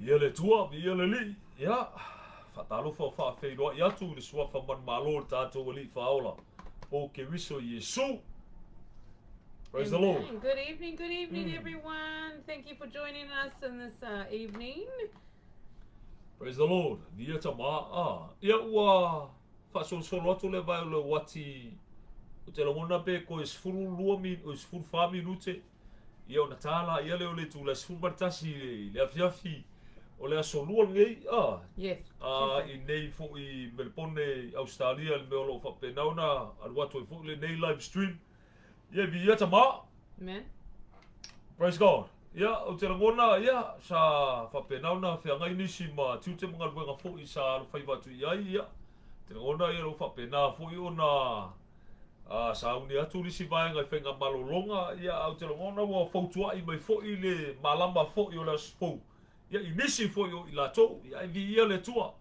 Ia le Atua, viia le Alii. Ia, faatalofa o faafeiloai atu i le suafa manumalo o le tatou Alii Faaola, o Keriso Iesu. Praise the Lord. Amen. Good evening, good evening, everyone. Thank you for joining us in this evening. Praise the Lord. Viia tama. Ah, ia ua faasolosolo atu le vae o le uati ou te lagona pe koe 12 min, 14 minute ia ona tā la ia lea o le itula 11 i le afiafi o le aso lua lenei. Ah, Yes. a Tuesday. i nei foi i Melbourne i Australia le mea o lo o faapena ona alu atu ai foi lenei live stream. Ia viia tama. Amen. Praise God. Ia, ou te lagona, ia, sa faapena ona feagai nisi ma tiute ma galuega foi sa alofaiva atu i ai, ia, te lagona, ia, lo faapena foi ona a, sauni atu nisi vaega i faiga malologa, ia, ae ou te lagona ua fautuai mai foi le malama foi o le aso fou, ia, i nisi foi o i latou, ia, e viia le Atua.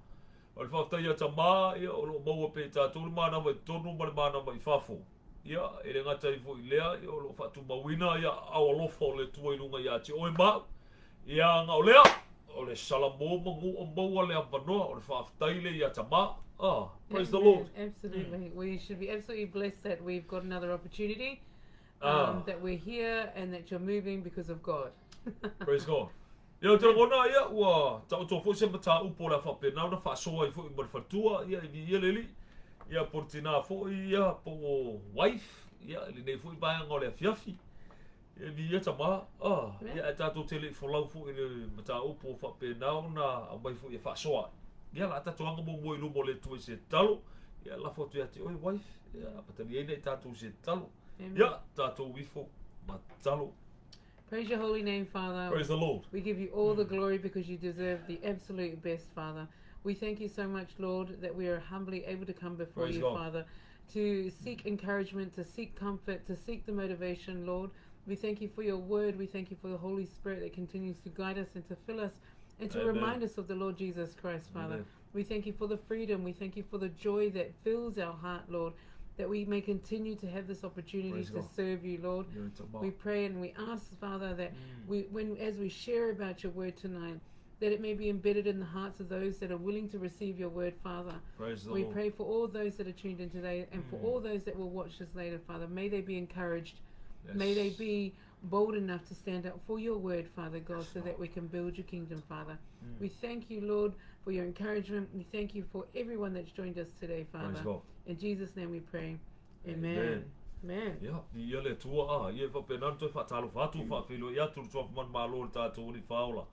O le faafetai ia Tama, ia, o lo o maua pea i tatou le manava i totonu ma le manava i fafo. Ia, e le gata ai foi i lea, ia, o lo o faatumauina ia aao alofa o le Atua i luga ia te oe ma au. Ia, na o lea, o le Salamo manu o maua le avanoa, o le faafetai lea ia Tama. Ah, praise the Lord. Absolutely. We should be absolutely blessed that we've got another opportunity, that we're here and that you're moving because of God. Praise God. Ia, ou te lagona, ia, ua taoto foi se mataupu o le a faapena ona faasoa ai foi ma le faletua, ia, i viia le Alii, ia, po o le tinā foi, ia, po o wife, ia, i lenei foi vaega o le afiafi. Ia, viia tama, ah, ia, ae tatou te le i folau foi i le mataupu o faapena ona aumai foi e faasoa ai. Ia, o le a tatou aga muamua i luma o le Atua i se tatalo, ia, lafo atu ia te oe, wife, ia, amatalia ai nei tatou i se tatalo. Ia, tatou ifo ma tatalo. Praise your holy name, Father. Praise the Lord. We give you all the glory because you deserve the absolute best, Father. We thank you so much, Lord, that we are humbly able to come before Praise you, God. Father, to seek encouragement, to seek comfort, to seek the motivation, Lord. We thank you for your word. We thank you for the Holy Spirit that continues to guide us and to fill us and to Amen. remind us of the Lord Jesus Christ, Father. Amen. We thank you for the freedom. We thank you for the joy that fills our heart, Lord, that we may continue to have this opportunity Praise to God. serve you, Lord. Ia, tama. We pray and we ask, Father, that we, when as we share about your word tonight, that it may be embedded in the hearts of those that are willing to receive your word, Father. Praise the We Lord. pray for all those that are tuned in today and for all those that will watch this later, Father. May they be encouraged. May they Yes. be bold enough to stand up for your word, Father God, Yes, so that Lord. we can build your kingdom, Father. We thank you, Lord, for your encouragement. We thank you for everyone that's joined us today, Father. Praise God. In Jesus' name we pray. Amen. Amen. Amen. Ia, viia le Atua, a, ia e faapena ona toe faatalofa atu, faafeiloai atu le Suafa Manumalo o le tatou Alii Faaola,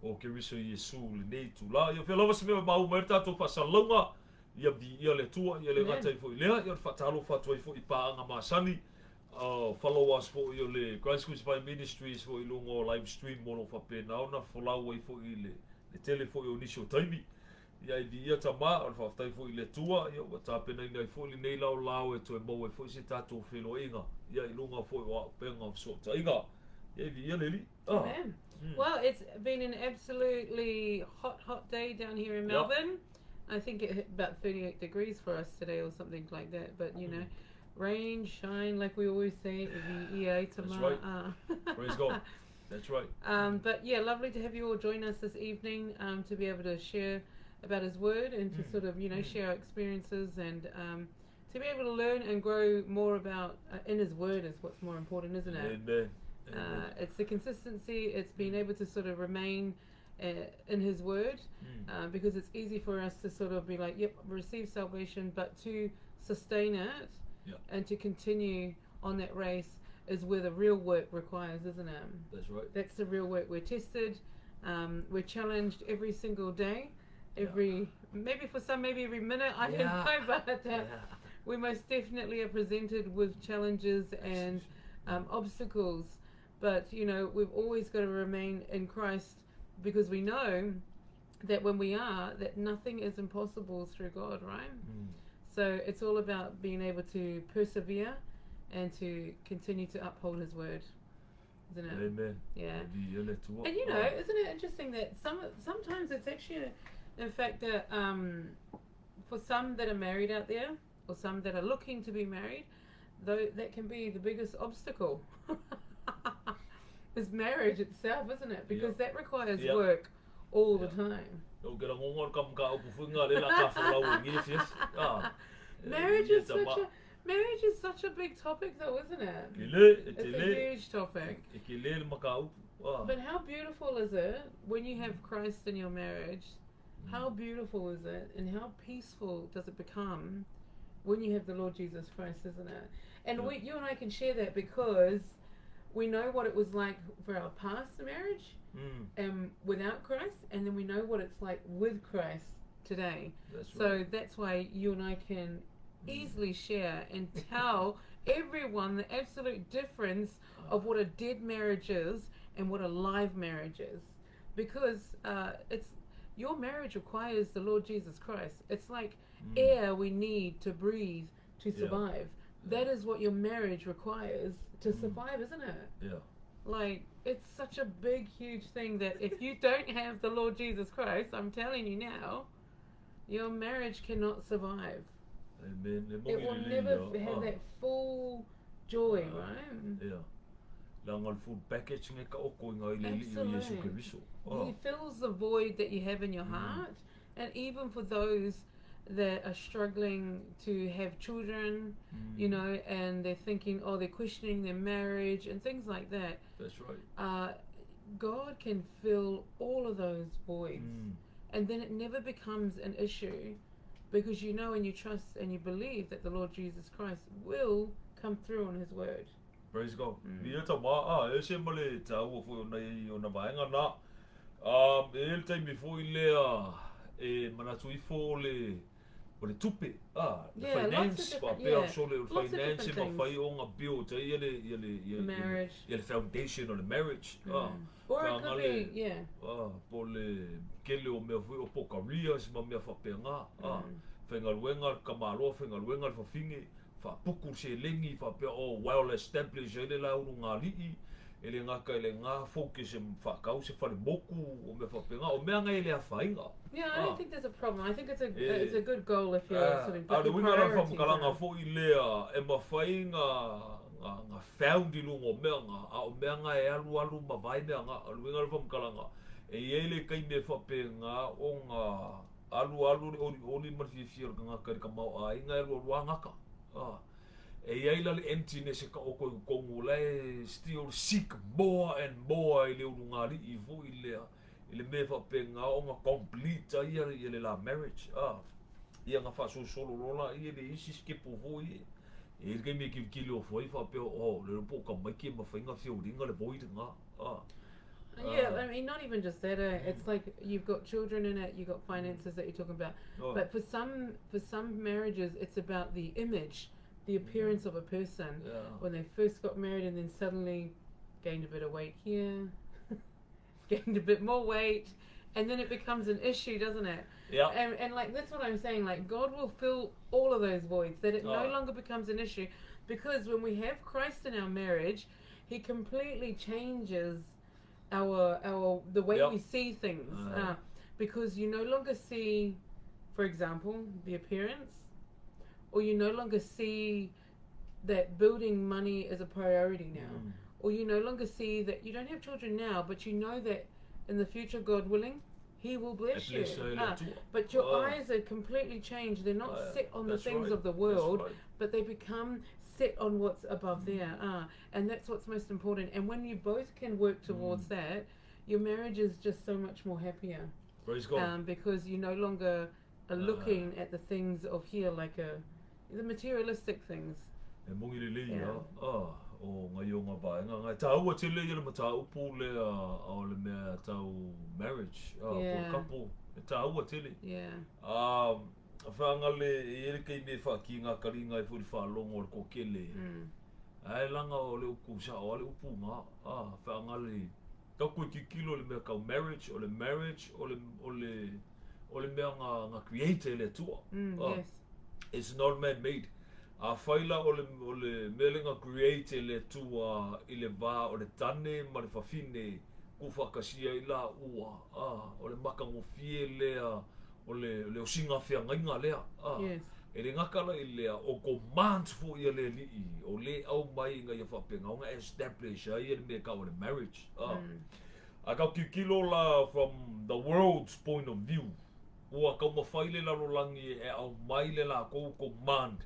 o Keriso Iesu i lenei itula. Ia, o fea lava se mea e maua mai ai le tatou faasalalauga, ia viia le Atua, ia le gata ai foi i lea, ia o le faatalofa atu ai foi i paaga masani, followers foi o le Christ Crucified Ministries foi i luga o live stream o lo o faapena ona folau ai foi i le tele foi o nisi o taimi. Ia, e viia Tama, o le faafetai foi i le Atua, ia ua tapenaina ai foi lenei laolao e toe maua ai foi se tatou feiloaiga, ia i luga foi o auupega o fesootaiga. Ia, e viia le Alii. Ah. Amen. Well, it's been an absolutely hot, hot day down here in Melbourne. I think it hit about 38 degrees for us today or something like that. But, you know, rain, shine, like we always say, viia That's right. tama. Praise God. That's right. But yeah, lovely to have you all join us this evening to be able to share about His Word and to sort of, you know, share our experiences and to be able to learn and grow more about in His Word is what's more important, isn't it? Amen. Amen. It's the consistency, it's being able to sort of remain in His Word, because it's easy for us to sort of be like, yep, receive salvation, but to sustain it and to continue on that race is where the real work requires, isn't it? That's right. That's the real work. We're tested, we're challenged every single day, every maybe for some, maybe every minute, I don't know, but we most definitely are presented with challenges and obstacles. But, you know, we've always got to remain in Christ, because we know that when we are, that nothing is impossible through God, right? So it's all about being able to persevere and to continue to uphold His word, isn't it? Amen. Yeah. Viia le Atua. And you know, isn't it interesting that sometimes it's actually, in fact, that for some that are married out there, or some that are looking to be married, though that can be the biggest obstacle. Is marriage itself, isn't it? Because that requires work all the time. O ke rangonga o le ka upu whinga le la ka whalau e ngi fias. Ah. Marriage Ia is such tama. a marriage is such a big topic, though, isn't it? Ke le, e It's te a le, huge topic. e ke le le maka upu. Ah. But how beautiful is it when you have Christ in your marriage? How beautiful is it, and how peaceful does it become when you have the Lord Jesus Christ, isn't it? And you and I can share that because we know what it was like for our past marriage without Christ, and then we know what it's like with Christ today. That's So right. that's why you and I can easily share and tell everyone the absolute difference of what a dead marriage is and what a live marriage is. Because it's your marriage requires the Lord Jesus Christ. It's like air we need to breathe to survive. That is what your marriage requires to survive, isn't it? Yeah. Like, it's such a big, huge thing that if you don't have the Lord Jesus Christ, I'm telling you now, your marriage cannot survive. Amen. Le It mongi will le never le have ah. that full joy, Ah. right? Yeah. La ngā full package ngai ka oko i ngā ile li o Yesu Absolutely. Keriso. Ah. He fills the void that you have in your heart. And even for those that are struggling to have children, you know, and they're thinking, oh, they're questioning their marriage and things like that. That's right. God can fill all of those voids. And then it never becomes an issue, because you know and you trust and you believe that the Lord Jesus Christ will come through on His word. Praise God. Ia tama, ah, e se male tāua foi o nei o na vaenga nā. E le taimi foi lea e manatu ifo o le tupe. Ah, le Yeah, lots of finance, different- pa pea yeah, sole o le lots of finance different ma things. whai o ngā build, ia le, ia le, ia, Marriage. ia le foundation o le marriage. Ah, Or it Ka could ngale- be, yeah. ah, po le kele o mea foi o po careers ma mea whapenga. Ah, whaingaluenga le kamaloa, whaingaluenga le whawhinge, whapuku se lengi, whapea o well established ele la uru ngā li'i, ele ngā ka ele ngā focus e whakau se whare moku o mea whapenga, o mea ngai ele a whainga. Yeah, I don't Ah. think there's a problem. I think it's a Eh. it's a good goal if you're Ah, sort of a but le your winga la priorities whamukalanga are- foi lea e mawhai ngā found i lunga o mea ngā, a o mea ngā e alu alu ma vai mea ngā, a le winga la whamukalanga, e i ele kai me whape ngā o ngā alu alu le ori ori ma le fiafia o le ngā kari ka mau a inga e alu alu a ngaka. Ah. E i ai la le emptiness e ka oko i kongu la e still seek more and more i le uru ngā li'i foi lea. I le me whape ngā o ngā complete a ia i le la marriage. Ah. Ia ngā whaasosolo lola ia le isi skipu foi e. E le kei me kiwikili o foi whapea o, le ropo ka maiki e mawhainga whioringa le void ngā. Ah. Yeah, Ah. I mean, not even just that. It's like you've got children in it, you've got finances that you're talking about. Oh. But for some marriages, it's about the image, the appearance of a person. Yeah. When they first got married and then suddenly gained a bit of weight here, gained a bit more weight, and then it becomes an issue, doesn't it? Yeah. And like that's what I'm saying. Like God will fill all of those voids that it no Oh. longer becomes an issue, because when we have Christ in our marriage, He completely changes our our the way we see things. Because you no longer see, for example, the appearance, or you no longer see that building money is a priority now, or you no longer see that you don't have children now, but you know that in the future, God willing, He will bless you. Bless you, Ah, Lord. but your Oh. eyes are completely changed. They're not set on the That's things right. of the That's world, right. but they become set on what's above there. And that's what's most important. And when you both can work towards that, your marriage is just so much more happier. Praise God. Because you no longer are looking at the things of here, like the materialistic things. E mongi le lei, Yeah. ah, o ngai o ngā vaenga. Ngai tāua tele ia le mataupu le o le mea tau marriage, po couple. E tāua tele. Whaangale, e ele kei me whaki ngā kari ngai furi whaalongo o le kokele. Ai langa o le uku sa o le upu ngā. Whaangale, ka koe kikilo le mea kau marriage, o le marriage, o le, o le, o le mea ngā, ngā creator e le tua. Yes. It's not man-made. A whaila o le, o le melenga create le tua i le vā o le tane ma le whawhine ku whakasia i la ua. O le makangofie lea, o le, le osinga whia ngainga lea. Yes. E le ngakala i lea, o command fo ia le li'i, o le au mai ngā ia whapenga, o ngā establish ai e le mea kau o le marriage. A kau kikilo la from the world's point of view, ua kau mawhai le lalolangi e au mai le la kou command,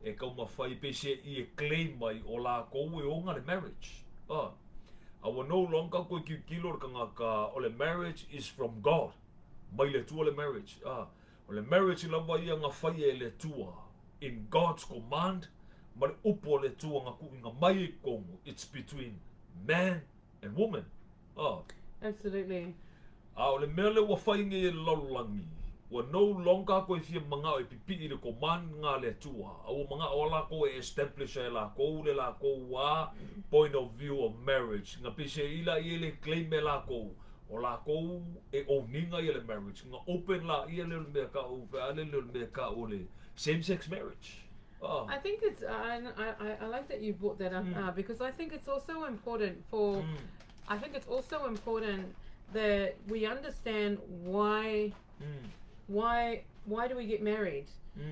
e kau mawhai pese i e claim mai o la kou e onga le marriage. A ua no longer koe kikilo le kangaka, o le marriage is from God. Mai le tua le marriage. O le marriage lava ia ngā whai e le tua. In God's command, ma le upo le tua ngā kuinga mai e kongu. It's between man and woman. Absolutely. A o le mea le ua whai nge e lalolangi. Ua no longer koe fia manga e pipi i le command ngā le tua. A ua manga o la koe establish e la kou le la kou wa point of view of marriage. Ngā pise ila i le claim e la kou. O la kou e owninga i le marriage. Ngā open la i le mea ka o whea le le mea ka o le same-sex marriage. I think it's, I like that you brought that up, because I think it's also important for, I think it's also important that we understand why, why do we get married?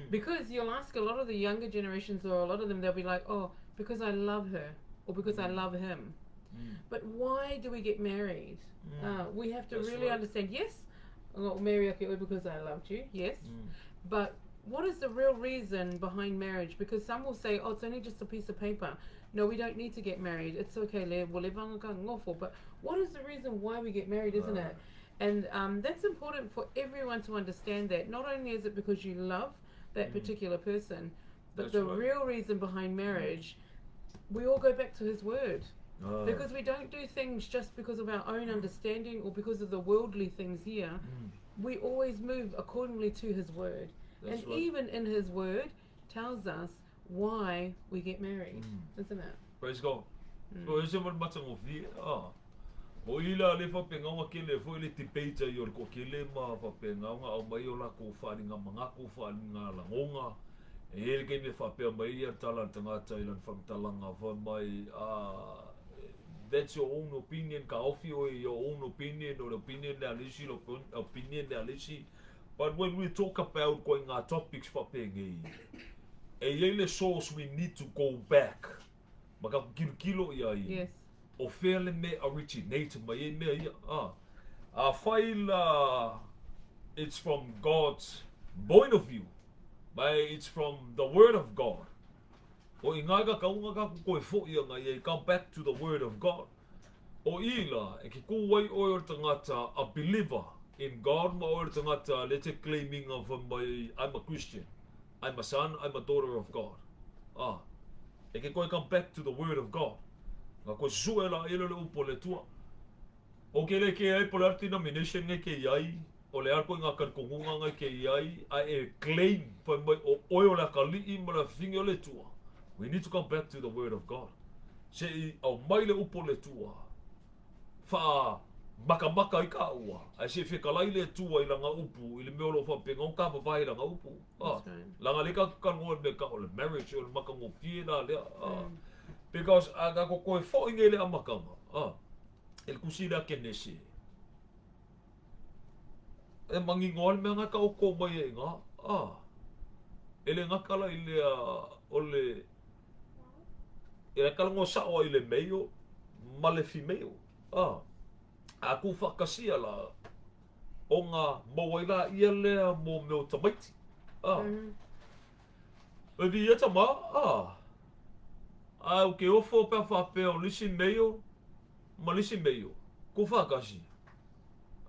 Because you'll ask a lot of the younger generations, or a lot of them, they'll be like, oh, because I love her, or because I love him. But why do we get married? We have to That's really right. understand, yes, I got married okay, because I loved you, yes. But what is the real reason behind marriage? Because some will say, oh, it's only just a piece of paper. No, we don't need to get married. It's okay, le, well, le vanga ka ngofo. But what is the reason why we get married, isn't it? And that's important for everyone to understand that. Not only is it because you love that particular person, but That's the right. real reason behind marriage, we all go back to his word. Because we don't do things just because of our own understanding or because of the worldly things here. We always move accordingly to his word. That's And right. even in his word tells us why we get married, isn't it? Praise God. So, ese mo matanga fi, O ila le whapenga o kele fo le debate i o le kokele ma whapenga o au mai o la ko wharinga mangako wharinga langonga. E hele kei me whapea mai ia tala tangata i lan whangtalanga wha mai, that's your own opinion, ka ofi o your own opinion, or opinion le alisi, lo opinion le alisi. But when we talk about going ngā topics whapenga e i le source we need to go back. Maka kilo kilo ia i. Yes. O whea le me originate mai e mea ia. A whaila, it's from God's point of view. But it's from the word of God. O i ngā ka kaunga ka koe fo ia ngā ia, come back to the word of God. O ila, e ki kūwai o e tangata, a believer in God, ma o e tangata, let's say claiming of my, I'm a Christian. I'm a son, I'm a daughter of God. E ki koe come back to the word of God. Ngā koe sue la ele le upo le tua. O ke le ke ai po le arti nomination ngai ke iai, o le arko ngā karikongunga ngai ke iai, a e claim whai mai o oe o le akali'i ma le whingi o le tua. We need to come back to the word of God. Se i au mai le upo le tua. Wha Makamaka i ka ua, ae se fekalai le Atua i lana upu i le mea o lo o faapena ona tavavae i lana upu. Ah, That's right. Langa le ka kanoa le mea ka o le marriage o le makagofie la lea. Ah. Because a ka ko koe fo'i nei le amakanga. Ah. E le kusi le a Kenese. E mangingo ale mea nga ka o ko mai e nga. Ah. E le ngakala i lea o le e le kala ngo sao ai le meio ma le female. Ah. A ku whakasia la o nga maua ai la ia lea mo mea o tamaiti. Ah. E vi ia tama, ah. A o ke ofo pea whapea o lisi meio ma lisi meio. Ku whakasi.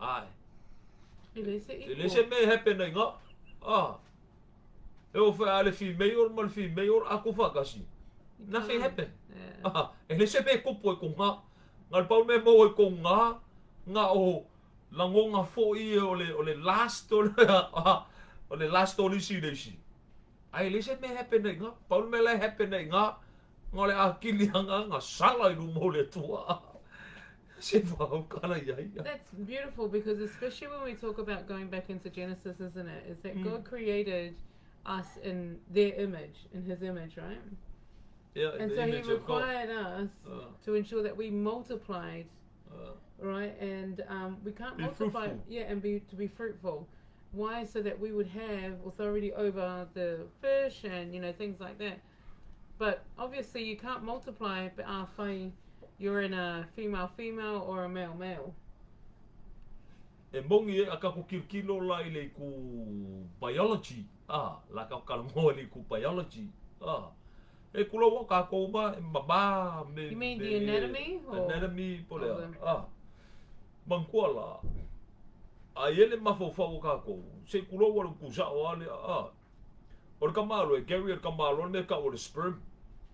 Ai. E le se E le se me happen ai nga. Ah. E o whea le female ma le female a ku whakasi. Nothing happen. Yeah. Ah, e le se me kupu e ko nga. Nga le pau me mau e ko nga. Nga o langonga fo'i o le, o le last o le, ah, o le last o lisi le isi. Ai e le se me happen ai nga. Pau le mea la e happen ai nga. Nga o le akili anga nga sala i luma o le Atua. Se whaukala ia ia. That's beautiful because especially when we talk about going back into Genesis, isn't it? Is that God created us in their image, in his image, right? Yeah, in And the so he image of God. required us to ensure that we multiplied, right? And we can't Be multiply, fruitful. yeah, and be to be fruitful. Why? So that we would have authority over the fish and you know things like that. But obviously, you can't multiply. But you're in a female female or a male male. E mongi e a kako kilokilo la i le ku biology. Ah, la ka kalamoa i le ku biology. Ah. E kula ua kākou ma, e mama me You mean me the anatomy or- Anatomy po lea. of the- Ah. Mangkua la. A i ele mafaufau o kākou. Se kula ua le ku sao ale. Ah. O le kamalo e carry le kamalo le mea ka o le sperm.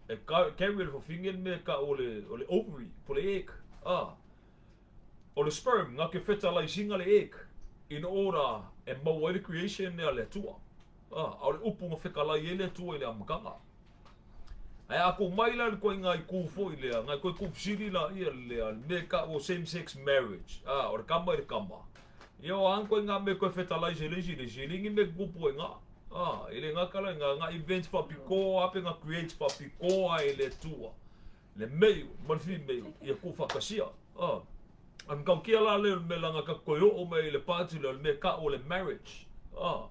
E carry le fawhinge le mea ka o le, o le ovary, po le egg. Ah. O le sperm, nga ke fertilizinga le egg. In order e maua ai le creation nea le Atua. Ah, a o le upu nga whekalai e le Atua i le amakanga. Ae a ko mai la le koe ngai kū foi lea, ngai koe kū fisili la ia lea, le mea ka o same sex marriage. Ah, o le kama i le kama. Ia o ang koe ngā mea koe fertilize e le isi le isi, e le ingi mea kupu e ngā. Ah, e le ngā kala ngā, ngā events whapikoa, ape ngā creates whapikoa e le Atua. Le male, ma le female, ia kū whakasia. Ah, an kau kia la leo le mea langa ka koe o mai i le pāti leo, le mea ka o le marriage. Ah,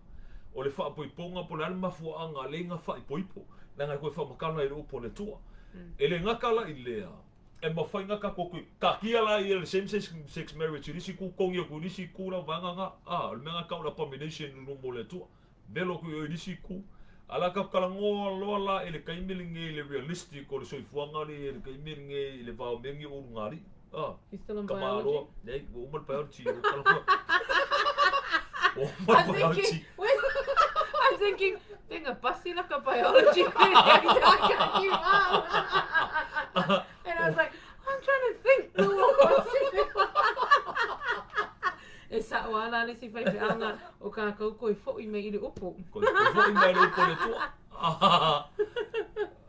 o le whaapoiponga po le ale mafuaanga le inga whaipoipo. Nanga koe whamakana i le upo le tua. E le ngakala i lea, e mawhai ngaka ko koe, ka kia la i le same sex, sex marriage, i lisi ku kongi o ku lisi ku la vanga nga, ah, le mea ngaka o la abomination i lumo le tua. Melo ku i lisi ku. Ala ka kalangoa loa la i le kaimili nge i le realistic o le soifuanga le i le kaimili nge i le vao mengi o ngari. Ah. You still in Ka biology? māroa. Nei, ua uma le biology. Ua kalangoa. Ua uma le I'm thinking, biology. wait, I'm thinking, thing a basi like a biology. I can't keep up. And I was like, I'm trying to think. E sa o ala le si whai whianga o kā kau koe fo'i mai i le upu. Koe fo'i mai i le upu o le tua.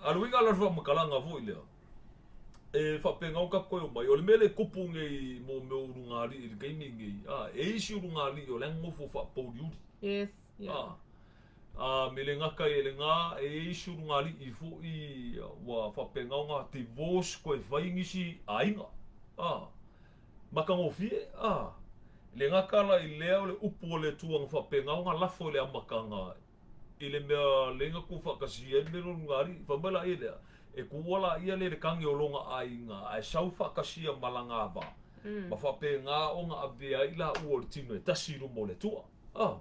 A luinga la rua makalanga fo'i lea. E whapenga o ka koe o mai. O le mele kupu ngei mō meo uru ngā li i le keimi ngei. Ah, e isi uru ngā li o le ngofo whapouri uri. Yes, yeah. Ah. Ah, me le ngaka e le ngā, e isi uru ngā li i fo'i ua whapenga o ngā divorce koe whaingisi a inga. Ah. Makangofie, ah. Le ngaka la i lea o le upu o le tua nga whapenga o ngā lafo i le amakanga i le mea le inga ku whakasi e mero ngā ri, whamai la i lea, e ku wala ia le le kangi o longa a inga, a e sau whakasia malanga wa. Ma whape ngā o ngā awea i la ua o le tino e tasi rumo le tua. Ah.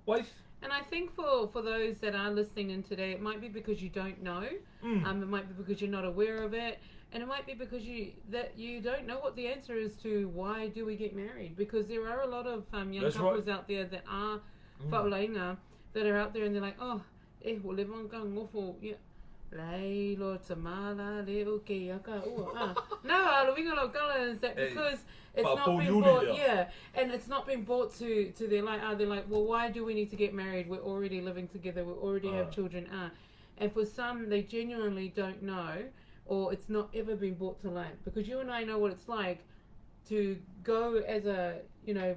Wife? And I think for those that are listening in today, it might be because you don't know. It might be because you're not aware of it. And it might be because you don't know what the answer is to why do we get married. Because there are a lot of young That's right. couples out there that are whaolainga, that are out there and they're like, oh, eh, o le vanga ngofo, yeah. Lei lo tamala le o ke aka ua. Ah. No, a lo winga lo kala is that Hey, because it's pa not been pōniuri brought, lea. yeah, and it's not been brought to their light. They're like, well, why do we need to get married? We're already living together. We already have children. And for some, they genuinely don't know, or it's not ever been brought to light. Because you and I know what it's like. to go as a, you know,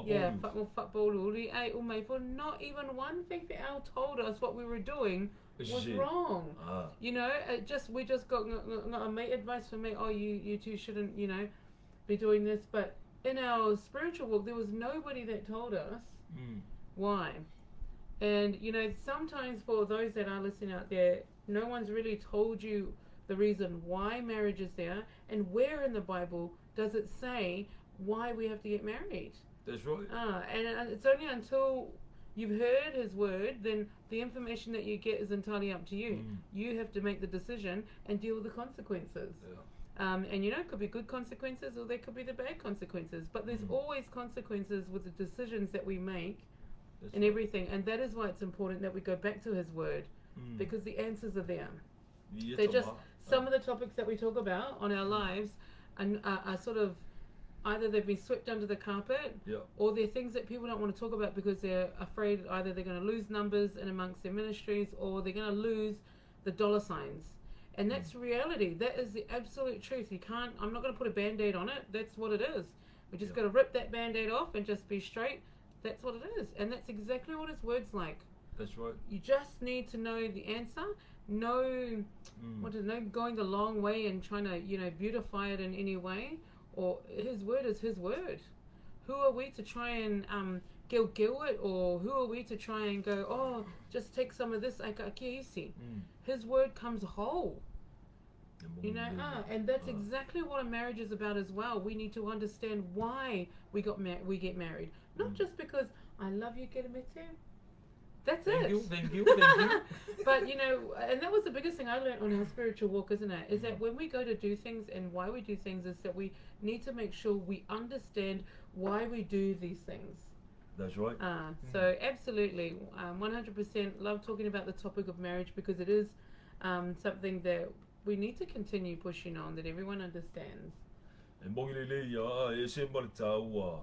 yeah, for not even one faifeau told us what we were doing was wrong. You know, it just we just got a mate advice from me, oh, you two shouldn't, you know, be doing this. But in our spiritual walk, there was nobody that told us why. And, you know, sometimes for those that are listening out there, no one's really told you the reason why marriage is there and where in the Bible does it say why we have to get married. That's right. And it's only until you've heard his word, then the information that you get is entirely up to you. You have to make the decision and deal with the consequences. Yeah. And, you know, it could be good consequences or there could be the bad consequences. But there's always consequences with the decisions that we make. That's and right. everything. And that is why it's important that we go back to his word, because the answers are there. Yeah, They're just some of the topics that we talk about on our lives and are sort of either they've been swept under the carpet or they're things that people don't want to talk about because they're afraid either they're going to lose numbers in amongst their ministries or they're going to lose the dollar signs. And that's reality. That is the absolute truth. You can't, I'm not going to put a Band-Aid on it. That's what it is. We just got to rip that Band-Aid off and just be straight. That's what it is. And that's exactly what his word's like. That's right. You just need to know the answer. No, what is no going the long way and trying to, you know, beautify it in any way. Or his word is his word. Who are we to try and gil it, or who are we to try and go, oh, just take some of this? His word comes whole. You know, and that's exactly what a marriage is about as well. We need to understand why we got we get married, not just because I love you, Keremetu. That's thank it. You, thank you, thank you. But, you know, and that was the biggest thing I learned on our spiritual walk, isn't it? Is that when we go to do things and why we do things is that we need to make sure we understand why we do these things. That's right. So absolutely, 100% love talking about the topic of marriage because it is something that we need to continue pushing on, that everyone understands. E mongi lele ia, e se maritaua.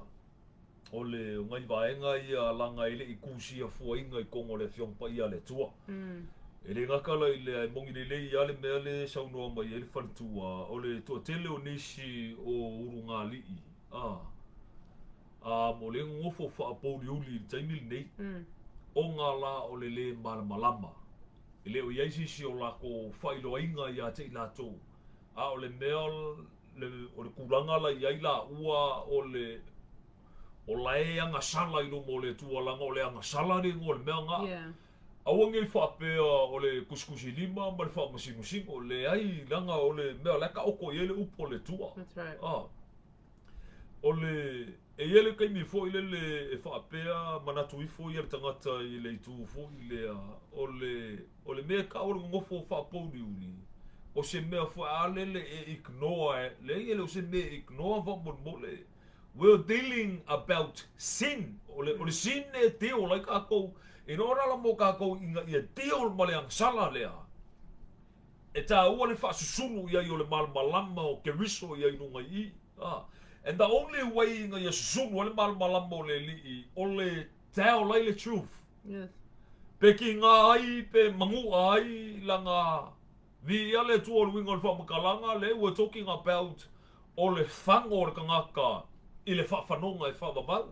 O le ngai vaenga ia langa ele i kusia fuainga i kongo le fionpa ia le tua. E le ngakala i le mongi lele ia le mea le saunoa mai e le faletua o le toatele o nisi o urunga li'i. Mo le ngofo whaapouri uli i taimi nei. O ngā la o le le malamalama. E le o iai sisi o lako whailoainga ia te i lātou. A o le mea o le kuranga la iai la ua o le o lae anga sala i lumo le tualanga o le anga sala le ngo le mea ngā. Aua ngei whaapea o le kusikusi lima ma le whaamasimusimu le ai langa o le mea le ka oko i ele upo le tua. That's right. O le e ele kaimi fo i le e whaapea manatu ifo i le tangata i le itu fo i le o le mea ka o le ngofo whaapouri uli. O se mea fo a lele e ignore le ele o se mea ignore wa mo le. We're dealing about sin. O le sin e deal like ako. In ora la mo kako inga ia deal ma le angsala lea. E tā ua le whaasusuru ia i o le malmalama o keriso ia i runga i. And the only way inga ia susuru o le malmalama o le li'i o le tell lai le truth. Yes. Pe ki ngā ai, pe mangu ai, langa vi ia le tua o le winga o le whaamakalanga le, we're talking about o le whango o le kangaka i le whawhanonga e whawawau.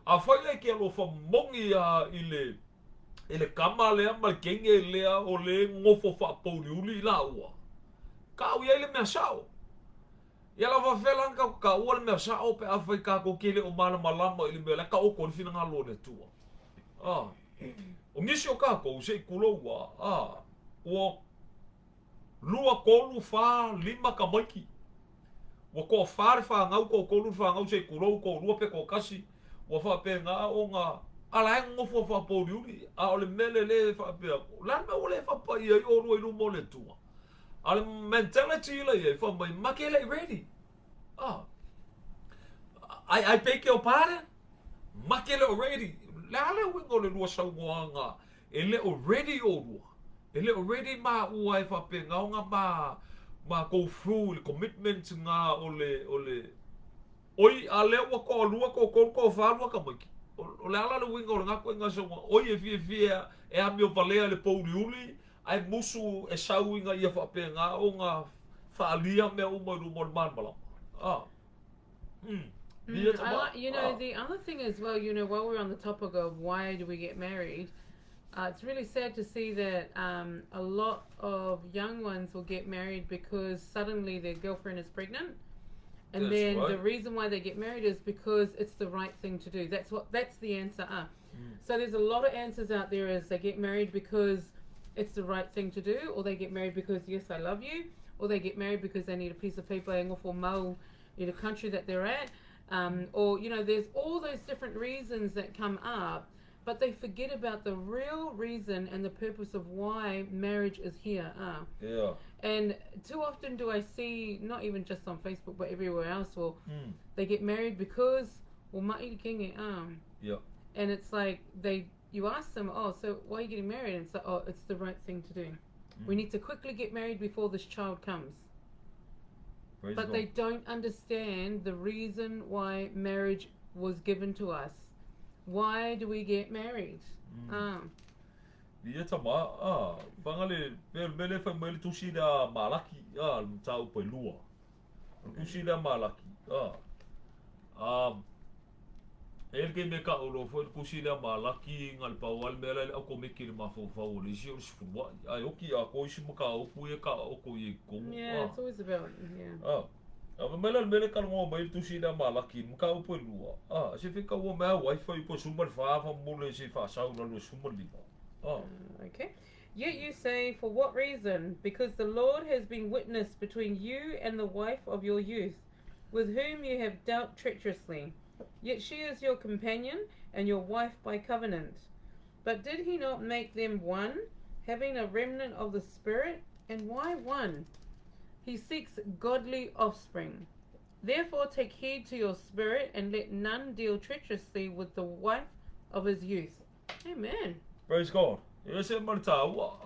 A whaile ki alo whamongi a i le kama lea ma le kenge lea o le ngofo whapouri uli i la ua. Ka ui ai le mea sao. Ia la whawhela ka ka ua le mea sao pe a whai ka ko kele o malamalama i le mea le ka oko le whina ngā le tua. O ngisi o kako se i kulo ua. Ua lua kolu wha lima ka maiki. Ua ko whare whangau, ko kolu whangau se kurou, ko rua pe ko kasi. Ua whapea ngā o ngā ala e ngofo whapori uri. A o le mele le whapea. La mea o le whapai ai o rua i lumo le tua. A le mentality ila ia i whamai, make le ready. Ai peke o pare, make le ready. Le ale wingo le rua saungoanga, e le o ready o rua. E le o ready ma ua e whapea ngā o ngā ma go through le commitment ngā o le oi a le ua ko lua ko ko ko whalua ka maiki. O le ala le winga o le ngako e ngā saunga, oi e fie fie e ami o valea le pouri uli, ai musu e sau inga ia whapea ngā o ngā whaalia mea uma i rumo le malmalama. Mm, I like, you know, the other thing as well, you know, while we're on the topic of why do we get married, it's really sad to see that a lot of young ones will get married because suddenly their girlfriend is pregnant. And That's then right. the reason why they get married is because it's the right thing to do. That's what that's the answer. So there's a lot of answers out there is they get married because it's the right thing to do, or they get married because yes, I love you, or they get married because they need a piece of paper and for mau in the country that they're at, or you know, there's all those different reasons that come up, but they forget about the real reason and the purpose of why marriage is here. Yeah. And too often do I see, not even just on Facebook, but everywhere else, well, they get married because, well, ma'i kingi, Yeah. And it's like you ask them, oh, so why are you getting married? And it's like, oh, it's the right thing to do. We need to quickly get married before this child comes. Praise But God. they don't understand the reason why marriage was given to us. Why do we get married? Ia tama, ah, whangale, pe mele whai mai le tusi lea Malaki, ah, le matau pai lua. Le tusi lea Malaki, ah. E le ke me ka olo foi le tusi lea Malaki ngā le pau ale mea le au komeke le mawhauwhau o le isi o le sifuluai. Ai oki a ko isi maka oku e ka oko i e kongo. Yeah, it's always about, yeah. Ah. A me mele mele ka ngoa mai le tusi lea Malaki, maka upu e lua. Ah, se whika ua mea wifi po suma le whaafa mole se whaasau la lua suma lima. Ah. Okay. Yet you say, for what reason? Because the Lord has been witness between you and the wife of your youth, with whom you have dealt treacherously. Yet she is your companion and your wife by covenant. But did he not make them one, having a remnant of the Spirit? And why one? He seeks godly offspring. Therefore take heed to your spirit, and let none deal treacherously with the wife of his youth. Amen. Praise God. E se marita,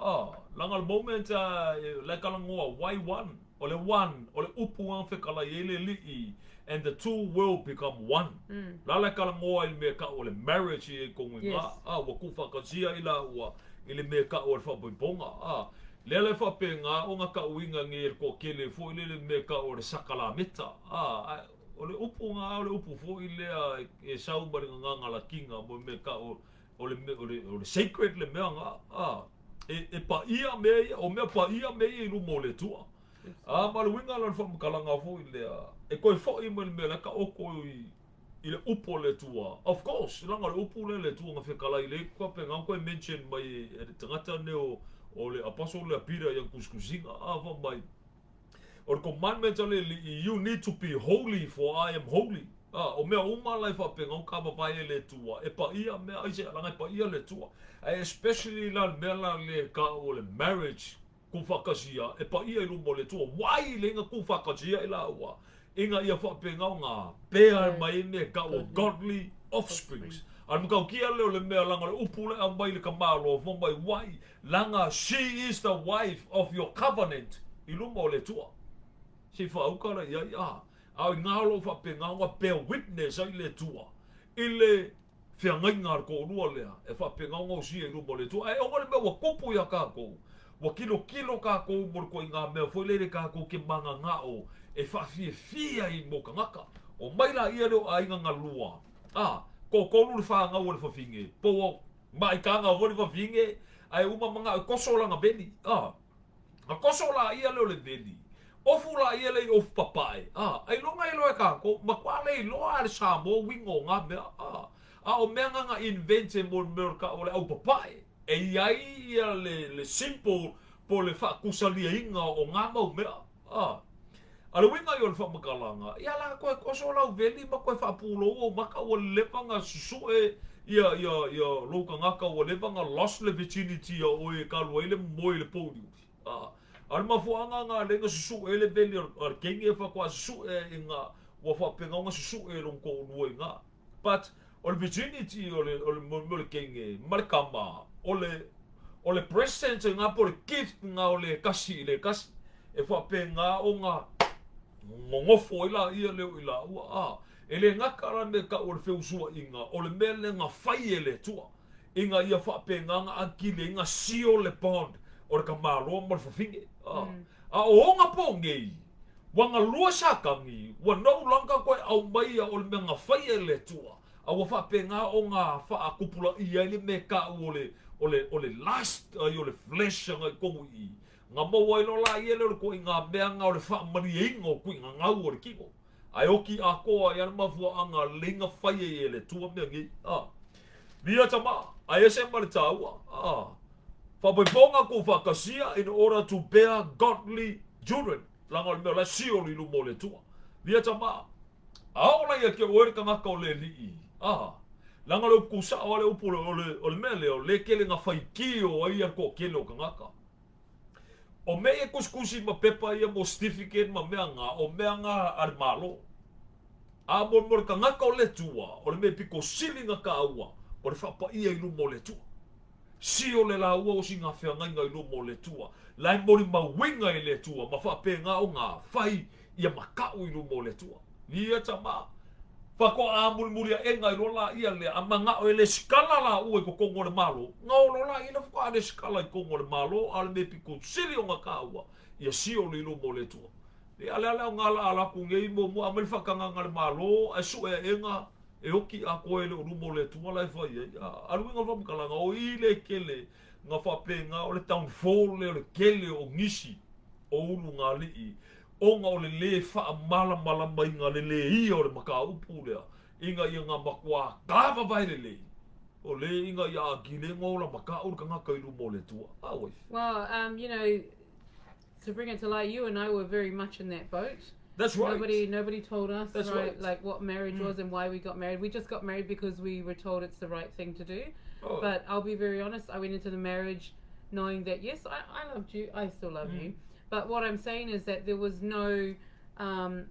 ah, langa le moment le kalangoa, why one? O le one, o le upu ang whekala i ele li'i, and the two will become one. La le kalangoa i le mea ka o le marriage i e kongi ngā, ah, wa ku whakatia i la ua, i le mea ka o le whapoiponga, ah. Le le whape ngā o ngā ka uinga nge le ko kele fo i le le mea ka o le sakalameta, ah, o le upu ngā, o le upu fo i lea e sau mari ngā ngā la kinga mo mea ka o o le sacred le mea ngā, ah, e pa ia mea ia, o mea pa ia mea ia i lumo le tua. Ah, ma le winga la le whamakalanga fo i lea, e koe fo i me le mea le ka oko i le upo le tua. Of course, langa le upu le le tua ngā whekala i le kua pe ngā koe mention mai e le tangata neo o le apostle le apira i ang kuskusinga, ah, wha mai. O le commandment ale li, you need to be holy for I am holy. Ah, o mea uma lai whape ngau ka papai e le tua. E pa ia mea, ai se alanga e pa ia le tua. Ai especially la mea la le ka o le marriage ku whakasia, e pa ia i lumo le tua. Wai le inga ku whakasia i la ua. Inga ia whape ngau ngā pea mai me ka o godly offsprings. Ai mkau kia leo le mea langa le upu le au mai le kamalo fo mai wai. Langa she is the wife of your covenant i lumo le tua. Si whaukara ia ia. Au i ngā lo whape ngā ngā bear witness ai le tua. I le whiangai ngā ko rua lea. E whape ngā ngā si e lumo le tua. Ai onga le mea wa kopu ia kākou. Wa kilo kilo kākou mo le ko i ngā mea foi lere kākou ke manga ngā o. E whawhie whia i mō kangaka. O mai la ia leo a inga ngā lua. Ah, ko kolu le whāngau o le whawhinge. Po o mai kā ngā o le whawhinge. Ai uma manga o koso langa veni. Ah, a koso la ia leo le veni. Ofu la ia lei ofu papae. Ah, ai longa i loe kākou, ma kwa lei loa le Samoa wingo ngā mea. Ah, a o mea ngā invente mo mea ka o le au papae. E iai ia le simple po le whakusalia inga o ngā mau mea. Ah, a le winga i o le whamakalanga, ia la koe koso lau veli ma koe whapulo o maka o lepa ngā susue ia louka ngaka o lepa ngā lost le virginity o e kalua i le moe le pōriuri. Ah, a le mafuanga ngā lenga susue le veli o le kengi e whakoa susue i ngā ua whapenga o ngā susue e long kō i ngā. But o le virginity o le kengi, ma le kama, o le present ngā po le gift ngā o le kasi i le kasi. E whapenga o ngā ngongofo i la ia leo i la ua. Ah, e le ngaka la me ka o le feusua i ngā, o le mea le ngā whai e le tua. I ngā ia whapenga ngā akile, i ngā sio le bond o le kamaloa ma le whawhinge. Ah, a o ngā pō ngei, Ua galue Satani, ua no longer koe aumaia o le mea na faia e le Atua, a ua faapena ona faatupulaia ai le mea e taua o le, o le, o le lust, ai o le flesh ana i totonu i i. Na maua ai loa laia lea o le ituaiga mea na o le faamalieina o tuigagau o le tino. Ae oki atoa ai lava le mafuaaga lelei na fai ai e le Atua mea nei. A. Via tama, ae ese ma le taua. A. Faapoipoga tuufaatasia in order to bear godly children. Leaga o le mea o la e sioli i luma o le Atua. Via tama, a oo la ia te oe le tagata o le alii. A. Leaga o le upu tusao lava le upu o le, o le mea lea, o le tele na faitio ai ia le toatele o tagata. O mea ia tusitusi ma pepa ia mo certificate ma mea na, o mea na a le Malo. A mo, mo le tagata o le Atua, o le mea pito sili na taua, o le faapaia i luma o le Atua. Sio le laua o sina feagaiga i luma o le Atua, la e molimauina e le Atua ma faapena ona fai ia makaʻu i luma o le Atua. Ia tama, faatoa mulimuli aʻega ai loa laia lea, a manao e lesikala laua i totonu o le Malo, na o loa laia lea faatoa lesikala i totonu o le Malo, a o le mea pito sili ona taua, ia sio le luma o le Atua. Ia, a le a le aoga la ala atu nei, muamua aumai le faatagaga a le Malo, ae sue aʻega e oki atoa e le o luma o le Atua la e fai ai. A le uiga o le faamatalaga, o i le kele na faapena o le downfall lea o le kele o nisi o ulugalii ona o le lē faamalamalamaina lelei o le mataupu lea ina ia na matuā tavavae lelei, o lē ina ia atili ai ona ola makaʻu le tagata i luma o le Atua. Ah, wife. Well, um, you know, to bring it to light, you and I were very much in that boat. That's right. Nobody, nobody told us, That's right, right. like what marriage was and why we got married. We just got married because we were told it's the right thing to do. Oh. But I'll be very honest, I went into the marriage knowing that yes, I, I loved you, I still love you. But what I'm saying is that there was no, um,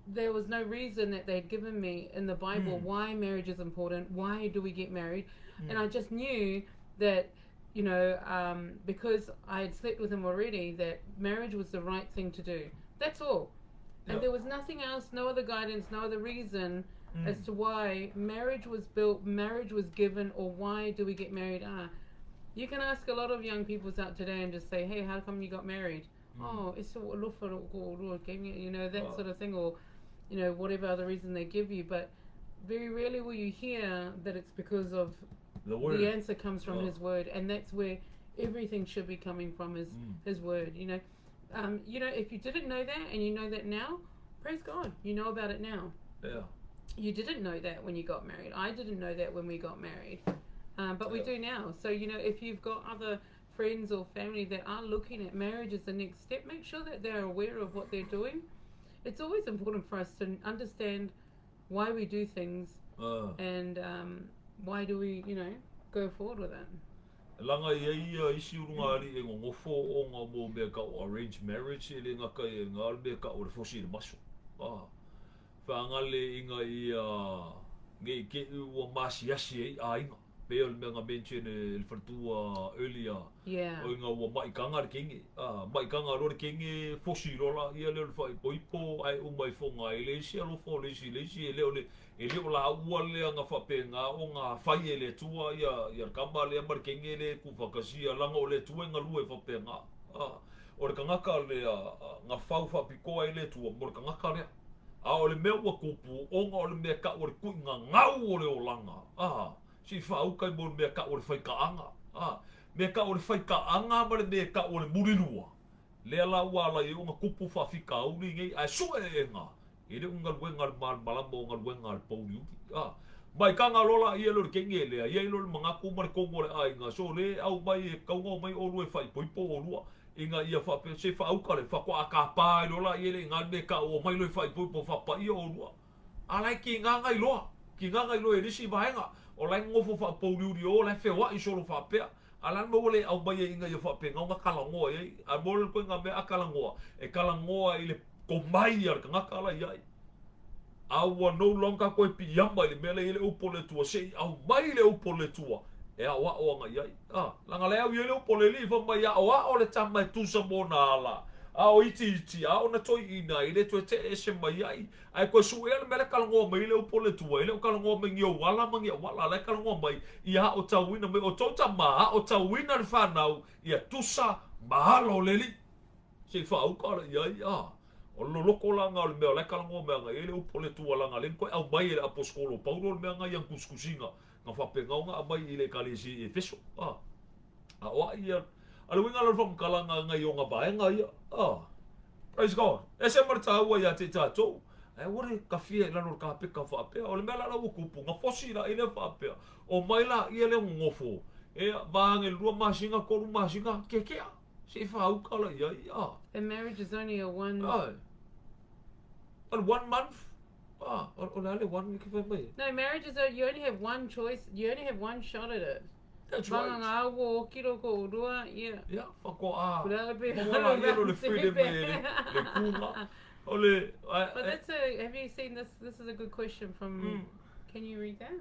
there was no reason that they'd given me in the Bible why marriage is important, why do we get married, and I just knew that you know um, because I had slept with him already that marriage was the right thing to do. That's all. And there was nothing else, no other guidance, no other reason as to why marriage was built, marriage was given, or why do we get married? Ah, you can ask a lot of young people out today and just say, hey, how come you got married? Oh, it's so you know, that Oh. sort of thing, or, you know, whatever other reason they give you. But very rarely will you hear that it's because of The word. the answer comes from Oh. his word, and that's where everything should be coming from is his word. You know, um, you know, if you didn't know that and you know that now, praise God, you know about it now. You didn't know that when you got married. I didn't know that when we got married, but we do now. So you know, if you've got other friends or family that are looking at marriage as the next step, make sure that they're aware of what they're doing. It's always important for us to understand why we do things and um, why do we, you know, go forward with it. Leaga e i ai ia isi ulugalii e gogofo ona mo mea tau o arranged marriage e le gata i lena o le mea tau o le fosi i le maso. Ah. Faagale ina ia ne i te i ua masiasi ai aiga. Pei o le mea na mention e le faletua earlier. O ina ua maʻitaga le teine. Ah, maʻitaga loa le teine fosi loa laia lea o le faaipoipo ae uma ifo na e le isi alofa o le isi i le isi e le o le E le o laua lea na faapena ona fai e le Atua ia, ia le tama lea ma le teine lea e tuufaatasia, leaga o le Atua e galue faapena. A, o le tagata lea na fau faapitoa ai le Atua mo le tagata lea. A o le mea ua tupu, ona o le mea tau o le tuiga gau o le olaga, a, se i faauka i mo le mea tau o le faikaaga, a, mea tau o le faikaaga ma le mea tau o le mulilua, lea la ua ala ai ona tupu faafitauli nei, ae sue eega E le o ni galuega a le malamalama o galuega a le pouliuli. A, mai kaga loa laia lea o le teine lea, i ai loa le manatu ma le tonu o le aiga, so le aumai e tatau ona omai olua e faaipoipo olua, ina ia faapea, se faauka le, faatoa tapa ai loa laia lea i ina le mea e tau, omai loa e faaipoipo faapaia olua. A la e kiga na iloa, kiga na iloa e le isi vaega, o la e nonofo faapouliuli o, o la e feoai solo faapea. A o le a le mea ua le aumaia ina ia faapena ona talanoa i ai? A mo le ituaiga mea a talanoa, e talanoa i le tomai a le tagata la i ai. A ua no longer koe piiama i le mea lea e i ai le upu o le Atua, se i aumai le upu o le Atua e aoao ana i ai. A, leaga la e au i ai le upu o le Alii, fai mai, Aoao le tama e tusa mo ona ala, a o itiiti, a o na toeaina, e le toe tee ese mai ai. Ae toe suea le mea la e talanoa mai ai le upu o le Atua, e le o talanoa mai ni ou ala ma ni au ala, a la e talanoa mai ia aotauina mai outou tama, aotauina le fanau ia tusa ma ala o le Alii. Se i faauka la i ai, a. O le loloko la nga o le mea o la e kalagoa mai aga i ai le upu o le Atua laga lea na toe aumai e le Aposetolo o Paulo le mea nga i ana tusitusiga na faapena ona aumai i le Ekalesia i Efeso. A. A o ai ia, a le uiga la o le faamatalaga nga i ona vaega ia. A. Praise God. Ese ma le taua ia te i tatou. Ae aua le kafia i lalo o le kapeta faapea. O le mea la la ua tupu, na fosi la i lea faapea. Omai laia lea nonofo, ea, vaage le 2 masina, 3 masina, kekea. Se i faauka la i ai, a. And marriage is only a one. Ai. O le one month. Ah, o le a le one ke fai mai. No, marriage is a, you only have one choice, you only have one shot at it. That's right. Vanga ngā ua o kiro ko urua, yeah. Yeah, whakoa. Kura pe Maua la ia lo le freedom e le kūnga. O le... But that's a, have you seen this, this is a good question from, can you read that?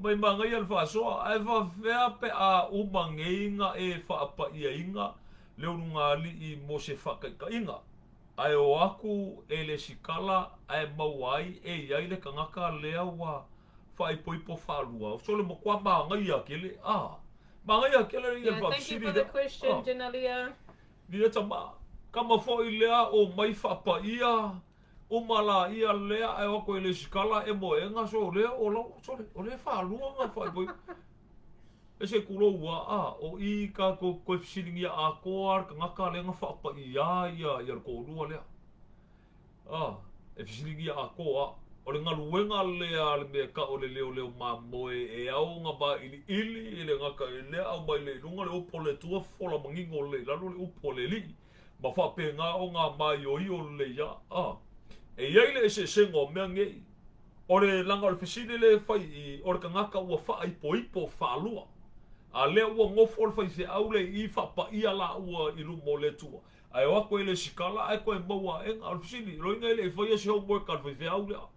Mai māngaia le faasoa, ae faafefea pe a uma ngei nga e faapa'iaina le ulugalii mo se faakaika'iga, ae o aku e le sikala ae maua ai e iai le tagata lea ua faaipoipo faalua. So le matua māngaia kele, a. Māngaia kele ia le Yeah, thank you faafesili for the lea. question, A. Janalia. Lia tama, kama fo'i lea o mai faapaia Uma la ia lea ae o atu e le sikala e moega so lea o lau sole o lea faalua nga faaipoipo. E se kulou ua a o i ka ko koe fesiligia atoa le tagata lea na faapaia ia ia le toalua lea. A e fesiligia atoa o le galuega lea a le mea tau o le leoleo mamoe e ao ona vailiili e le gata i lea aumai lea i luga le upu o le Atua fofola manino lelei i lalo le upu a le Alii. Ma faapena o ngā māioio lelei a, a. E i ai le eseesega o mea nei. O le leaga o le fesili lea e fai i, o le tagata ua faaipoipo faalua. A lea ua nofo le faifeau lea i i faapaia laua i luma o le Atua. Ae o atu e le sikala ae toe maua aega. O le fesili, loiga e le i faia se homework a le faifeau lea.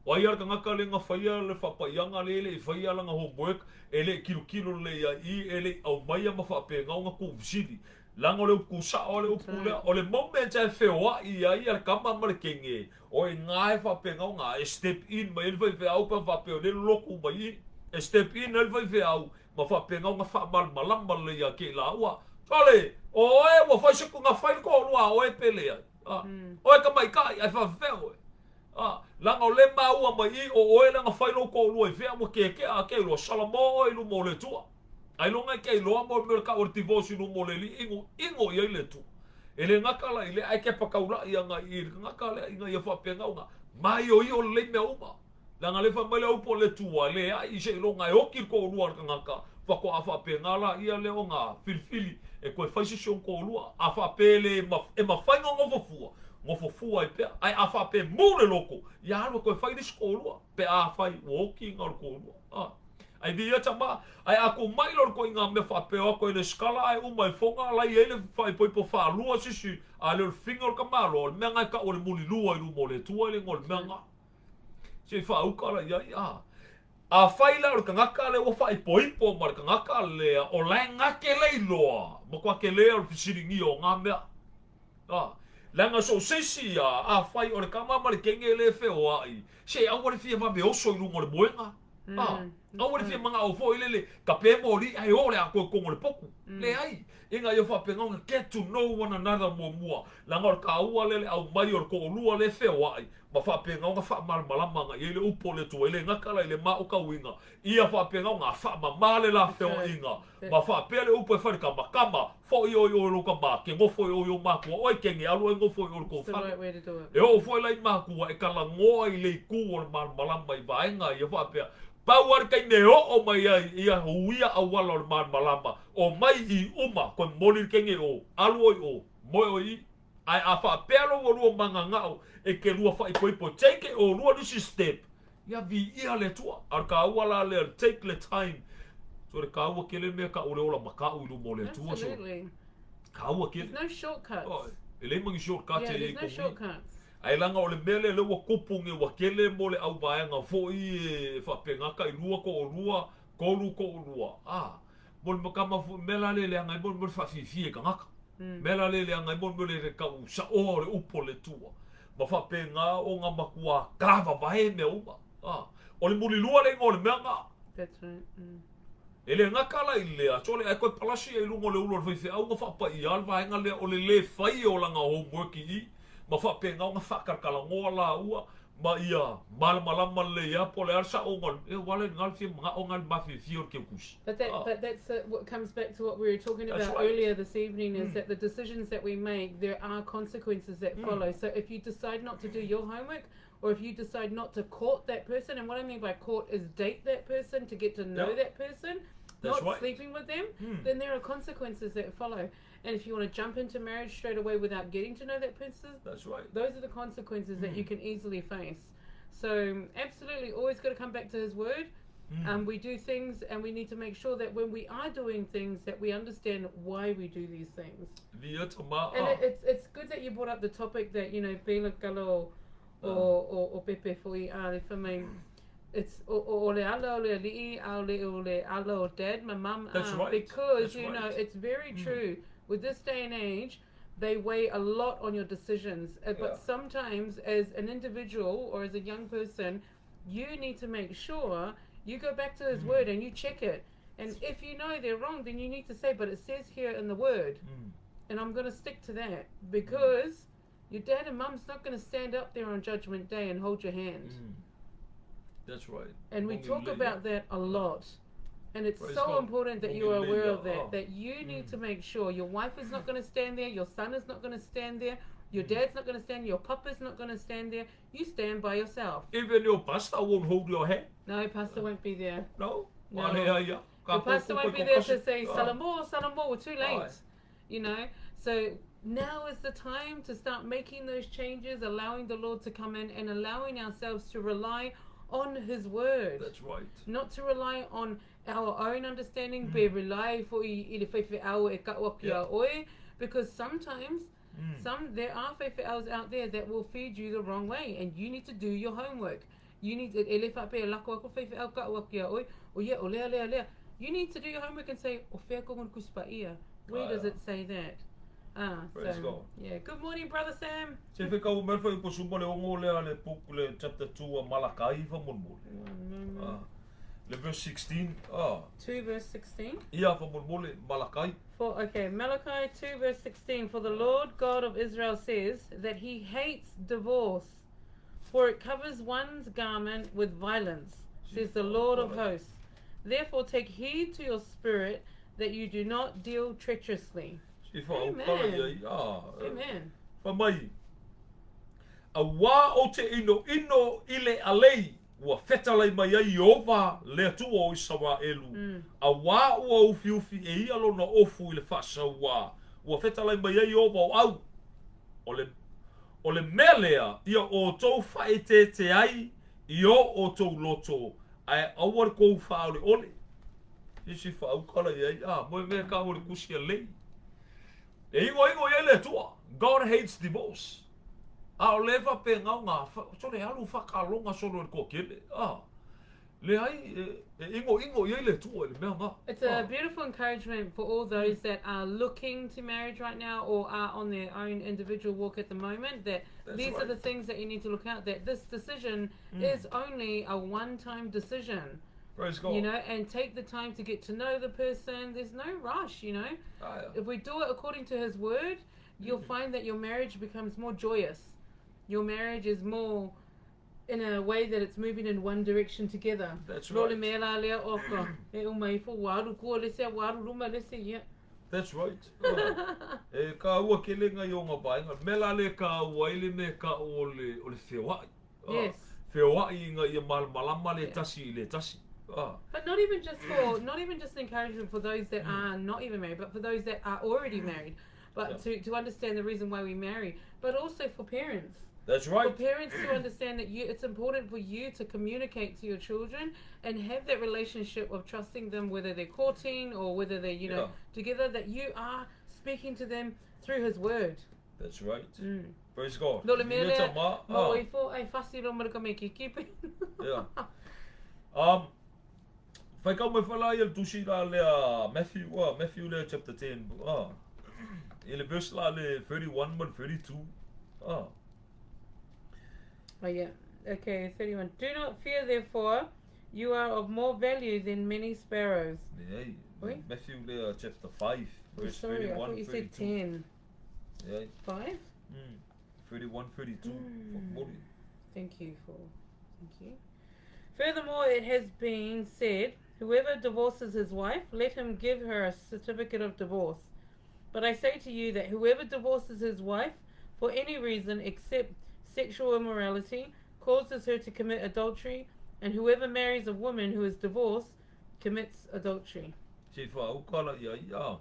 O ai a le tagata lea na faia le faapaiaga lea e le i faia lana homework, e le i kilokilo lelei ai i, e le i aumaia ma faapena ona tuufesili. Leaga o le upu sao a le upu lea, o le moment e feoai ai le kama ma le kenge, o i ina e faapena ona e step in mai ai le faifeau pe a faapea o lea e lolotu mai i, e step in ai le faifeau ma faapena ona faamalamalama lelei ia te i laua. Sole, o oe ua fai se na fai le toalua a oe pe leai. A, oe tamaitai, ae faafefea oe. A, leaga o lea e maua mai i, o oe lea na fai lou toalua i fea, ua kekea a ke iloa, salamo oe i luma o le Atua. Ailoga e ke iloa mo le mea o le kau o le divorce i luma o le Alii, ino, ino i ai le Atua. E le gata la i lea, ae kepa taula'i agai i le tagata lea ina ia faapena ona maioio lelei mea uma. Leaga lea fai mai le upu a le Atua, e leai seiloga e oti le toalua o le tagata, faatoa faapena laia lea ona filifili e toe fai se isi ona toalua. A faapea e le e mafai ona nofo fua, nofo fua ai pea. Ae a faapea e mu le loto, ia alu e toe fai le isi toalua, pe afai ua oti ina o le toalua. A. Ai viia tama, ae a tuu mai loa le koiga mea faapea o atu ai le sikala ae uma e foga la i ai le faaipoipo faalua sisi a le o le figa o le tamaloa o le mea na e tau o le mulilua i luma o le Atua e le igoa o le mea na. Se i faauka la i ai a. Afai la o le tagata lea ua faaipoipo ma le tagata lea o la e gate le iloa, matua tele o le fesiligia o na mea. A, leaga so o se isi a, afai o le tama ma le teine lea e feoai, se aua le fia vave oso i luga o le moega. A, aua le fia manao foi lele, tape moli ae o le atoa i totonu o le potu. Leai, ina ia faapena ona get to know one another muamua, leaga o le taua lea le aumai o le toalua lea e feoai, ma faapena ona faamalamalama agai i ai le upu o le Atua, e le gata la i le maokaoina, ia faapena ona faamama le la feoaiga, ma faapea le upu e fai i le tama, Tama, foi oe i o i lou tama, ke nofo i o i ou matua, oe kene, alu oe nofo i o i le tou fale. E oo foi la i matua e talanoa i le itu o le malamalama i vaega ia faapea, pau lava le taimi e oo mai ai ia huia auala o le malamalama, omai i uma, toe momoli le kene i o, alu oe i o, moe oe i i. Ae a faapea lou olua magagao e te lua faaipoipo, take e olua le isi step, ia viia le Atua. A o le taua la lea, take le time. So le taua tele mea tau o le ola maka'u i luma o le Atua. So, Absolutely. taua tele. There's no shortcuts. Oh, e leai ma ni shortcuts Yeah, e there's i no ai kogi. shortcuts. Ae leaga o le mea lea lea ua tupu nei ua tele mo le auvaega foi e faapena tailua toalua, tolu toalua. Ah, mo le kama foi, mea la lea e leaga ai mo le mea o le faafiafia i tagata. Mea la lea e leaga ai mo le mea o le tau saoa o le upu o le Atua. Ma faapena ona matua tavavae mea uma. Ah, o le mulilua le igoa o le mea na. That's right. Mm. E le gata la i lea, sole ae toe palasi ai i luga o le ulu o le faifeau na faapaia le vaega lea o le le fai o lana homework i i. Ma faapena ona faakalakalanoa laua ma ia malamalama lelei lava po o le a le saoga e ua ala i lena le fia manao na i le mafiafia o le keukusi. But that, but that's what comes back to what we were talking about earlier this evening is that the decisions that we make, there are consequences that follow. So if you decide not to do your homework, or if you decide not to court that person, and what I mean by court is date that person to get to know that person, That's not right. sleeping with them, then there are consequences that follow. And if you want to jump into marriage straight away without getting to know that person, That's right. those are the consequences that you can easily face. So, absolutely, always got to come back to His Word. We do things, and we need to make sure that when we are doing things, that we understand why we do these things. Via tama, And it's good that you brought up the topic that, you know, pela kalo o pepe foi a le whamai, it's o le ala o le ali'i, a o le o le ala o dad, my mum. That's right. Because, That's you know, right. it's very true. With this day and age, they weigh a lot on your decisions. But sometimes as an individual or as a young person, you need to make sure you go back to His Word and you check it. And if you know they're wrong, then you need to say, but it says here in the Word. And I'm going to stick to that because your dad and mum's not going to stand up there on Judgment Day and hold your hand. That's right. And we Mungi talk le, about that a lot. And it's Praise so God. important that Mungi you are le, aware of that, that you need to make sure your wife is not going to stand there, your son is not going to stand there, your dad's not going to stand, your papa's not going to stand there. You stand by yourself. Even your pastor won't hold your hand. No, pastor won't be there. No. No. Wale ai ia. The pastor won't be there to say, Salamo, Salamo, we're too late. Aye. You know? So now is the time to start making those changes, allowing the Lord to come in and allowing ourselves to rely on His Word. That's right. Not to rely on our own understanding, be rely for i le whaiwhiao e ka'ua ki a oe, because sometimes there are whaiwhiaos out there that will feed you the wrong way, and you need to do your homework. You need to, e le whape e lako ako whaiwhiao ka'ua ki a oe, o ia, o lea, lea, lea. You need to do your homework and say, o whea kongo kuspa ia. Where does it say that? Praise God. Good morning, Brother Sam. Se wheka o mea whai posumba le ongo lea le book le chapter 2 a Malakai fa molmole. One moment. Le verse 16. 2 verse 16. Ia fa molmole Malakai. Malachi 2 verse 16. For the Lord God of Israel says that he hates divorce, for it covers one's garment with violence, says the Lord of hosts. Therefore take heed to your spirit that you do not deal treacherously. Se wha o Amen. kala ia i, Amen. Fa mai, a wā o te ino ino i le alei, ua fetalai mai ai Iova le Atua o Isaraelu. A wā ua ufiufi e ia lona ofu i le whaasauā, ua fetalai mai ai Iova o au. O le mea lea, ia o tō whaete te ai, i o o tō loto, ai aua le kou whaole ole. Isi whaukala i ai, moe mea ka o le kusi a lei. E ingo ingo i ai le Atua, God hates divorce. A o le whape ngau ngā, so le alu whakalonga solo e koa kele. Le ai, e ingo ingo i ai le Atua e le mea ngā. It's a beautiful encouragement for all those that are looking to marriage right now or are on their own individual walk at the moment, that That's these are right. the things that you need to look out, that this decision is only a one-time decision. Praise God. And take the time to get to know the person. There's no rush. If we do it according to His Word, you'll find that your marriage becomes more joyous. Your marriage is more in a way that it's moving in one direction together. That's Lole right. me la lea oko. E o mai fo waru kua le se waru ruma le se ia. That's right. E ka ua kele ngai o ngā vaenga. Me la le ka ua ile me ka o le, o le whiawai. Yes. Whiawai i ngā ia malama le tasi i le tasi. But not even just for, not even just encouragement for those that are not even married, but for those that are already married. But to understand the reason why we marry, but also for parents. That's right. For parents to understand that it's important for you to communicate to your children and have that relationship of trusting them, whether they're courting or whether they're, together, that you are speaking to them through His Word. That's right. Praise God. No le mea Ia lea, ta ma, ma oi fo, ai fasi lo maraka me ki kipi. Yeah. Whai kau mai whala ia le tusi la lea Matthew, Matthew lea chapter 10. I le verse la le 31 ma le 32. Oh yeah. Okay, 31. Do not fear, therefore, you are of more value than many sparrows. Yeah, Oi? Matthew lea chapter 5, Oh, verse sorry, I 31, thought you said 32. 10. Yeah. 5? 31, 32. Mm. Thank you for thank you. Furthermore, it has been said, whoever divorces his wife, let him give her a certificate of divorce. But I say to you that whoever divorces his wife for any reason except sexual immorality causes her to commit adultery, and whoever marries a woman who is divorced commits adultery. Se whaauka la ia ia.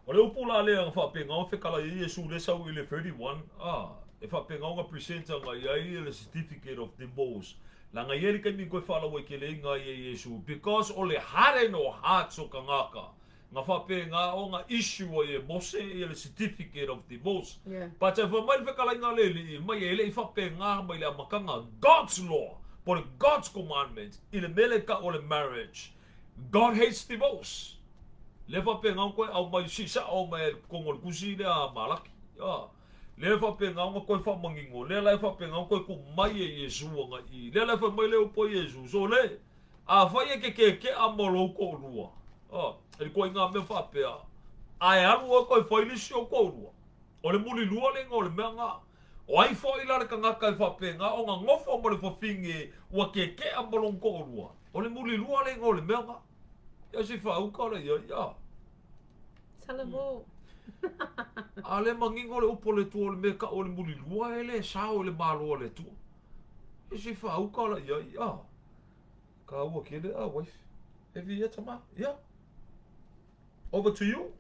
O le upu la lea nga whaapenga o whekala i Iesu le sau i le 31, a, e whaapenga o nga presenta nga ia i le certificate of divorce. La nga ia li kaimi koe whaalawa i ke le inga i Iesu, because o le hare no hearts o kangaka, nga whaapenga o nga issue o e Mose i le certificate of divorce. Yeah. But e wha mai le whekala i ngā le li, mai e le i whaapenga mai le amakanga God's law, po le God's commandment, i le mele ka o le marriage. God hates divorce. Le whapenga koe au mai si sa au mai kongo le kusi le a malaki. Ah. Le whapenga nga koe whamangingo. Le lai whapenga koe ku mai e Yesu nga i. Le lai wha mai le upo Yesu. So le. A whai e ke ke ke a molo ko rua. Ah. E koe ngā me whapea. A e alu o koe whailisi o ko rua. O le muli lua le o le mea ngā. O ai fo ila le kangaka e whapenga o ngā ngofo mo le whawhinge ua ke ke a molo ko rua. O le muli lua le o le mea ngā. Ia si whauka le ia ia. Tell him all. A le mangingo le upo le tua o le mea ka o le muli lua e le sao le malo le tua. Ia si whauka le ia ia. Ka ua ke le a wife. E vi e tama. Ia. Over to you.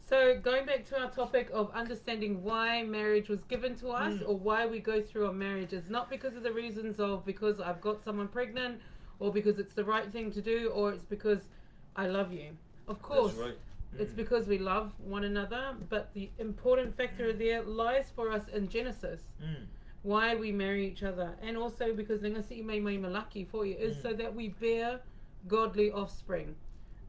So, going back to our topic of understanding why marriage was given to us or why we go through a marriage, it's not because of the reasons of because I've got someone pregnant or because it's the right thing to do or it's because I love you. Of course, That's right. it's because we love one another, but the important factor there lies for us in Genesis. Why we marry each other, and also because ngasi mai mai malaki for you is so that we bear godly offspring.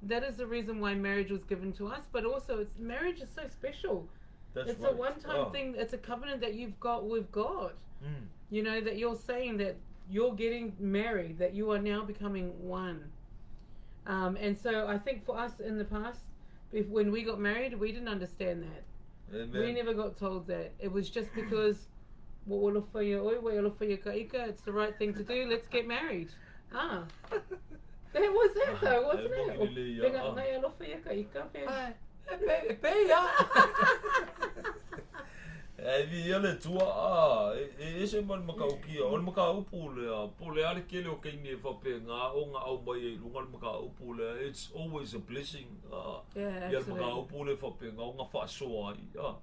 That is the reason why marriage was given to us, but also it's marriage is so special. That's it's right. a one-time Oh. thing. It's a covenant that you've got with God. You know that you're saying that you're getting married, that you are now becoming one. And so I think for us in the past, if when we got married, we didn't understand that. Amen. We never got told that. It was just because it's the right thing to do. Let's get married. Ah. That was it though, wasn't it? E pe ia. E vi ia le tua a e ese man makaukia o le makaupu le a po le ale kele o keini e whape ngā o ngā au mai e lunga le makaupu le it's always a blessing a Yeah, ia le absolutely. makaupu le whape ngā o ngā whaasoa ai a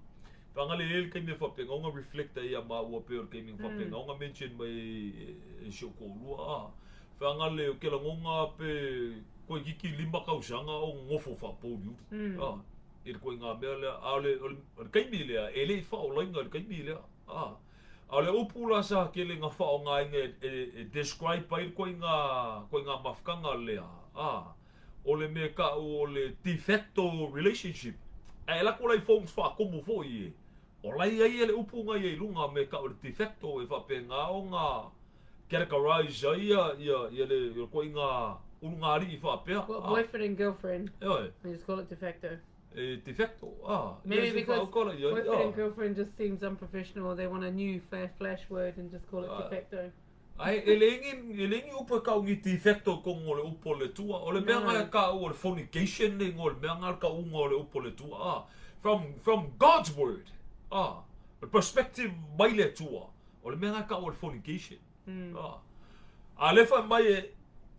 Whangale e le keini e whape ngā o ngā reflect ai a mā ua pe o le keini e whape ngā o ngā mention mai e si o kōrua a Whangale o kela ngonga pe koe kiki lima kausanga o ngofo whapōriuri a I le koe ngā mea lea, a o le, o le, o le kaimi lea, e le i whaolainga le kaimi lea. A, a o le upu la sa kele ngā whao ngā inga e, e, e describe ai le koe ngā, koe ngā mafkanga lea. A, o le mea ka o le de facto relationship. A e lako lai phones whaakomo fo i e. O lai ai e le upu ngai e lunga me ka o le de facto e whape ngā o ngā categorize ai ia, ia, ia le, ia koe ngā uru i whaapea. What, boyfriend and girlfriend? E oe. We just call it de facto. E de facto, ah. Maybe Ia, se because whaukala ia, boyfriend and ah. girlfriend just seems unprofessional. They want a new flash word and just call it de facto. Ai, e le ingi, e le ingi upo e kau ngi de facto kongo le upo le tua. O le mea No. ngai ka o le fornication le ngo le mea ngai ka ungo le upo le tua. Ah, from God's word. Ah, the perspective mai le tua. O le mea ngai ka o le fornication. Ah. A le whai mai e,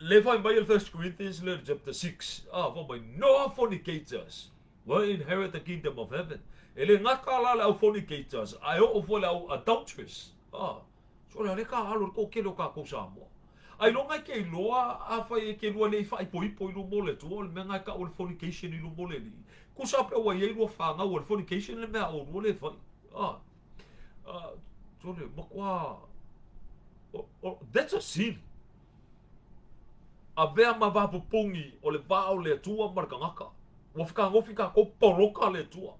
le whai mai e 1 Corinthians le chapter 6. Ah, whai mai, no fornicators will inherit the kingdom of heaven. E le ngaka la le au fornicators, ai o fo le au adulteress. Ah, so le ka alo ko kelo ka ko Samoa. Ai longa ke iloa a whai e ke lua le i whai po ipo i lumo le tua, o le mea ngai ka o le fornication i lumo le li. Ko sa pe ua iei lua whanga o le fornication le mea o lua le whai. Ah, ah, so le makwa, o, that's a sin. A vea ma vapopongi o le vā o le tua ma le kangaka. Ua whakangofi ka ko poroka le tua.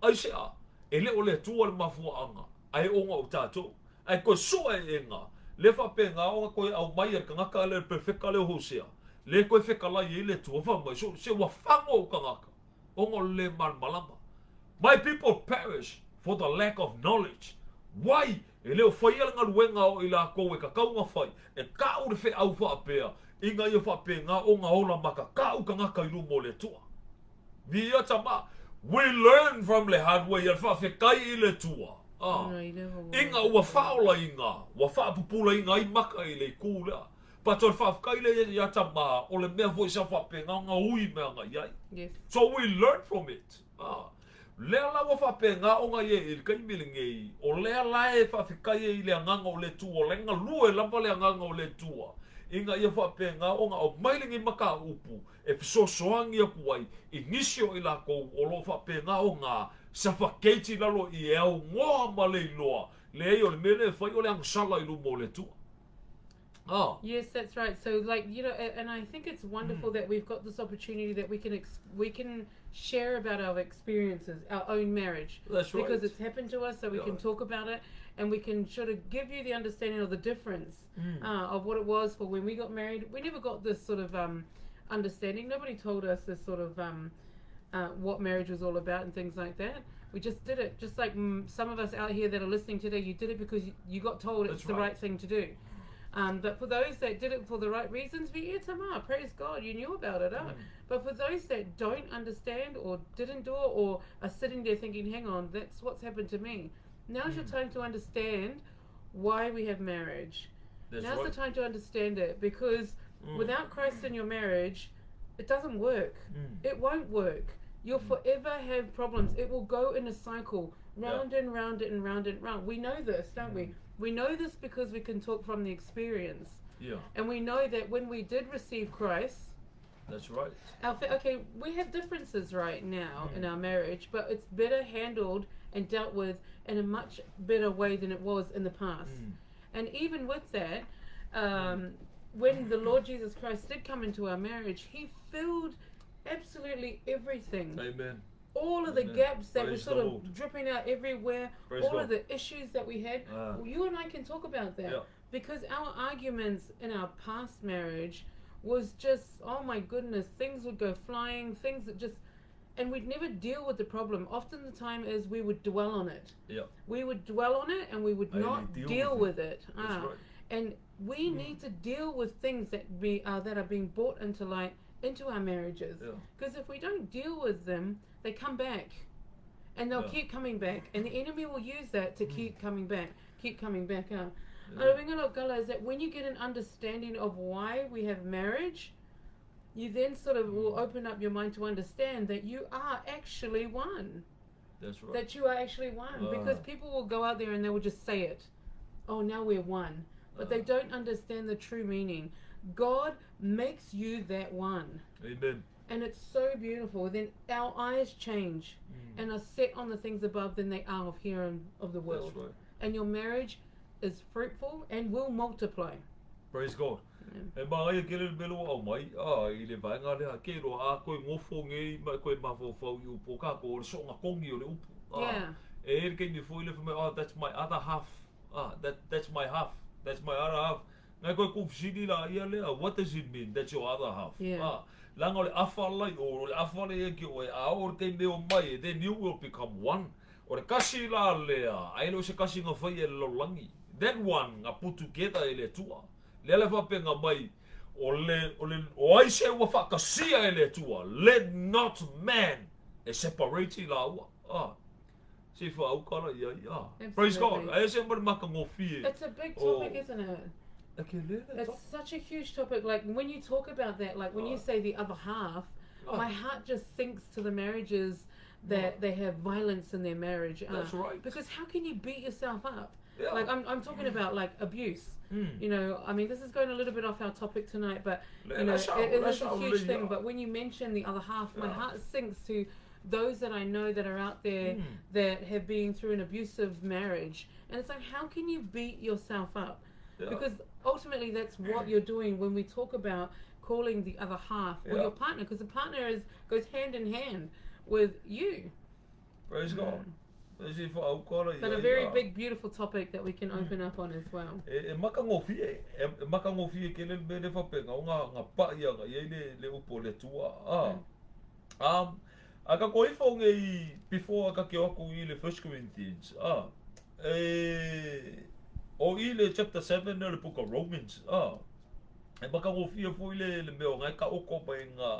Ai se a, e le o le tua le mafua anga. Ai o ngā o tātou. Ai koe sua e ngā. Le whape ngā o ngā koe au mai e kangaka le perfecta le hosea. Le koe whekalai e le tua wha mai. So, se ua whango o kangaka. O ngā le malmalama. My people perish for the lack of knowledge. Wai, e le o faia le galuega o i lakou e kakau ona fai, e ka'u le fe'au faapea, ina ia faapena ona ola ma kaka'u tagata i luma o le Atua. Viia tama, we learn from le hard way, a le faafetai i le Atua. Ah, ina ua faaolaina, ua faapupulaina ai maka i le itu lea. But o le faafetai lea ia tama, o le mea foi sa faapena ona ui mea na i ai. Yes. So we learn from it. Ah. Lea la ua faapena ona ia i le taimi lenei, o lea la e faafetai ai i le Agaga o le Atua, o la e galue lava le Agaga o le Atua, ina ia faapena ona aumai lenei mataupu e fesoasoani atu ai i nisi o i lakou o lo o faapena ona suffocate i lalo i e aunoa ma le iloa, leai o le mea lea e fai o le agasala i luma o le Atua. Oh. Yes, that's right. So, like you know, and I think it's wonderful that we've got this opportunity that we can we can share about our experiences, our own marriage. That's right. Because it's happened to us, so we can talk about it, and we can sort of give you the understanding of the difference of what it was for when we got married. We never got this sort of understanding. Nobody told us this sort of what marriage was all about and things like that. We just did it. Just like some of us out here that are listening today, you did it because you got told That's it's the right. right thing to do. But for those that did it for the right reasons, vi'ia tama, praise God, you knew about it. Huh? But for those that don't understand or didn't do it or are sitting there thinking, hang on, that's what's happened to me. Now's your time to understand why we have marriage. That's Now's right. the time to understand it, because without Christ in your marriage, it doesn't work. It won't work. You'll forever have problems. It will go in a cycle, round and round and round and round. We know this, don't we? We know this because we can talk from the experience. And we know that when we did receive Christ... That's right. We have differences right now in our marriage, but it's better handled and dealt with in a much better way than it was in the past. And even with that, when the Lord Jesus Christ did come into our marriage, he filled absolutely everything. Amen. All of the Amen. gaps that were Praise the sort of Lord. dripping out everywhere, Praise all God. of the issues that we had. You and I can talk about that. Because our arguments in our past marriage was just, oh my goodness, things would go flying, things that just, and we'd never deal with the problem. Often the time is we would dwell on it. We would dwell on it and we would I not deal deal with with it. That's right. And we need to deal with things that that are being brought into light into our marriages. Because if we don't deal with them, they come back. And they'll keep coming back. And the enemy will use that to keep coming back, keep coming back up. Is that when you get an understanding of why we have marriage, you then sort of will open up your mind to understand that you are actually one. That's right. That you are actually one. Because people will go out there and they will just say it. Oh, now we're one. But they don't understand the true meaning. God makes you that one. Amen. And it's so beautiful. Then our eyes change and are set on the things above than they are of here and of the world. That's right. And your marriage is fruitful and will multiply. Praise God. E maia ke le melo au mai, a i le vaenga lea, ke roa a koe ngofo ngei, mai koe mawhauwhau i upu, ka ko o le soonga kongi o le upu. E ere kei mi fo i le whamai, oh, that's my other half. That's my half. That's my other half. Ngai koe kufisini la ia lea, what does it mean? That's your other half. Langa o le awha lai, o le awha le e ki oe, a o le kei meo mai, then you will become one. O le kasi la lea, ai le o se kasi ngā whai e lolangi. That one, ngā putu keta e le tua. Lea le whapenga mai, o le, o le, o ai se ua whakasia e le tua. Let not man e separate i la ua. Se wha au kara ia ia. Praise God. Absolutely. Ai se mara maka ngō whie. It's a big topic, isn't it? Okay, le, le, It's top. such a huge topic. Like when you talk about that, like when you say the other half, my heart just sinks to the marriages that they have violence in their marriage. That's right. Because how can you beat yourself up? Like I'm talking about abuse. This is going a little bit off our topic tonight, but Le, that's how, it that's is a how huge really thing. are. But when you mention the other half, my heart sinks to those that I know that are out there that have been through an abusive marriage. And it's like, how can you beat yourself up? Because ultimately that's what you're doing when we talk about calling the other half or your partner, because the partner goes hand in hand with you. Praise God. Praise you for our call, But a yeah, very yeah. big, beautiful topic that we can open up on as well. E maka ngō whie, e maka ngō whie ke le mele whapenga o ngā, ngā pa ia ngā iei le upo le tua. A ka koe ifo ngei before a ka ke aku i le First Corinthians, a, e, o i le chapter 7 o le book of Romans, a, e makagofie foi le, le mea o ngai ka oko mai ngā,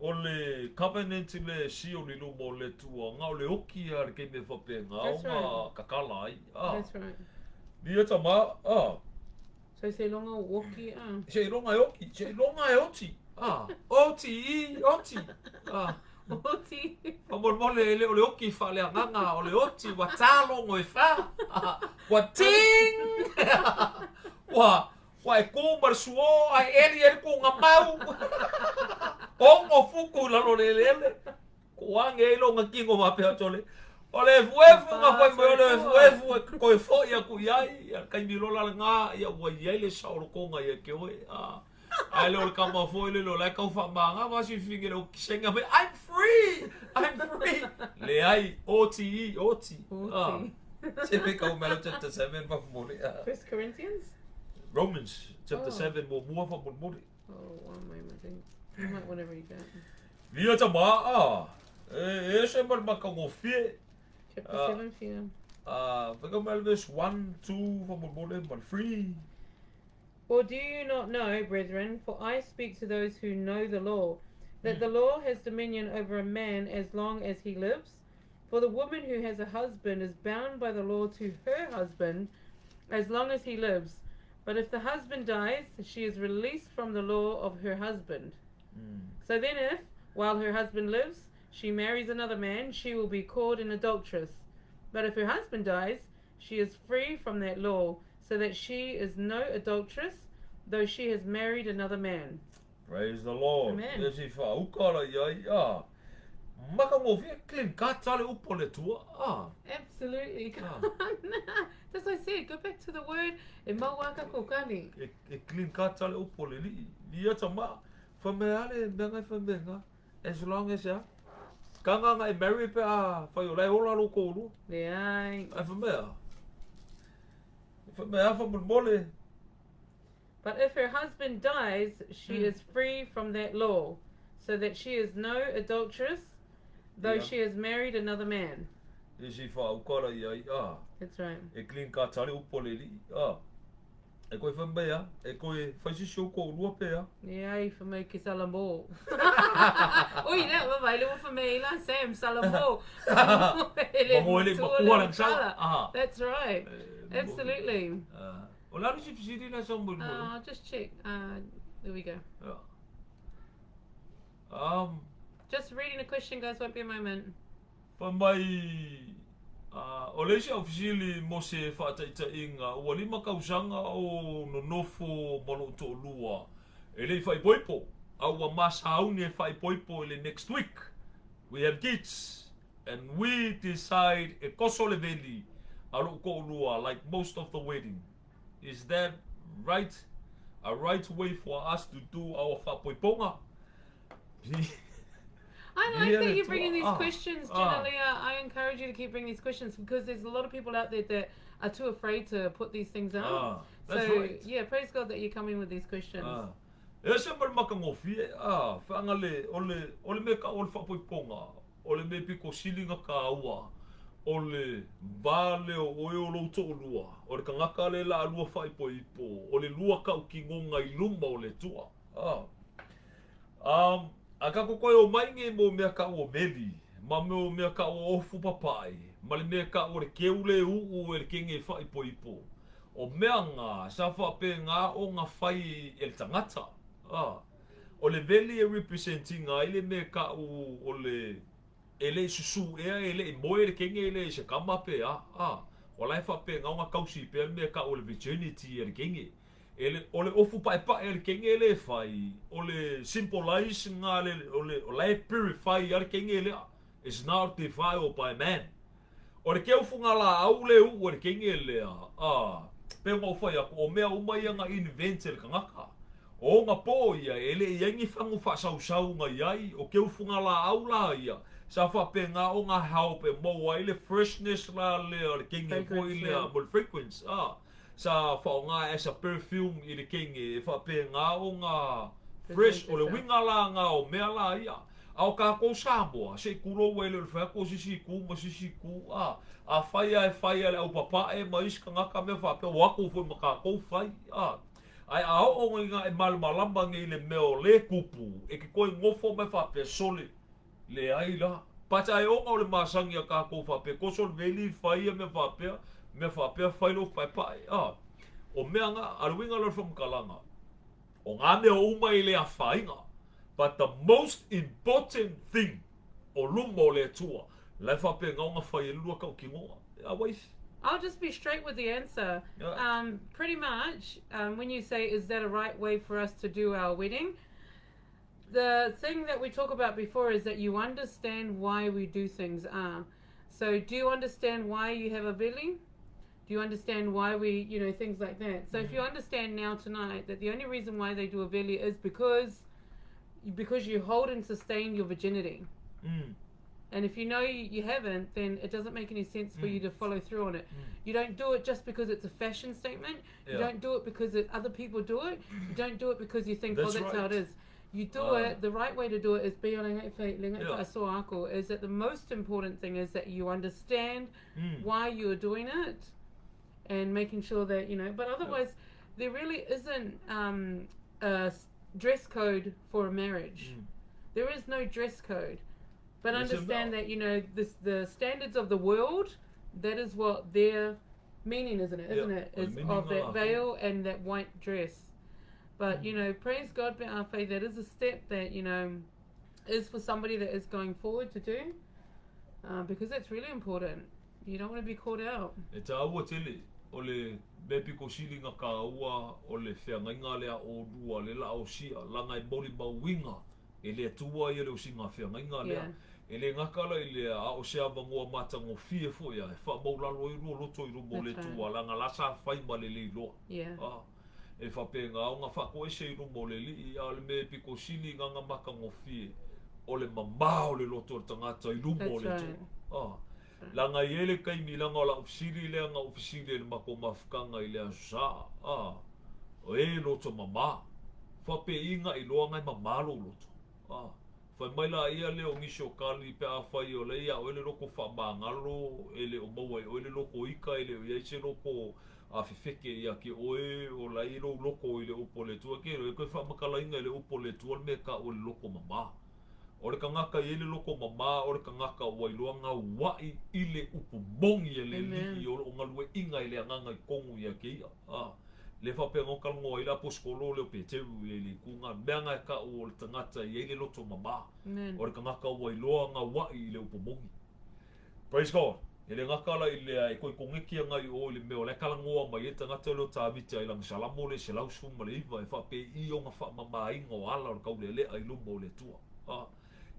o le covenant le sioli luma o le tua, ngā o le oki a le kei me whape ngā, o ngā kakala ai, a. That's right. Ia tama, a. So seiloga o oki, a. Seiloga e oki, seiloga e oti, a. Oti i, oti, a. Oti. Faamolemole e le o le oki faaleagaga, o le oti ua tālogo e whā, a, ua ting! Ua, ua e kū ma le suō, ae eli ai le kūga mau. Ogo fuku i lalo o le eleele. Ko ange ai longa kino faapea atu ole. O le efuefu nga fai mai o le efuefu e koe fo'i aku i ai, ia kaimi lola le ngā, ia ua i ai le saolokonga ia ke oe. A, ae le o le kama foi le lo lai kau whaamanga, wa si whingi le o kisenga mai, I'm free! I'm free! Leai, oti i, oti. Oti. Se me kau melo chapter 7 whakamole. First Corinthians? Romans chapter Oh. 7 mo mua whakamole. Oh, one moment, I think. You might want to read that. Via ta ma a. E ese ma le makagofie. Chapter 7 fia. Whaka mai le verse 1, 2, whakamole, ma le 3. Or do you not know, brethren, for I speak to those who know the law, that the law has dominion over a man as long as he lives? For the woman who has a husband is bound by the law to her husband as long as he lives. But if the husband dies, she is released from the law of her husband. So then if, while her husband lives, she marries another man, she will be called an adulteress. But if her husband dies, she is free from that law, so that she is no adulteress, though she has married another man. Praise the Lord. Amen. E si whaauka la ia i a. Makagofie clean ka tale upo le tua. Ah. Absolutely. Ah. That's what I said. Go back to the word. E mauaka ko kani. E, e clean ka tale upo le li. Ia ta ma. Whamea ale, mea ngai whamea ngā. As long as ya. Ka ngā ngai marry pe a whai o lai ola lo kōrua. Leai. Ai whamea. Whamea whamulmole. But if her husband dies, she is free from that law, so that she is no adulteress, though Yeah. she has married another man. E si whaukara ia i a. That's right. E clean ka tare upo le li. A. E koe whamea, e koe whaisisi o kōrua pe a. Leai for me ke Salamo. Oi, na, vai le for me la Sam Salamo. Maho ele makua lang sa. Ah. That's right. Absolutely. O la si fisiri na sa mo. I'll just check. There we go. Just reading a question, guys. Won't be a moment. Fai mai, o le isi au fesili mo se faataitaiga, ua lima kausaga o nonofo ma lou toalua e le i faaipoipo, a ua masauni e faaipoipo i le next week. We have kids and we decide e koso le veli a lou toalua like most of the wedding. Is that right? A right way for us to do our faapoipoga? I like Yeah, that you're that's bringing these ah, questions, ah. Janalia. I encourage you to keep bringing these questions because there's a lot of people out there that are too afraid to put these things out. Ah, that's so, right. yeah, praise God that you're coming with these questions. Ah. E se ma le makagofie, ah, whaanga le, o le, o le me ka o le whaapoiponga, o le me piko silinga ka ua, o le vale o oe o lou to'olua, o le kangaka le la lua whaipoipo, o le lua kau ki ngonga i luma o le tua. Ah. A ka kokoe o mai nge mo mea ka o meli, ma mo mea ka o ofu papai, ma le mea ka o le keule uu e le kenge whaipoipo. O mea ngā, sa whape ngā o ngā whai e le tangata. Ah. O le veli e representinga i le mea ka o, o le e le susu ea e le i moe le kenge e le se kama pe a. Ah. O lai whape ngā o ngā kausi pe a mea ka o le virginity e le kenge. E le, o le ofu pae pae e le kenge le whai, o le symbolize ngā le, o le, o lai purify a le kenge le a. It's not defiled by man. O le keufu ngā la au le u e le kenge lea, a, pe ngā whai aku, o mea uma ia ngā invent e le kangaka. O ngā pō ia, e le ia ngi whangu whasausau ngā iai, o keufu ngā la au la ia, sa whape ngā o ngā help e maua ai le freshness la lea, le kenge Fragrance, foi lea, yeah. mo le fragrance, ah. Sa whao ngā as a perfume i le kenge, e whape ngā o ngā fresh, o le winga la ngā o mea la ia. A o kākou Samoa, se i kulou e le o le fai atu o se isi itu ma se isi itu, a. Afai lava e fai a le aupapa'e ma isi tagata mea faapea, o atu foi ma kākou fai, a. Ae a oo ina e malamalama nei i le mea o lē tupu, e te toe nofo mai faapea, Sole, leai la. But ae ona o le masani a kākou faapea, toso le veli, fai ia mea faapea, mea faapea, fai lou paepae, a. O mea na, a le uiga la o le faamatalaga, o ngā mea uma e le afaina, but the most important thing, o luma o le Atua, la e faapena ona fai e le lua tautinoga. Yeah, wife? I'll just be straight with the answer. Yeah. Pretty much, when you say, is that a right way for us to do our wedding? The thing that we talk about before is that you understand why we do things. So do you understand why you have a veli? Do you understand why we, you know, things like that? So if you understand now tonight that the only reason why they do a veli is because you hold and sustain your virginity. And if you know you haven't, then it doesn't make any sense for you to follow through on it. You don't do it just because it's a fashion statement. You don't do it because other people do it. You don't do it because you think, oh, That's that's how it right. is. You do it, the right way to do it is be is that the most important thing is that you understand why you're doing it and making sure that, you know, but otherwise there really isn't a dress code for a marriage. There is no dress code. But Yes, understand no. that, you know, this, the standards of the world, that is what their meaning, isn't it? Isn't it? The Is meaning of that of- veil and that white dress. But, you know, praise God, Be'afe, that is a step that, you know, is for somebody that is going forward to do, because that's really important. You don't want to be caught out. E tāua tele, o le mea piko sili ngā kāua, o le wheangaiga lea o rua, le la o sia, langa e moli mauinga, e le atua ia le o singa wheangaiga lea. E le ngakala i le a o se avangoa mātango fie fo ia, e wha maulalo i rua loto i rumo le That's right. tua, langa lasa whai ma le leiloa. E whapenga o ngā whako ese i rumo le lii, a le mea piko sili ngā ngā makango fie, o le mamao le loto o le tangata i rumo That's le right. tua. Langa i ele kaimi langa o la ofisiri lea ngā ofisiri e le mako mafukanga i le aso sa. O e loto mama. Whape inga i loa ngai mamalo loto. Whai mai la ia le o ngisho kali pe a whai o le ia o ele loko wha mangalo, ele o maua i o ele loko ika, ele o ia se loko a fefeke ia ke oe o la i lo loko i le upo le tua ke e koe wha makalainga i le upo le tua le me ka o le loko mama. O le kangaka i ele loko mama, o le kangaka o wailoa ngā wai i le upu mongi e le Amen. lii o o ngalue inga i le anganga i kongu ia ke ia. Le whape ngō kalongo i la poskolo le o Peteru i le kunga, mea ngā ka o le tangata i ele loto mama. Amen. O le kangaka o wailoa ngā wai i le upu mongi. Praise God. E le ngakala i le e koi kongeki anga i o i le mea o le kalangoa mai e tangata leo tāviti ai langa salamo le se lausu ma le iwa e whape i o ngā whaamama inga o ala o le kaule lea i luma o le tua.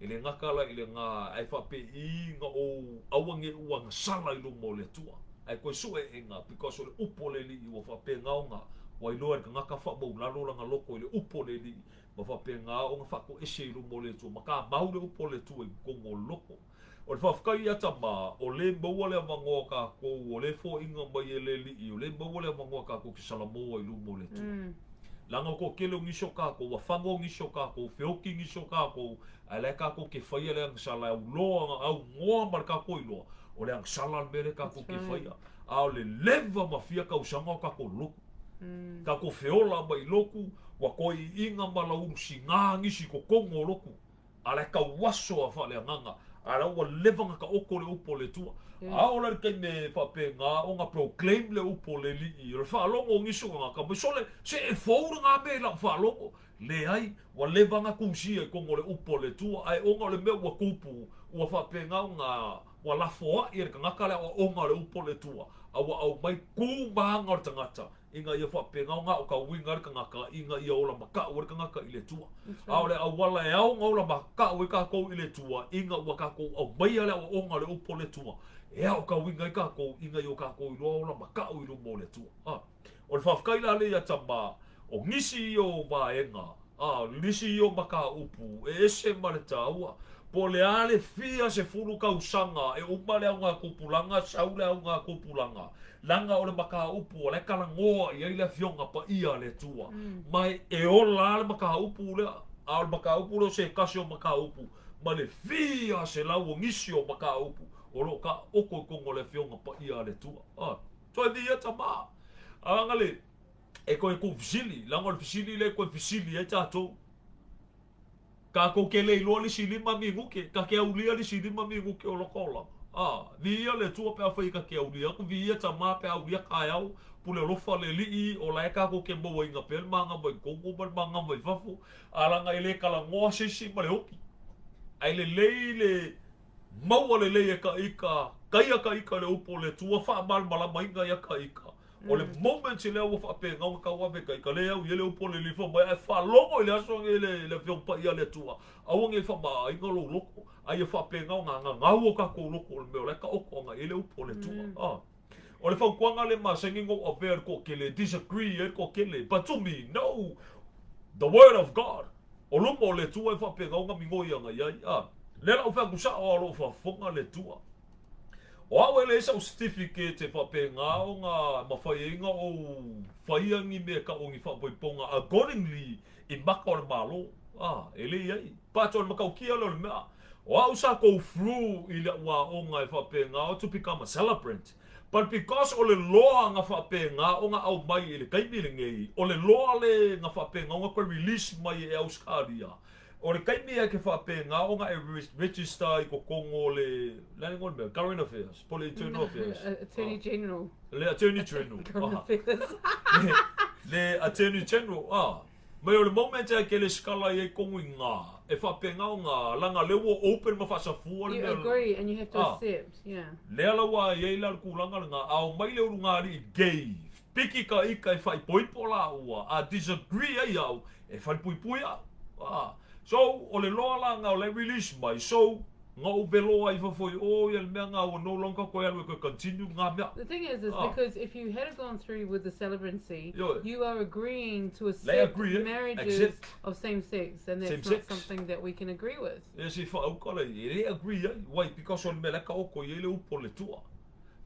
E le ngakala i le ngā ai whape i ngā o awange ua ngā sala i luma o le tua. Ai koe sue e ngā, because o le upo le li i ua whape ngā o ngā wailoa i ka ngaka whaamau lalo langa loko i le upo le li ma whape ngā o ngā whako ese i luma o le tua. Ma ka mau le upo le tua i kongo loko. O le whawhikai ia tama, o le maua le awangoa kākou, o le fōinga mai e le lii, o le maua le awangoa kākou ki Salamoa i lumo le tua. Langa ko kele o ngiso kākou, wa whango ngiso kākou, whioki ngiso kākou, a le kākou ke whaia le angsala, au loa, au ngoa ma le kākou i loa, o le angsala le mere kākou That's ke right. whaia. A o le leva ma fia kausanga o kākou loku. Kākou whiola mai loku, wa koi inga ma la urusi ngā ngisi ko kongo loku. A le kau waso a wha le anganga, a la ua leva ngā ka oko le upo le tua. A o la kai me whape ngā o ngā proclaim le upo le lii. O le whaalongo ngiso ngā ka mai sole, se e fōura ngā me la whaalongo. Le ai, ua leva ngā kūsia i kongo le upo le tua. Ai o ngā le mea ua kupu, ua whape ngā o ngā, ua lafoa i le kangaka le o ngā le upo le tua. A ua au mai kūmanga o le tangata. Inga ia whape ngā o ngā o ka winga le kangaka, inga ia ola maka o le kangaka i le tua. That's A o right. le awala e au ngā ola maka o e kākou i le tua, inga ua kākou au mai ale o ngā le upo le tua. E au ka winga i kākou, inga i o kākou i loa ola maka o i lumo le tua. O le whawhikai la le ia tama, o ngisi i o vaenga, nisi i o maka upu, e ese ma le tāua. Po le ale fia se fulu kausanga, e uma le au ngā kupulanga, sau le au ngā kupulanga. Langa o le maka upu, o le kalangoa i ai le fionga pa ia le tua. Mai e ola le maka upu lea. A o le mataupu lea o se tasi o mataupu ma le fia selau o nisi o mataupu o lo o taoto i totonu o le Afioga Paia a le Atua. A, toe viia tama. A leaga le, e toe tuufesili, leaga o le fesili lea e toe fesili ai tatou. Tatou te le iloa le isi 5 minute, ta te aulia le isi 5 minute o lota olaga. A, viia le Atua pe afai ta te aulia atu, viia tama pe a aulia taeao, pule alofa le Alii, o la e tatou te mauaina pea le magama i totonu ma le magama i fafo, a leaga e le talanoa se isi ma le oki. Ae lelei le maua lelei e ka ika, taia ka ika i le upu o le Atua, faamalamalamaina ia ka ika. O le moment lea ua faapena ona tauave kai ka le au i ele upu o le Alii fai mai, ae faalogo i le aso nei le Afioga Paia a le Atua, aua nei faamaaina lou loto, a ia faapena ona gagau o tatou loto o le mea o la e taoto agai i ai le upu o le Atua. Ah. O le fautuaga lea masani ona ou avea i le toatele, disagree ai le toatele, but to me, no! The word of God, o luma o le Atua e faapena ona migoi agai ai. Ah. Lea la ou fai atu sao a o lo o faafofoga le Atua. O au e leai sau certificate e faapena ona mafai ai ona ou faia ni mea e tau o ni faapoipoga accordingly i maka o le Malo. Ah, e leai ai. But o le matautia lea o le mea, o au sa go through i lau aoga e faapena to become a celebrant. But because o le loa na faapena ona aumai i le taimi lenei, o le loa le na faapena ona toe release mai e Ausetalia, O le taimi e ke faapena ona e register i totonu o le, le a le igoa o le mea, Current Affairs, po o le Internal Affairs. Attorney General. Le Attorney General. Current Affairs. Le Attorney General, ah. Mai o le moment e ke resitala ai i totonu i nga, e faapena ona laga lea ua open ma faasafua le You mea. agree and you have to accept, yeah. Lea la ua i ai la le tulaga lena, a omai le ulugalii gay, Piki ka ika e faaipoipo laua, a disagree ai au, e falepuipui au. Ah. So, o le loa la nga o le release mai, so, nga ou veloa i fafo i o ia le mea nga ua no longer koe alu e koe continue nga mea. The thing is, is Ah. because if you had gone through with the celebrancy, Ioe. you are agreeing to Le accept agree, eh? marriages Accept. of same sex, and that's Same not sex. something that we can agree with. E se whaauka le, e le agree ai, wai, because o le mea la ka oko i ai le upo le tua.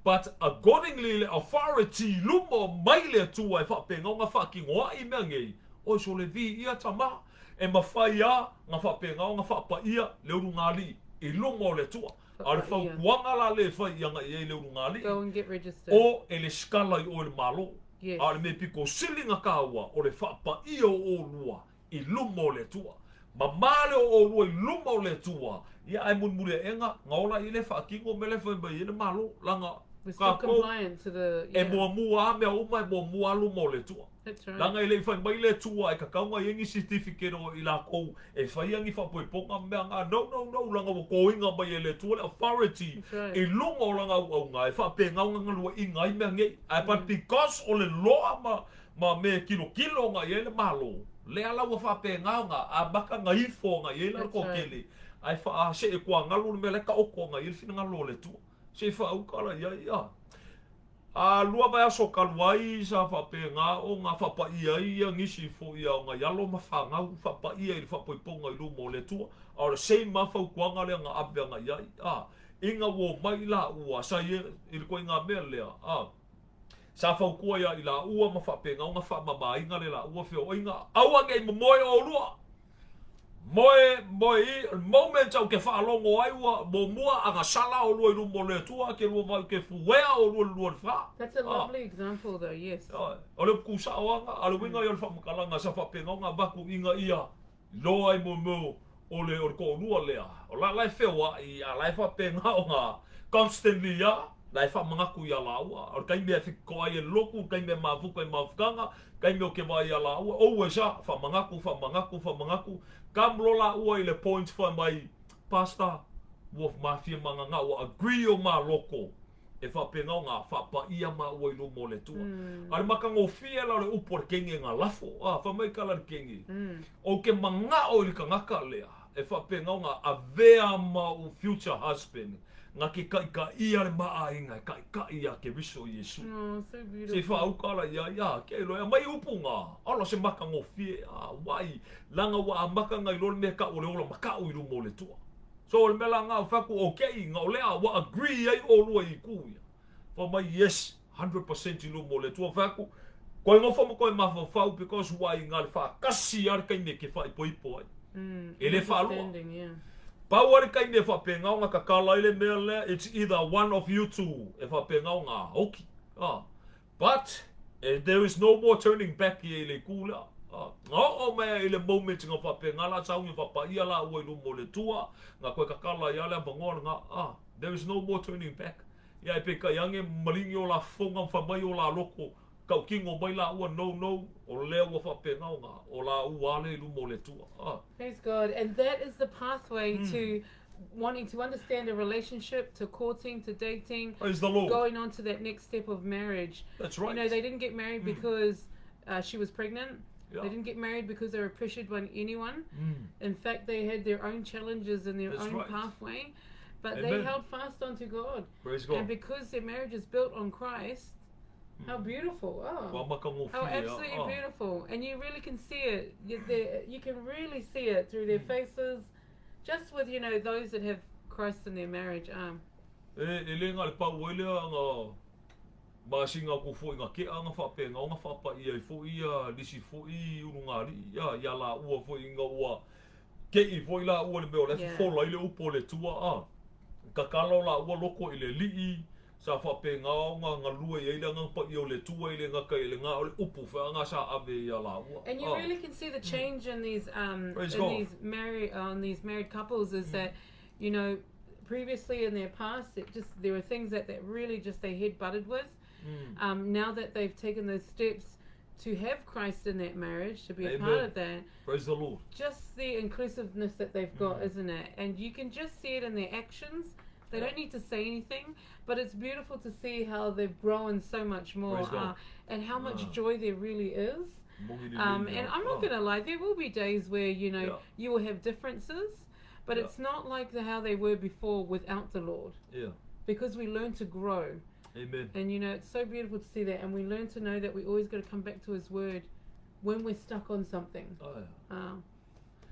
But accordingly le authority i luma o mai le Atua e faapena ona faakinoaʻi mea nei, oi so le viia tama, e mafai a na faapena ona faapaia le ulugalii i luma o le Atua. A o le fautuaga la le e fai i agai ai le ulugalii, Go and get registered. o e lesitala i oe le Malo. Yes. A o le mea pito sili na kāua, o le faapaia o ʻolua i luma o le Atua. Mamā le o ʻolua i luma o le Atua, ia ae mulimuli aʻega, na ola i le faakino mea la e fai mai ai le Malo, leaga We're still kākou compliant to the, e yeah. muamua a mea uma e muamua a luma o le Atua. That's right. Leaga e le i fai mai le Atua e tatau ona i ai ni certificate o i lakou e faia ni faapoipoga ma mea na, no, no, no, leaga ua toina mai e le Atua le authority That's right. i luga o lana auauna e faapena ona galueaiina ai mea nei. Ae but because o le loa ma Ma me kilokilo ona i ai le Malo, lea la ua faapena ona amata ona ifo ona i ai la le toatele, ae faasee tuagalu le mea la e taoto ona i ai le finagalo o le Atua. Se i faauka la i ai, a. A lua vaiaso talu ai sa faapena ona faapaia ai ia nisi foi a ona i alo ma fanau, faapaia i le faapoipoga i luma o le Atua, a o le same lava fautuaga lea na ave ana i ai, a. Ina ua omai laua, sa i i le ituaiga mea lea, a. Sa fautua ia i laua ma faapena ona faamamaina le laua feoaiga, aua nei momoe oulua. Moe, moe i, moment au ke faalogo ai ua muamua agasala oulua i luma o le Atua, ke lua vai ke fuea oulua i le lua i le fa. That's a Ah. lovely example though, yes. O le upu kūsao anga, a le uiga ia o le faamatalaga sa faapena ona avatu iga ia Loa i moemeo o le o le toʻalua lea, o la la e feoaʻi a la e faapena ona constantly ia, la e faamanatu iā lāua. O le taimi e fekikoʻa ai e le lotu, o le taimi e mafuta i mafutaga, taimi o ke vaai iā lāua, always a, faamanatu, faamanatu, faamanatu, come loa lāua i le point fai mai, Pastor, ua mafia magagao, ua agree o ma loko. E faapena ona faapaia maua i luma o le Atua. A o le matagofie la o le upu a le kenge na lafo, a, fai mai kala le kenge, Ou ke manaʻo i le kanaka lea, e faapena ona avea ma ou future husband, na ke kaʻikaʻia le maʻaiga e kaʻikaʻi iā Keriso Iesu. Oh, so Se beautiful. faauka la ia ia, ke iloa e aumai upu na, ʻaʻole o se matagofie, a, wai, leaga ua amata na iloa le mea kaʻu o le ola makaʻu i luma o le Atua. So o le mea la na o fai atu okay na o lea ua agree ai olua i ku ia. Fai mai yes 100% i luma o le Atua. Fai atu koe nofo ma koe mafaufau because ua i nga le faakasi a le taimi e ke faaipoipo ai. E le faalua. Pau lava le taimi e faapena ona tatala ai le mea lea, it's either one of you two e faapena ona oki. But, there is no more turning back i le itu lea. Na oo mai i le moment na faapena la sauni faapaia laua i luma o le Atua, na toe tatala ai lava le avanoa lena. There is no more turning back. Ia e peitai ane maligi o la fofoga ma fai mai o la loto, tautino mai laua, no, no, o lea ua faapena ona o laua ale i luma o le Atua. Praise God. And that is the pathway to wanting to understand a relationship, to courting, to dating. Praise the Lord. Going on to that next step of marriage. That's right. You know, they didn't get married because she was pregnant. They didn't get married because they were pressured by anyone. In fact, they had their own challenges and their That's own right. pathway. But Amen. they held fast onto God. Praise God. And because their marriage is built on Christ, how beautiful. Oh. How absolutely beautiful. And you really can see it. You can really see it through their faces, just with, you know, those that have Christ in their marriage. E le nga le pau ai lea nga masinga ko foi nga ke anga whapenga o nga whapa ia i foi ia lisi foi uru ngā li ia ia la ua foi nga ua ke i foi la ua le mea o le fola i le upo le tua a kakalo la ua loko i le lii sa whapenga o nga nga lua ia ila nga pa i o le tua i le nga kai le nga o le upu wha nga sa ave ia la ua. And you really can see the change in these in these married on these married couples is that, you know, previously in their past, it just there were things that really just they head butted with. Now that they've taken those steps to have Christ in that marriage, to be a part of that. Praise the Lord. Just the inclusiveness that they've got, isn't it? And you can just see it in their actions. They don't need to say anything, but it's beautiful to see how they've grown so much more and how much joy there really is. And I'm not going to lie, there will be days where, you know, you will have differences, but it's not like how they were before without the Lord. Yeah. Because we learn to grow. Amen. And, you know, it's so beautiful to see that. And we learn to know that we always got to come back to His Word when we're stuck on something. Oh, yeah.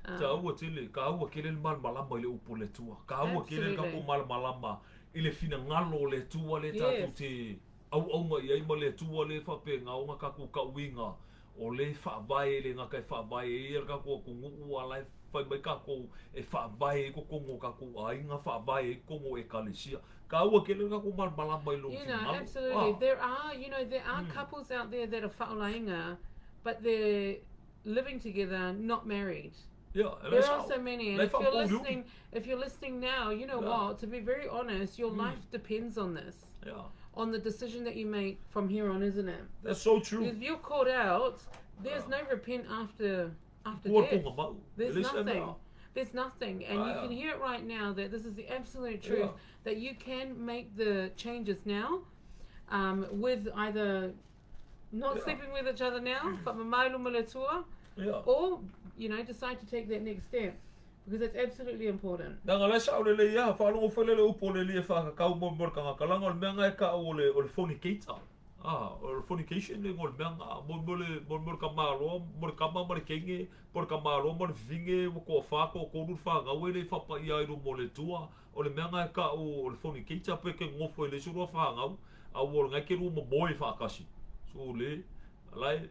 Ka aua tele, ka aua kele le malmalama i le upu le tua. Ka aua kele le kako malmalama i le finangalo le tua le tātou te au aunga i ai ma le tua le whapenga o ngā kako kauinga o le whaavae le ngā kai whaavae e ia kako ko nguu ala e whai mai kako e whaavae e kokongo kako a inga whaavae e kongo e kalesia. Ka aua kele le kako malmalama i lo You know, absolutely. There are, you know, there are couples out there that are whaolainga, but they're living together, not married. Yeah, there are so many, and if you're listening now, you know what? To be very honest, your life depends on this. Yeah. On the decision that you make from here on, isn't it? That's so true. If you're caught out, there's no repent after death. There's nothing. There's nothing, and you can hear it right now that this is the absolute truth that you can make the changes now, with either not sleeping with each other now, but or, you know, decide to take that next step, because it's absolutely important. Nanga le sa ole le ia, whalongo whalele upo le lia whakakau mo mo kanga kalanga o le mea ngai ka o le fornicator. Ah, o le fornication le ngol mea ngā, mo mo le mo mo ka malo, mo le kama mo le kenge, mo le ka malo mo le vinge, mo ko wha ko ko ru wha ngau le whapa ia i mo le tua, o le mea ngai ka o le fornicator pe ke ngofo le suru wha ngau, a o le ngai ke ru mo moi whakasi. So le, lai.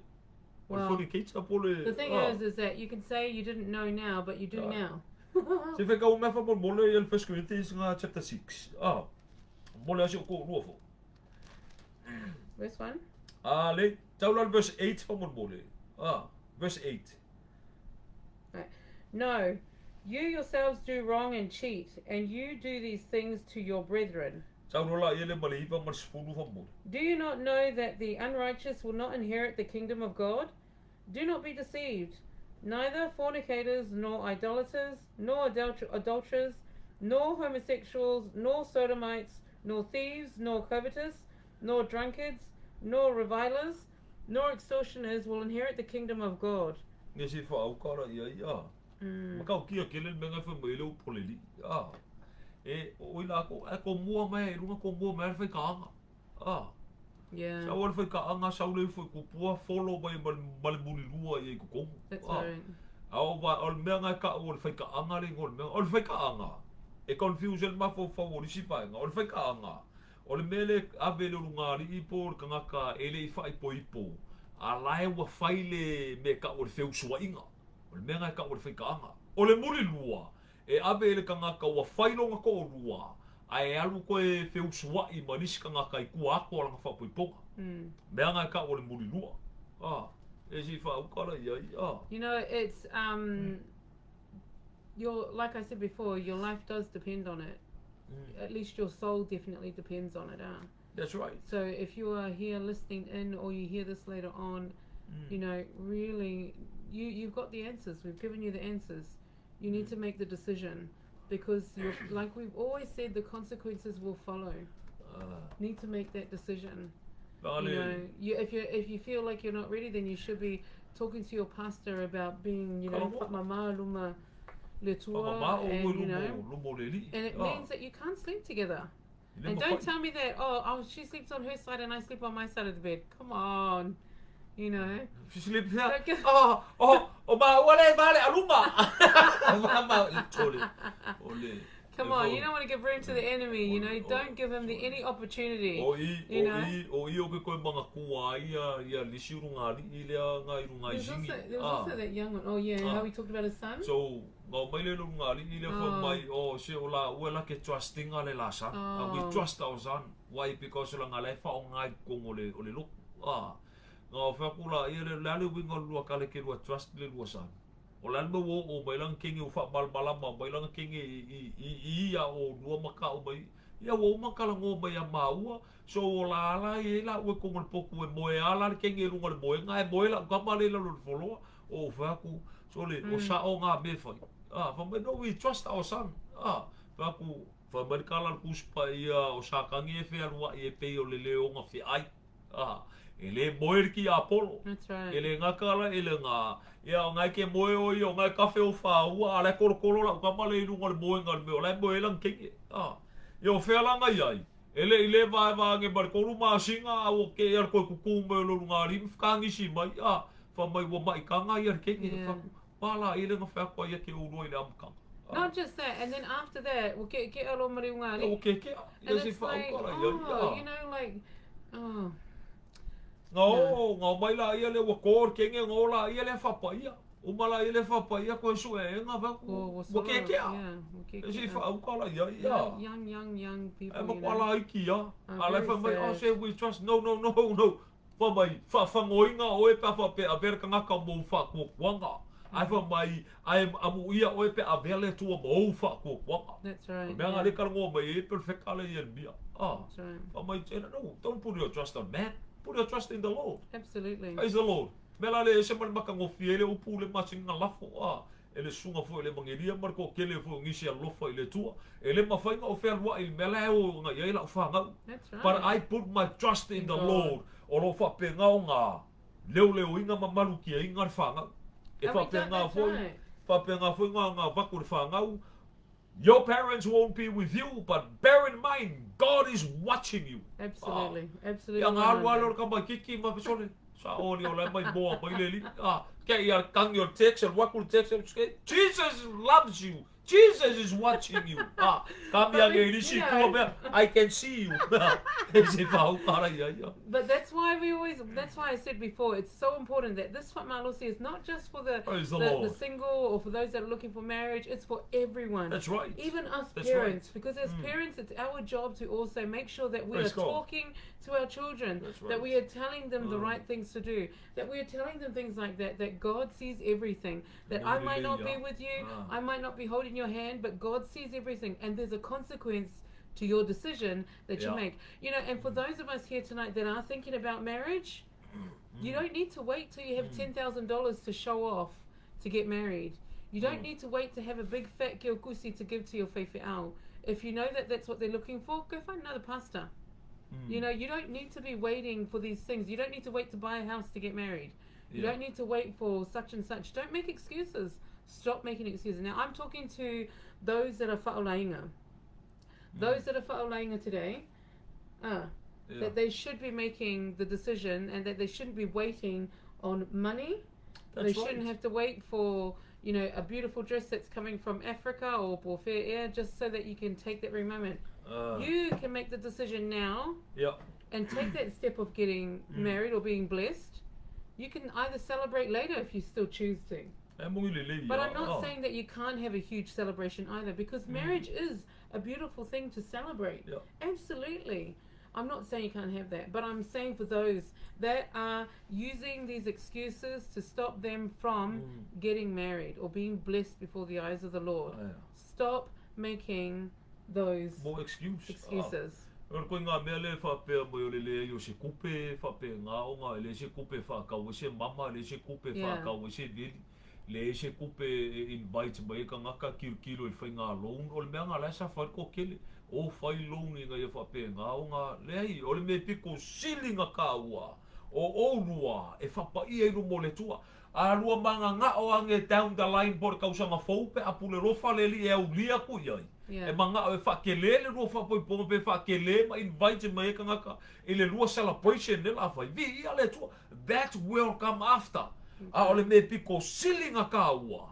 Well, the thing is that you can say you didn't know now, but you do now. Se wheka o mea whamon mole i 1 Corinthians ngā chapter 6. Ah, mole asi o ko rua fo. Verse 1? Ah, le, taula verse 8 whamon mole. Ah, verse 8. Right. No, you yourselves do wrong and cheat, and you do these things to your brethren. Do you not know that the unrighteous will not inherit the kingdom of God? Do not be deceived. Neither fornicators, nor idolaters, nor adulterers, nor homosexuals, nor sodomites, nor thieves, nor covetous, nor drunkards, nor revilers, nor extortioners will inherit the kingdom of God. E o ila ko e ko mua mai runga ko mua mai whai kaanga. Ah. Yeah. Sa wale whai kaanga sa ule whai kupua follow mai male muri rua i ko kongo. That's right. A o va o mea ngai ka o whai kaanga le ngol mea. O whai kaanga. E confuse el mafo fa o si paenga. O whai kaanga. O le mele ave le runga ri ipo o kangaka e le i whai po ipo. A lae ua whai le me ka o le wheusuainga. O le mea ngai ka o le whai kaanga. O le mulilua, e ave i le tagata ua fai lona toalua, ae alu toe feusua'i ma nisi tagata i tua atu o lana faapoipoga. Mea na e tau o le mulilua. A, e se i faauta la i ai, a. You know, it's your like I said before, your life does depend on it. At least your soul definitely depends on it, ah. That's right. So if you are here listening in or you hear this later on, you know, really you've got the answers. We've given you the answers. You need to make the decision because you're, like we've always said, the consequences will follow. Need to make that decision. Vale. You know, you if you feel like you're not ready, then you should be talking to your pastor about being, you know, Kalamo. fa'amama luma le tua, Fa'amama o and oe you know, lumo, lumo le alii. and it Ah. means that you can't sleep together. E le And don't mafai. tell me that oh, she sleeps on her side and I sleep on my side of the bed. Come on, you know. Sleep there. Don't give- Oh, oh, o ma ua le ma le aluma. Ma ma ole. Ole. Come on, you don't want to give room to the enemy. You know, Oh, don't give him the any opportunity. O i, You o know? i, o i o ke koe manga kua ai ia, ia lisi urunga ali'i lea ngā i runga i There's singi. also there was Ah. also that young one. Oh yeah, Ah. how we talked about his son. So, ngau mai le runga ali'i lea Oh. fa mai, o se o la ua la ke trustinga le la son. Ah, we Oh. trust our son. Why? Because o la ngā lai wha o ngā i kongo le, o le loku. Ah. Ngā o wha kula, ia le le ale winga lua kale ke lua trust le lua son. O le alma o o mai langa kenge o wha malmalama, mai langa kenge i, i, i, i ia o lua maka o mai. Ia ua uma kala ngō mai a māua, so o la ala i e la ue kongo le poku e moe ala le kenge lunga le moenga, e moe la ukama le lalo le foloa, o whaku, so le, o sa o ngā me whai. Ah, wha mai, no, we trust our son. Ah, whaku, wha mai le kala le kuspa ia o sa kangi e whea lua i e pei o le leonga whi ai. Ah, e le moe le ki Apollo. That's right. E le ngā kala, e le ngā, ia o ngai ke moe o ia, o ngai kafe o whāua, a lai korokoro la ukama le ilunga le moenga le meo, lai moe lang kenge. Ah, ia o whea langa iai, e le i le vae vaange ma le koru māsinga, a o ke ia le koe kuku me o lolu ngā rimi, whakangisi mai, ah, wha mai ua mai kanga ia le kenge, Yeah. whaku, pāla i le ngā wheakua ia ke urua i le amakanga. Ah, Not just that, and then after that, we'll get alo mariungari. ia o ke kea, And ia se it's like, whaukara ia, oh, ia. you know, like, oh, Ngā o, ngā mai la ia le ua kōr kenge, ngā o la ia le whapa ia. Uma la ia le whapa ia koe sue e ngā whaku. well, Ua well, ke kea. yeah, we'll get E si get whaukara ia, You ia. know, young, young, young people. E You ma know. kwa la iki ia. Ah, A lai very wha mai, oh, sad. say we trust, no, no, no, no. Wha mai, wha whangoinga oe pe wha pe a vera kangaka mō wha kua kuanga. Ai wha mai, ai amu ia oe pe a vera le tua mō wha kua kuanga. That's right. Mea ngā yeah. le karangoa mai e pe whekale i el mia. Ah. That's right. Wha mai, tēnā, no, don't put your trust on man. Put your trust in the Lord. Absolutely. Praise the Lord. Me la le ese mani maka ngofie le upu le masinga lafo a. E le sunga fo e le mangelia mar ko kele fo ngisi alofa i le tua. E le mawhainga o whea lua i le mea o ngā ia i lau whangau. That's right. But I put my trust in In the God. Lord. O lo wha pe ngau ngā leo leo inga mamalu ki e inga le whangau. E And we wha pe don't- ngā that's foi, right. wha pe ngā foi ngā ngā vaku le whangau. Your parents won't be with you, but bear in mind, God is watching you. Absolutely. Absolutely. Ia ngā alu alu 100. o le kama kiki ma pesole. Sa o ni o lai mai moa mai le li. Ah, ke ia kangi o text, el waku le text, Jesus loves you. Jesus is watching you. Ah, kami But ange we- nisi you know. kua mea, I can see you. E se whaukara ia ia. But that's why we always, that's why I said before, it's so important that this Fatmalosi is not just for the, Praise the the, the Lord. single or for those that are looking for marriage, it's for everyone. That's right. Even us That's parents, right. because as parents, it's our job to also make sure that we Praise are God. talking to our children, That's that right. we are telling them the Mm. right things to do, that we are telling them things like that, that God sees everything, that I might not be Hallelujah. with you, Ah. I might not be holding your hand, but God sees everything, and there's a consequence to your decision that you Yeah. make. You know, and for those of us here tonight that are thinking about marriage, you don't need to wait till you have $10,000 to show off to get married. You don't need to wait to have a big fat kiokusi to give to your faifeau. If you know that that's what they're looking for, go find another pastor. You know, you don't need to be waiting for these things. You don't need to wait to buy a house to get married. You Yeah. don't need to wait for such and such. Don't make excuses. Stop making excuses. Now, I'm talking to those that are fa'olainga. Those that are fa'olainga today, Yeah. that they should be making the decision and that they shouldn't be waiting on money. That's they shouldn't right. have to wait for, you know, a beautiful dress that's coming from Africa or Borfair Air just so that you can take that very moment. You can make the decision now Yeah. and take that step of getting married or being blessed. You can either celebrate later if you still choose to. E moni lelei But ia, I'm not ah. saying that you can't have a huge celebration either, because marriage is a beautiful thing to celebrate. Yeah. Absolutely. I'm not saying you can't have that, but I'm saying for those that are using these excuses to stop them from getting married or being blessed before the eyes of the Lord, Aia. stop making those More excuse. excuses. Ah. O le koinga mea le whapea mai o le lea i o se kupe whapea ngā o ngā, e le se kupe whakau e se mama, le se kupe Yeah. whakau e se veli, le e se kupe e invite mai e kangaka kilo kilo i whai ngā loan, o le mea ngā lai sa whai ko kele, o whai loan i ngā ia whapea ngā o ngā, le ai, o le mea piko sili ngā kāua, o ōrua, e whapa ia i rumo le tua. A lua manga ngā o ange down the line por kausanga foupe, a pule rofa le li e au lia ku iai. Yeah. E manga o e whakelele rua whapoiponga pe whakele ma invite mai e kangaka i le lua celebration ne la whai. Vi ia le tua. That will come after. A o le me piko sili ngā kāua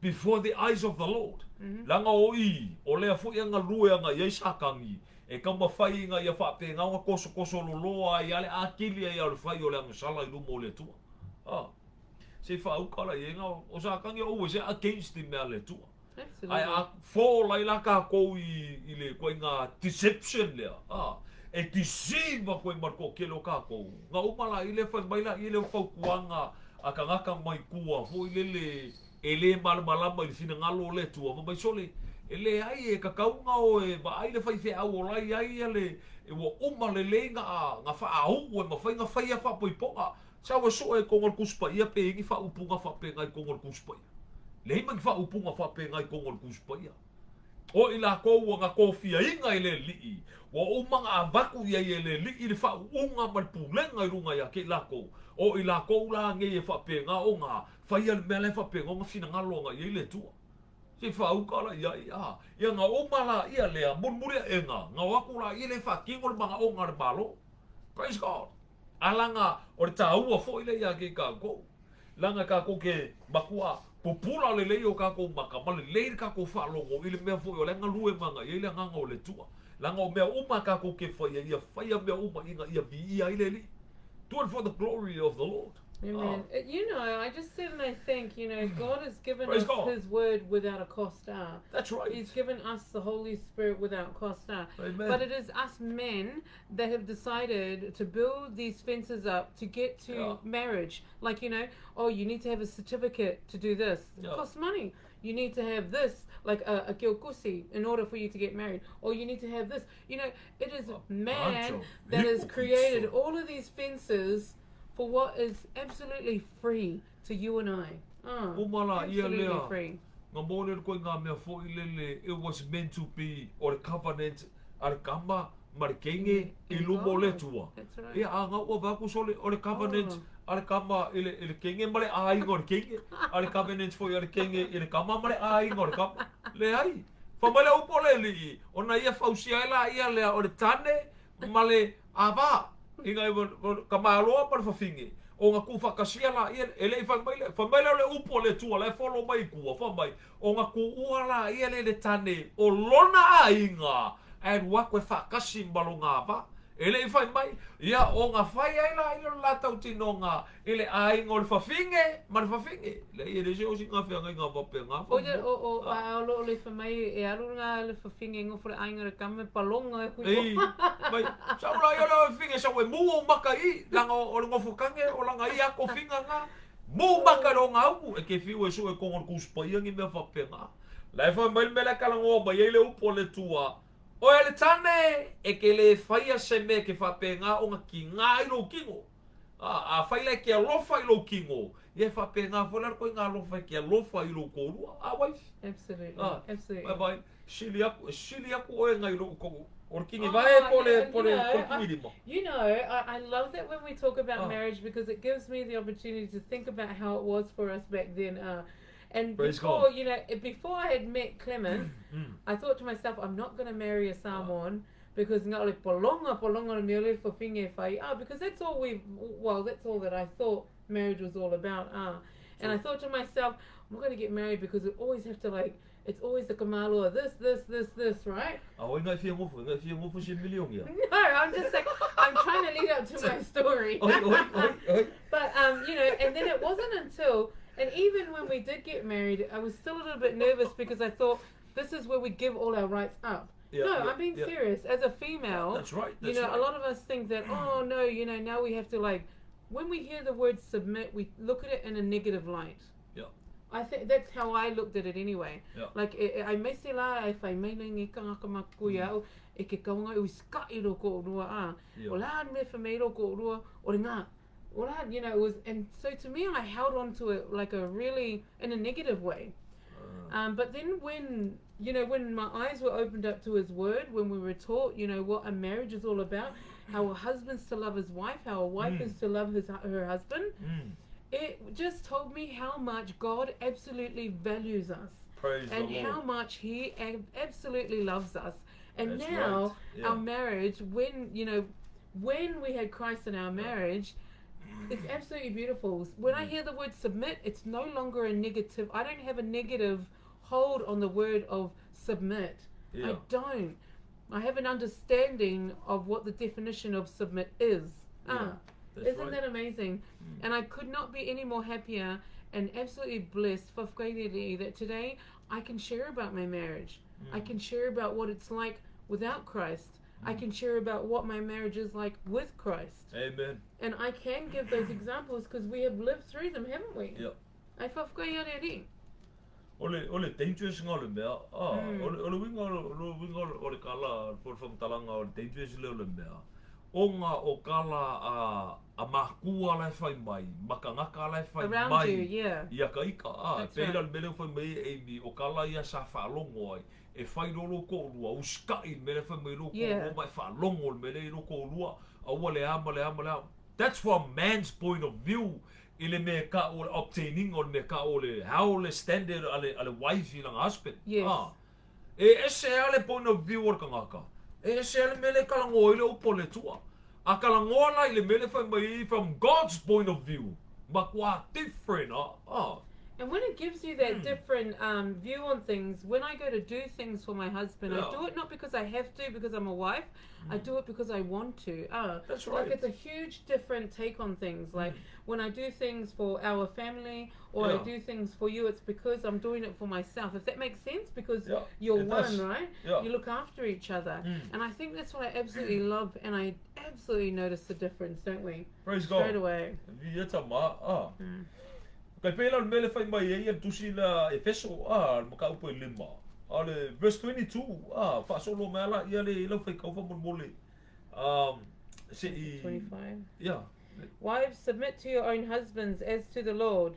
before the eyes of the Lord. Langa o i, o lea fo ia ngā lue anga iai sākangi. E kama whai ngā ia whape ngā ngā koso koso loloa i ale akili ai o le whai o le anga sala i rumo o le tua. Ah. Se whaukala i ngā o sākangi o ue se against the mea le tua. Absolutely. Ai a fō lai la ka kou i le koe ngā deception lea. Ah, e deceive a koe marko ke lo ka kou. Ngā umala i le whai mai la i le whaukuanga a ka ngaka mai kua fo i lele e le malamalama i le whina ngalo le tua. Mai sole, e le ai e kakaunga o e ma ai le whai whea au o lai ai e le e ua uma le le ngā ngā wha au e ma whai ngā whai a whapoiponga. Sa ua so e kongo le kuspa ia pe ingi wha upunga wha pe ngai kongo le kuspa ia. Le hima ki wha upunga wha pe ngai kongo le kuspa ia. O i la kou ngā kōwhia inga i le li'i. Ua umanga a vaku ia i le li'i le wha unga ma le pūlenga i runga ia ke la kou. O i la kou la nge e wha pe ngā o ngā whai a le mea le wha pe ngā ngā whina ngā loa ngā i le tua. Se whaukala ia ia. Ia ngā umala ia lea murmuria e ngā. Ngā waku la i le wha kingo le mga o ngā le malo. Praise God. Alanga o le tāua fo ile ia ke ka kou. Langa ka kou ke makua pupula le lei o ka kou maka ma le lei ka kou whalongo i le mea fo i o le ngā lue manga i le nganga o le tua. Langa o mea uma ka kou ke whaia ia whaia mea uma inga ia vi ia i le li. Do it for the glory of the Lord. Amen. Ah. You know, I just sit and I think, you know, God has given Praise us God. His word without a cost. Ah. That's right. He's given us the Holy Spirit without cost. Ah. Amen. But it is us men that have decided to build these fences up to get to Yeah. marriage. Like, you know, oh, you need to have a certificate to do this. It Yeah. costs money. You need to have this, like a kiokusi, in order for you to get married. Or you need to have this. You know, it is A man bunch of that has hypocrites. created all of these fences for what is absolutely free to you and I. Oh, Umala ia absolutely lea. free. Ngā mōrero koe ngā mea fo i lele, it was meant to be o le covenant a le kama ma le kenge i In lumo le God. tua. That's right. Ia a ngā ua vaku sole o le covenant Oh. a le kama i le kenge ma le āinga o le kenge, a le covenant fo i a le kenge i le kama ma le āinga o le kama. Le ai. Fa mai le upo le li, o na ia fausia e la ia lea o le tane ma le ava. Inga i ka māloa ma le whawhinge. O ngā ku whakasia la ia, e le i whai mai le, whai mai le o le upo le tua, le follow mai kua, whai mai. O ngā ku ua la ia le le tane, o lona a inga, e ruako e whakasi malo ngā wā. E le i whai mai, ia o ngā whai ai la, i le lātau tino ngā, i le āinga o le whawhinge, ma le whawhinge. Le i e se o si ngā whianga i ngā wape ngā O te whamua. o o a o lo le whamai e aru ngā le whawhinge ngō le ainga le kame palonga e hui. Ei, mai, sa ula ia le whawhinge sa ue mū o maka i, langa o le ngofukange, o langa i ako whinga ngā, mū maka ro ngā upu, e ke whiu e so e kongo le kuspa ia ngi mea whape ngā. La e whai mai le mele kala ngō mai e le upo le tua, o e le tane, e ke le whaia se me ke whape ngā o ngā ki ngā i lo kingo. A whai lai ke alofa i lo kingo. Ia e whape ngā whai lai koe ngā alofa e ke alofa i lo kōrua. A wife. Absolutely. Ah, Absolutely. Mai vai, sili aku oe ngai lo ko. O le kingi Oh, vai po le yeah, po you le know, po le kingi lima. You know, I love that when we talk about Ah. marriage because it gives me the opportunity to think about how it was for us back then. And Praise before, God. you know, before I had met Clement, I thought to myself, I'm not going to marry a Samoan because ngā le polonga, polonga le mea le whawhinge whai. Ah, because that's all we, well, that's all that I thought marriage was all about. Ah. And I thought to myself, I'm not going to get married because we always have to like, it's always the kamalo, this, this, this, this, right? A oi ngai whia ngofu, ngai whia ngofu si milion ia. No, I'm just like, I'm trying to lead up to my story. Oi, oi, oi, oi. But, you know, and then it wasn't until And even when we did get married, I was still a little bit nervous because I thought this is where we give all our rights up. Yeah, no, yeah, I'm being yeah. serious. As a female, That's right. you That's know, right. a lot of us think that, oh no, you know, now we have to like, when we hear the word submit, we look at it in a negative light. Yeah. I think that's how I looked at it anyway. Yeah. Like, e, e, ai mai se la, e whai mai nei ngi kangaka maku ia au, e ke kaunga i ska i roko o rua a. Yeah. O la me wha mei roko o rua, o re ngā. O la, you know, it was, and so to me, I held on to it like a really, in a negative way. But then when, you know, when my eyes were opened up to his word, when we were taught, you know, what a marriage is all about, how a husband's to love his wife, how a wife is to love his her husband, it just told me how much God absolutely values us. Praise and the Lord. how much he absolutely loves us. And That's now right. Yeah. our marriage, when, you know, when we had Christ in our marriage, it's absolutely beautiful. When Mm. I hear the word submit, it's no longer a negative. I don't have a negative hold on the word of submit. I Yeah. don't. I have an understanding of what the definition of submit is. Yeah, that's Isn't right. Mm. that amazing? And I could not be any more happier and absolutely blessed, fafkailili, that today I can share about my marriage. I can share about what it's like without Christ. I can share about what my marriage is like with Christ. Amen. And I can give those examples because we have lived through them, haven't we? Yeah. Ai fafkailili. O le, o le dangerous ngā o le mea, ah, o le, o le winga, o le winga o le, o le kala, po le whangatalanga, o le dangerous le o le mea. O ngā o kala a, a mākua la e whai mai, makangaka la e whai Around mai. you, yeah. Ia ka ika, ah, That's pēla right. le mele whai mai e Amy, o kala ia sa whaalongo ai, e whai roro ko rua, uskai le mele whai mai roko Yeah. rua, mai whaalongo le mele i roko rua, aua le ama, le ama, le ama. That's from man's point of view, i le mea ka o le obtaining o le mea ka o le, how le standard a le, a le wife i langa husband. Yes. Ah. E ese a le point of view o le kangaka. E ese a le mele kalangoa i le upo le tua. A kalangoa la i le mele whai mai from God's point of view. Makua different, ah. Ah. And when it gives you that different view on things, when I go to do things for my husband, Yeah. I do it not because I have to, because I'm a wife. I do it because I want to. That's Like right. it's a huge different take on things. Like when I do things for our family or Yeah. I do things for you, it's because I'm doing it for myself. If that makes sense, because Yeah, you're it one, does. right? Yeah. You look after each other. And I think that's what I absolutely love, and I absolutely notice the difference, don't we? Praise God. Straight away. Vi e tama, ah. Kai pēla le mele whai mai e ia tusi la Efeso, ah, le maka upo i lima. A le verse 22, ah, whaasolo mea la ia le ila whai kauwha mole. Se i... 25. Yeah. Wives, submit to your own husbands as to the Lord.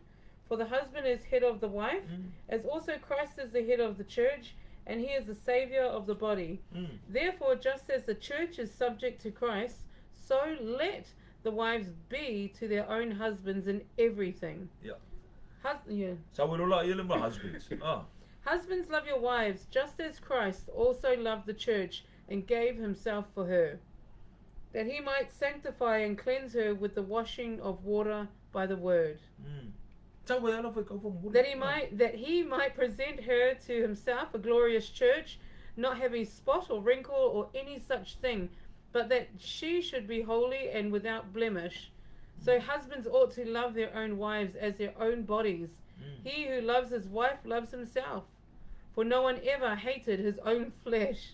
For the husband is head of the wife, as also Christ is the head of the church, and he is the Saviour of the body. Therefore, just as the church is subject to Christ, so let the wives be to their own husbands in everything. Yeah. Yeah. Sa wero la ia le ma husbands. Ah. Husbands, love your wives, just as Christ also loved the church and gave himself for her, that he might sanctify and cleanse her with the washing of water by the word, Sa wero la whai kauwha mole. that he might present her to himself a glorious church, not having spot or wrinkle or any such thing, but that she should be holy and without blemish. So husbands ought to love their own wives as their own bodies. He who loves his wife loves himself. For no one ever hated his own flesh,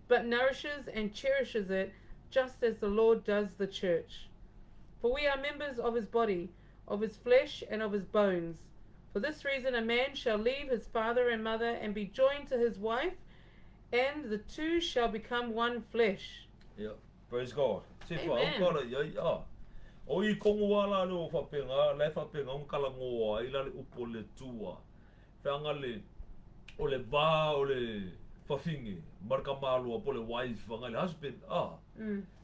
but nourishes and cherishes it, just as the Lord does the church. For we are members of his body, of his flesh, and of his bones. For this reason a man shall leave his father and mother and be joined to his wife, and the two shall become one flesh. Yeah. Praise God. Se wha Amen. au kala ia i ah. O i kongo ala le o whapenga, le whapenga o kala ngoa, i la le upo le tua. Whaanga le, o le vā, o le whawhingi, marka mālua, po le wife, whanga le husband, ah.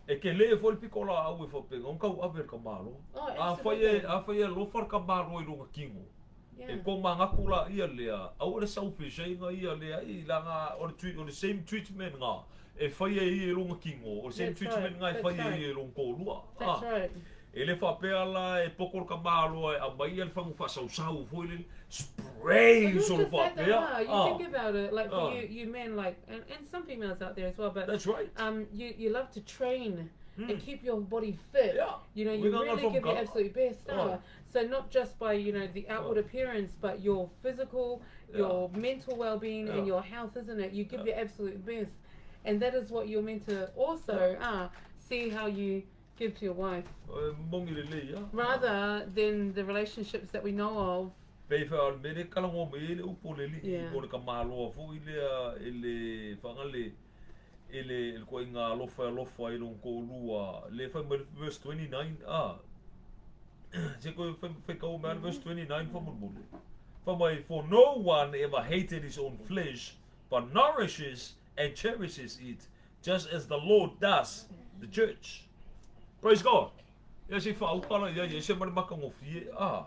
E ke le fo le piko la au e whapenga, o kau awe ka mālo. Oh, A whai e, absolutely. a whai e lofar ka mālo i runga kingo. Yeah. E ko mangaku la ia lea, au le selfish e ngā ia lea, i la ngā, o le, treat, o le same treatment ngā, e whai e i e runga kingo, o le same That's right, treatment ngā e that's whai e right. i e runga kōrua. That's Ah. right. E le whapea la e pokoro ka māloa e a mai a le whangu whasausau fo i le spray But not solo just that though, whapea. ah, you Ah, think about it, like for Ah. you men, like, and some females out there as well, but That's right. you love to train. and keep your body fit. Yeah. You know, We you got really from give your God. absolute best. Oh. So not just by, you know, the outward Oh. appearance, but your physical, Yeah. your mental well-being Yeah. and your health, isn't it? You give Yeah. your absolute best. And that is what you're meant to also see how you give to your wife. E moni lelei a. Rather than the relationships that we know of. Pei whea o le mea lea e kalagoa mai ai le upu o le alii Yeah. po o le kamāloa foi lea e le faagale e le e le ituaiga alofa e alofa ai lona toalua lea e fai mai le verse 29 a se koe fai faitau mai lava le verse 29 faamolemole. Fai mai, For no one ever hated his own flesh, but nourishes and cherishes it, just as the Lord does the church. Praise God! Ia se i faaukala i ai e ese ma le matagofie, a,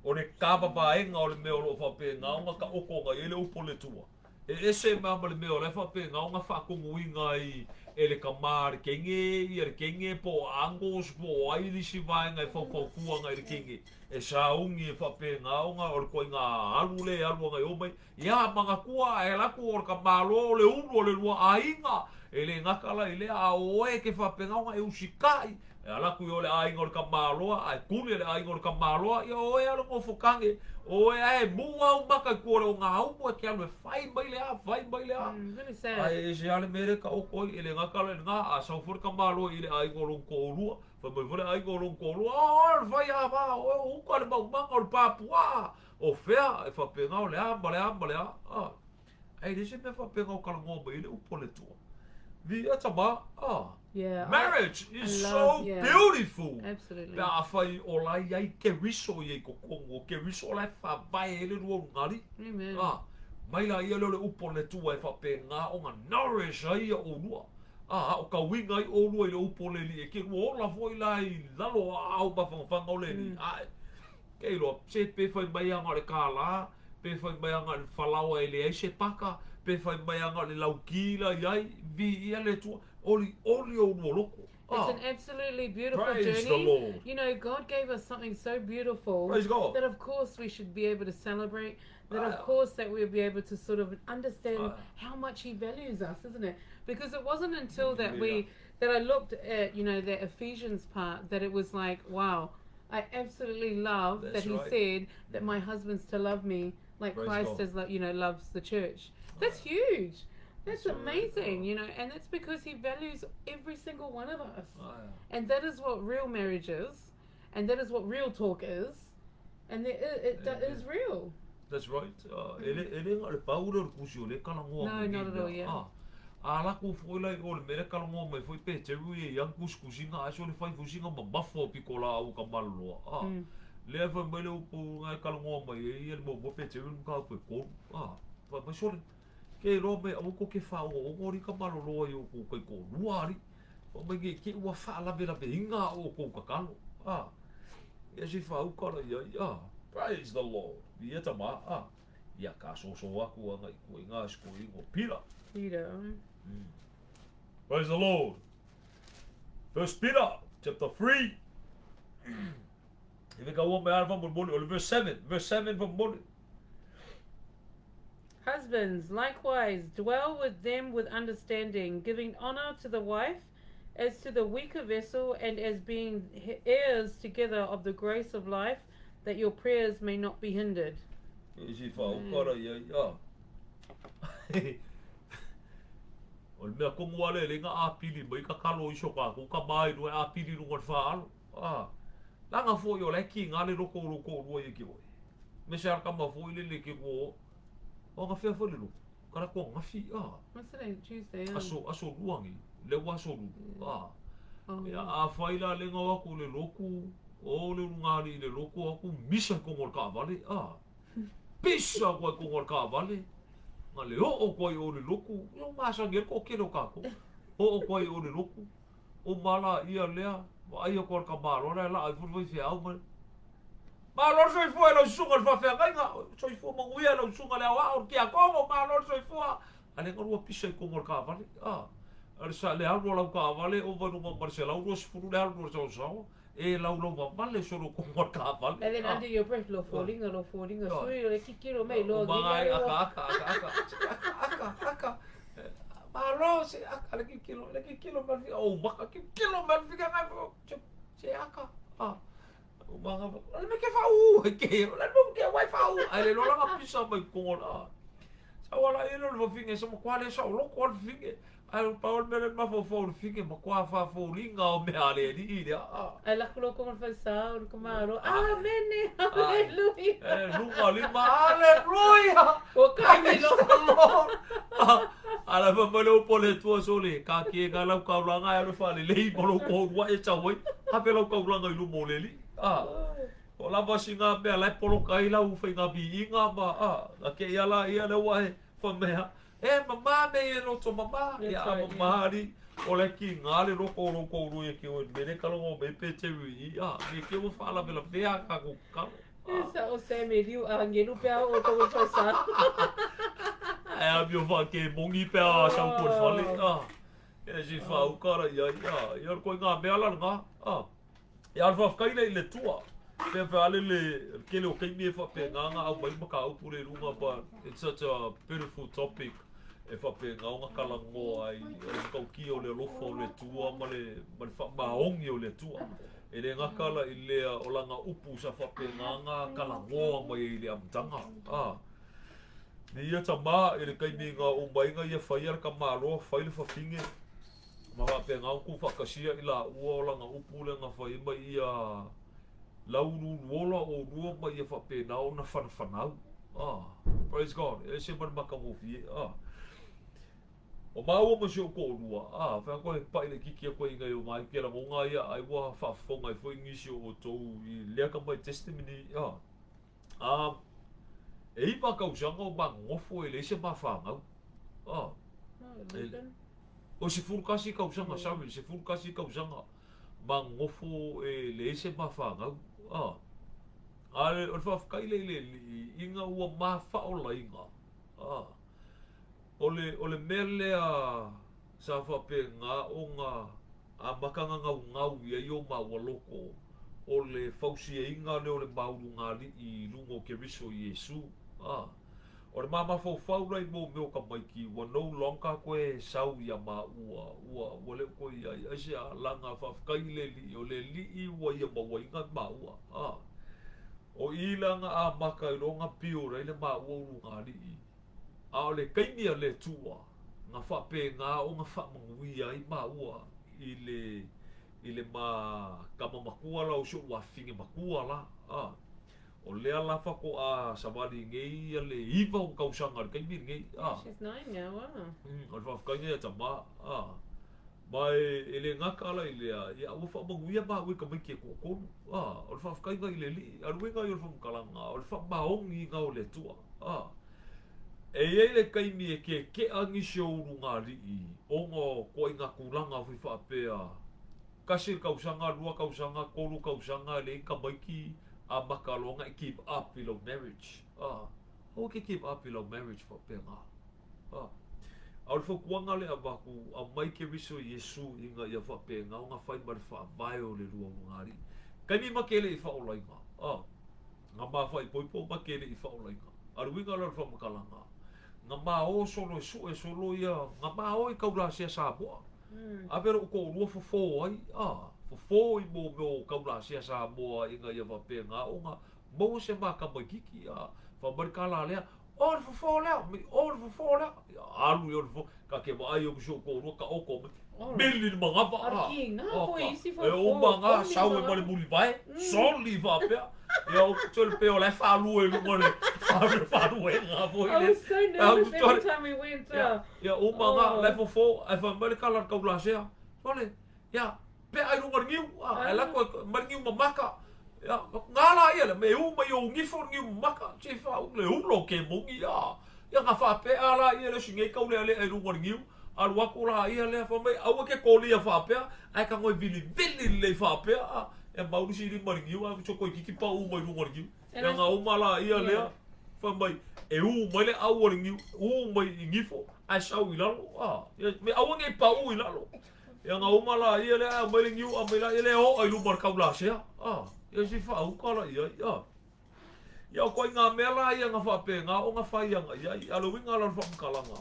o le kava vaega o le mea o lo o faapena ona taoto agai ai le upu o le Atua. E ese ma ma le mea o la e faapena ona faatonuina ai e le tama a le kene ia le kene po o uncles po o ai le isi vaega e faufautua agai i le kene e sauni e faapena ona o le ituaiga alu lea e alu agai o mai Ia, manatua, e alu atu o le tamaloa o le ulu o le lua aiga, e le gata la i lea, a o oe e te faapena ona e usikai, e ala atu i o le aiga o le tamaloa, ae tuli e le aiga o le tamaloa, ia o oe a le nofo tane, o oe a e mū au maka i tua o le ogāumu e te alu e fai mai le a, fai mai le a. Really sad. Ae ese lava le mea lea e taoto ai, e le gata la i lena, a sau foi le tamaloa i le aiga o lona toalua, fai mai foi le aiga o lona toalua, o oe o le fai a va, o oe o uka le maumaga o le papuaa, O fea e faapena o le a ma le a ma le a, a. Ae leai se mea faapena o talanoa mai ai le upu a le Atua. Viia tama, a. Yeah, Marriage I is love, so yeah. beautiful. Absolutely. Pe afai o la i ai Keriso ia i totonu, o Keriso la e faavae ai le lua ulugalii. Amen. A, mai la ia lea o le upu a le Atua e faapena ona nourish ai ia oulua. A, a o ka uiga ai oulua i le upu o le Alii, e ke lua ola foi la i lalo o aao mafangafaga o le Alii. Ae, Ke iloa, se pe fai mai ana o le kālā, pe fai mai ana o le falaoa e leai se paka, pe fai mai ana o le laukī la i ai, viia le Atua, olioli oulua loko. It's Ah, an absolutely beautiful praise the journey. Lord. You know, God gave us something so beautiful Praise God. that of course we should be able to celebrate, that of Ah. course that we'll be able to sort of understand Ah. how much he values us, isn't it? Because it wasn't until that Yeah. we that I looked at, you know, that Ephesians part that it was like, wow, I absolutely love That's that he right. said that my husband's to love me like Praise Christ God. has, you know, loves the church. That's huge. That's That's right. amazing, Oh. you know, and that's because he values every single one of us. Ah. And that is what real marriage is, and that is what real talk is, and it, it, it Amen. is real. That's right. E le, e le na o le pau lea o le kusi o lea e talanoa No, mai not nei at all, mea. yeah. Ah. A lako foi la i o le mea lea e talanoa mai foi Peteru ia i ana tusitusiga ae so le fai fusiga mamafa o piko laau ka maloloa. Ah. Lea e fai mai le upu na e talanoa mai ai ia le muamua Peteru i le mataupu e tolu. Ah. Fai mai sole, ke iloa mai aua tou te faaogaoga alii ka maloloa i o tou kaitoalua alii. Fai mai nei te i ua faalavelaveina a outou tatalo. Ah. Ia se i faauka la i ai. Ah. Praise the Lord. Ia tama. Ah. Ia ka soso atu ana i koe ngā sikoiga o Peter. Peter. Praise the Lord. First Peter chapter 3. E veka ua mai ala whamolemole, o le verse 7, verse 7 whamolemole. Husbands, likewise, dwell with them with understanding, giving honor to the wife as to the weaker vessel, and as being heirs together of the grace of life, that your prayers may not be hindered. E si whaukara ia i a. O le mea kongu ale le nga apili mai ka kalo iso ka ko ka mai no apili runga le whaalo. Ah. Langa foi o le ki ngā le loko o loko o rua i ki oi. Me se ara kama foi le le ki rua o. O nga fea foi le loko. Kara kua ngafi. Ah. What's today? Tuesday. Aso, aso ruangi. Le ua aso ru. Ah. Oh. Ia, a whai la lenga o aku le loku, o le urungāri i le loku o aku, misa i kongo o le kaavale, ah. Pisa koa i kongo o le kaavale, nga le oo koa i o le loku, ia o masangi ai le toatele o kākou. Oo koa i o le loku, o mala ia lea, vaaia koa le tamaloa lea laa ai foi le faifeau ma le, Malo le soifua i lau susuga i le faafeagaiga, soifua manuia i lau susuga i le aoao, le tiakono, malo le soifua. A le galua pisa i totonu o le taavale, a, a le sa, le alu a lau taavale ova i luga ma le 120 le alu a le saosaoa, e laulau vavale solo i totonu o le taavale, And then a. under your breath, lo foliga, lo foliga, Ioe. sui o le kikilo mei, lo O maga ai, giga, aka, aka, aka, aka, aka, aka, aka. Malo se aka le kikilo, le kikilo ma le o maka kikilo ma le fika ngai se aka. Ah. O manga o le me ke fa u e ke o le mo ke wai fa u ai le lola ka pisa mai kongo la. Sa wala e le finge sa mo kwale sa o loko le finge. Ai o pa o le ma fo fo le finge ma kwa fa fo linga o me ale ni i le a. Ai la kulo kongo fa sa o ko maro. Amen. Hallelujah. E lunga lima hallelujah. O ka mi lo. Ala fa mai le upo le tua sole ka ki nga lau kaulanga e alu fa le lei mo lo ko rua e tau ai. Hape lau kaulanga i lumo le li. Ah. O lava si ngā mea lai poloka ai lau whai ngā viinga ma ah. A ke ia la ia le wa e fa mea. E mamā me e loto mamā. Ia a mamā ari. O le ki ngā le loko o loko uru e ki o mere kalongo me pe te ui. Ah, me ke o whala vela vea ka ko kalo. E sa o Sammy riu a ngelu pea o ko fa sa. Ai a bio fa ke mongi pea sa ko fale. Ah. E si fa ukara ia ia. Ia ko ngā mea la ngā. Ah. E alu faafetai lea i le Atua. Pea pea ale le kele o keimi e faapena au mai mataupu le lunga but it's such a beautiful topic e faapena ona talanoa ai o le matautia o le alofa o le Atua ma le ma le faamaoni o le Atua. E le gata la i lea o lana upu sa faapena ona talanoa mai ai i le amataga. Ah. Ni ia tama i le taimi na umaiga ia faia le tamaloa fai le fafine Ma faapena ona tuufaatasia i laua o lana upu lea na fai ai mai ia lauuluuluola olua ma ia faapena ona fanafanau. Ah, praise God. E ese ma le matagofie. Ah. O māua ma si ou toʻolua, ah, whea koe paʻi laititi aku ai ngai o mai ke lagonga ia ai ua faafofoga ai foi nisi o outou i lea ka mai testimony, ah. Ah, e iwa kausaga o manonofo e leai se mafāgau. Ah. No, e, O 11 kausaga, sorry, 11 kausaga ma nonofo e leai se ma fanau. Ah. A o le faafetai lea i le Alii ina ua mafaolaina. Ah. O le, o le mea lea sa faapena ona amata gagaugau i ai o maua loko, o le fausiaina lea o le maulugalii i luga o Keriso Iesu. Ah. O le ma mafaufau la i mō mea o tamaiti, ua no longer koe sau ia māua, ua, ua le o koe iai, aisea, langa faafetai i le Alii, o le Alii ua ia mauaina i māua, a. O i la nga amata i loga build ai le māua ulugalii, a o le taimi a le Atua, nga faapena ona faamanuia ai māua i le, i le ma tama matua la o si ou afafine matua la, a. O lea la faatoa savali nei ia le iva o tausaga i le taimi lenei. Ah. She's 9 now, ah. O le faafetai nei a tama. Ah. Ma e, e le gata la i lea, ia ua faamanuia maua i tamaiti e toatolu. Ah. O le faafetaiga i le Alii, a o le uiga ia o le faamatalaga, o le faamaoniga o le Atua. Ah. E i ai le taimi e keke'a nisi o ulugalii ona o koaiga tulaga foi faapea, Tasi le tausaga, lua tausaga, tolu tausaga e leai ni tamaiti amata loa ona e give up i lau marriage. Ah, aua e te give up i lau marriage faapena. Ah. A o le fautuaga lea e avatu, aumai Keriso Iesu ina ia faapena ona fai ma le faavae o le lua ulugalii. Taimi ma ke le i faaolaina. Ah. Nga ma faaipoipo ma ke le i faaolaina. A o le uiga lea o le faamatalaga, nga ma o solo e sue solo ia, nga ma o i Kaulasea Samoa. Ave lou toalua fofo ai, a, fofo i mō mea o Kaulasea Samoa ina ia faapena ona maua se makamaikiki, a, fai mai le tala lea, O le fofo lea, mai o le fofo lea, ia alu ia o le fofo, ka ke vaai aku si ou toalua taoto mai, meli le manava, a, e uma nga sau e ma le mulivae, soli faapea, ia o te le pea o la e faalua i luga o le faaluega foi lea. I was so nervous every time we went. Ia, uma nga, la e fofo, ae fai mai le tala a le taulasea, Sole, ia, pea i luga o le niu, a, ae alu atu e aumai le niu mamaka, ia, nga la ia, me u mai ou gifo le niu mamaka, se faaulu le ulo o ke moni, a, ia nga faapea la ia le osi nei taulealea i luga o le niu, alu atu la ia lea, fai mai, aua ke kolia faapea, ae tago e vilivili lelei faapea, a, ia maulu si lima i le niu, ae toeitiiti paʻu mai luga o le niu. Ia nga uma la ia lea, fai mai, e u mai le ʻau o le niu, u mai i gifo, ae sau i lalo, a, ia, me aua nei paʻu i lalo. Ia nga uma la ia lea, ae aumai le niu, aumai la ia lea, oʻa i luma o le taulasea, a, ia si faauka la i ai, a. Ia o koaiga mea la ia nga faapena ona fai aga i ai, a o le uiga la o le faamatalaga,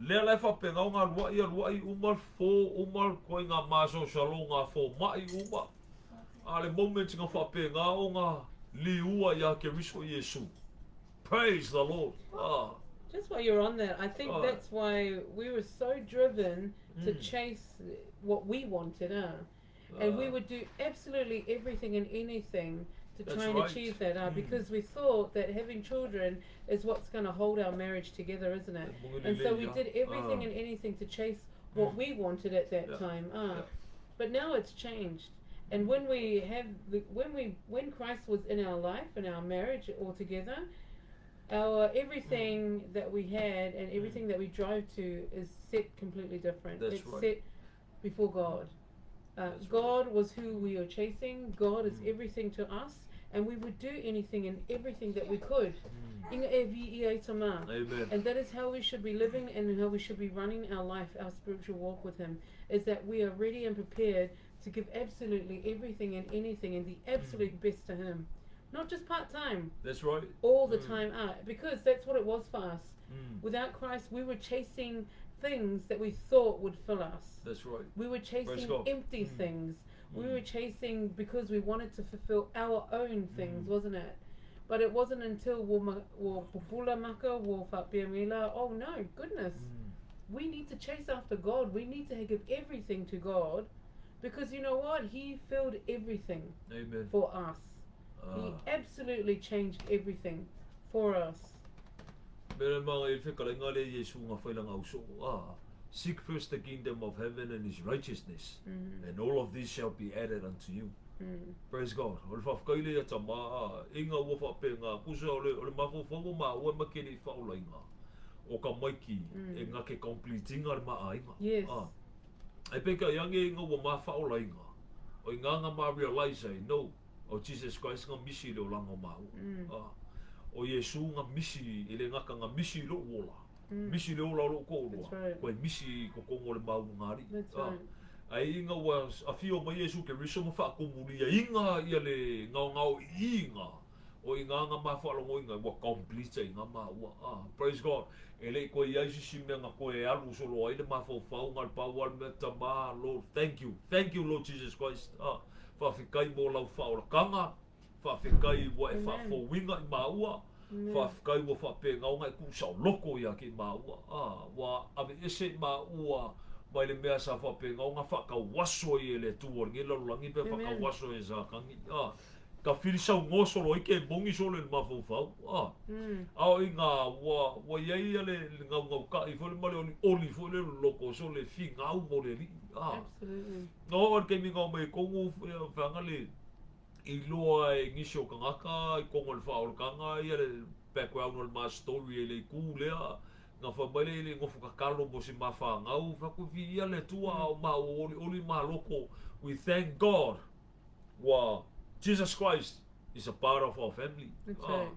Lea la e faapena ona aluaʻi aluaʻi uma le fō uma le koiga masalosaloga a fomai uma. A le moment na faapena ona liua ia Keriso Iesu. Praise the Lord. Ah. Just while you're on that, I think that's why we were so driven to chase what we wanted, huh? And we would do absolutely everything and anything to That's try and right. achieve that, because we thought that having children is what's going to hold our marriage together, isn't it? And so we did everything and anything to chase what we wanted at that time. But now it's changed. And when we have the, when we when Christ was in our life and our marriage altogether, our everything that we had and everything that we drive to is set completely different. That's it's right. set before God. That's right. God was who we were chasing. God is everything to us, and we would do anything and everything that we could. Inga e vi i ai tama. Amen. And that is how we should be living and how we should be running our life, our spiritual walk with Him, is that we are ready and prepared to give absolutely everything and anything and the absolute best to Him. Not just part time, That's right. all the time out, because that's what it was for us. Without Christ, we were chasing things that we thought would fill us. That's right. We were chasing God. empty things. We were chasing because we wanted to fulfill our own things, wasn't it? But it wasn't until wo wo pupula maka, wo whapiamila, oh no, goodness. We need to chase after God. We need to give everything to God because you know what? He filled everything Amen. for us. He absolutely changed everything for us. Mea manga i whekalainga le Iesu ngā whailanga au so. Seek first the kingdom of heaven and his righteousness, and all of these shall be added unto you. Praise God. O le whawhakaile ia tama, inga ua whape ngā kusa o le, o le mawhawhau o mā ua makere i whaolainga. O ka maiki e ngā ke completinga le maainga. Yes. Ai peka iange inga ua mā whaolainga. O i ngā ngā mā realize ai, no, o Jesus Christ ngā misi le o langa o māua. O Iesu ngā misi, i le ngaka ngā misi lo uola. Misi le ola o lo kōrua. That's right. Koe misi ko kongo le mau ngāri. That's right. Ai inga ua a whio mai Iesu ke riso ma whaakomuria inga ia le ngao ngao i inga. O inga ngā mā whaalongo inga ua complete i ngā mā ua. Praise God. E lei koe iai sisi mea ngā koe e alu solo ai le mā whau ngā le pau al mea tama, Lord, thank you. Thank you, Lord Jesus Christ. Whawhikai mō lau whaorakanga. Whawhikai ua e whaafōwinga i māua. Whawhikai ua whape ngaonga e kūsa o loko ia ki māua. Ua ave ese i māua mai le mea sa whape ngaonga whakau waso i e le tū o nge lalulangi pe whakau waso e sa kangi. Ka whirisau ngōsoro i ke mongi solo le mawhauwhau. Ao i ngā ua iai ia le ngau ngau ka i fole male oli oli fole loko so le fi ngau mo le li. Absolutely. No o ke mi ngau me kongu whanga le i loa e ngisi o kangaka, i kongo le whaolokanga, ia le background o le mā story e le kū lea, ngā whamaile i le ngofu kakalo mo si mā whangau, whakuwi ia le tua o mā o oli oli mā loko. We thank God wa Jesus Christ is a part of our family. That's right.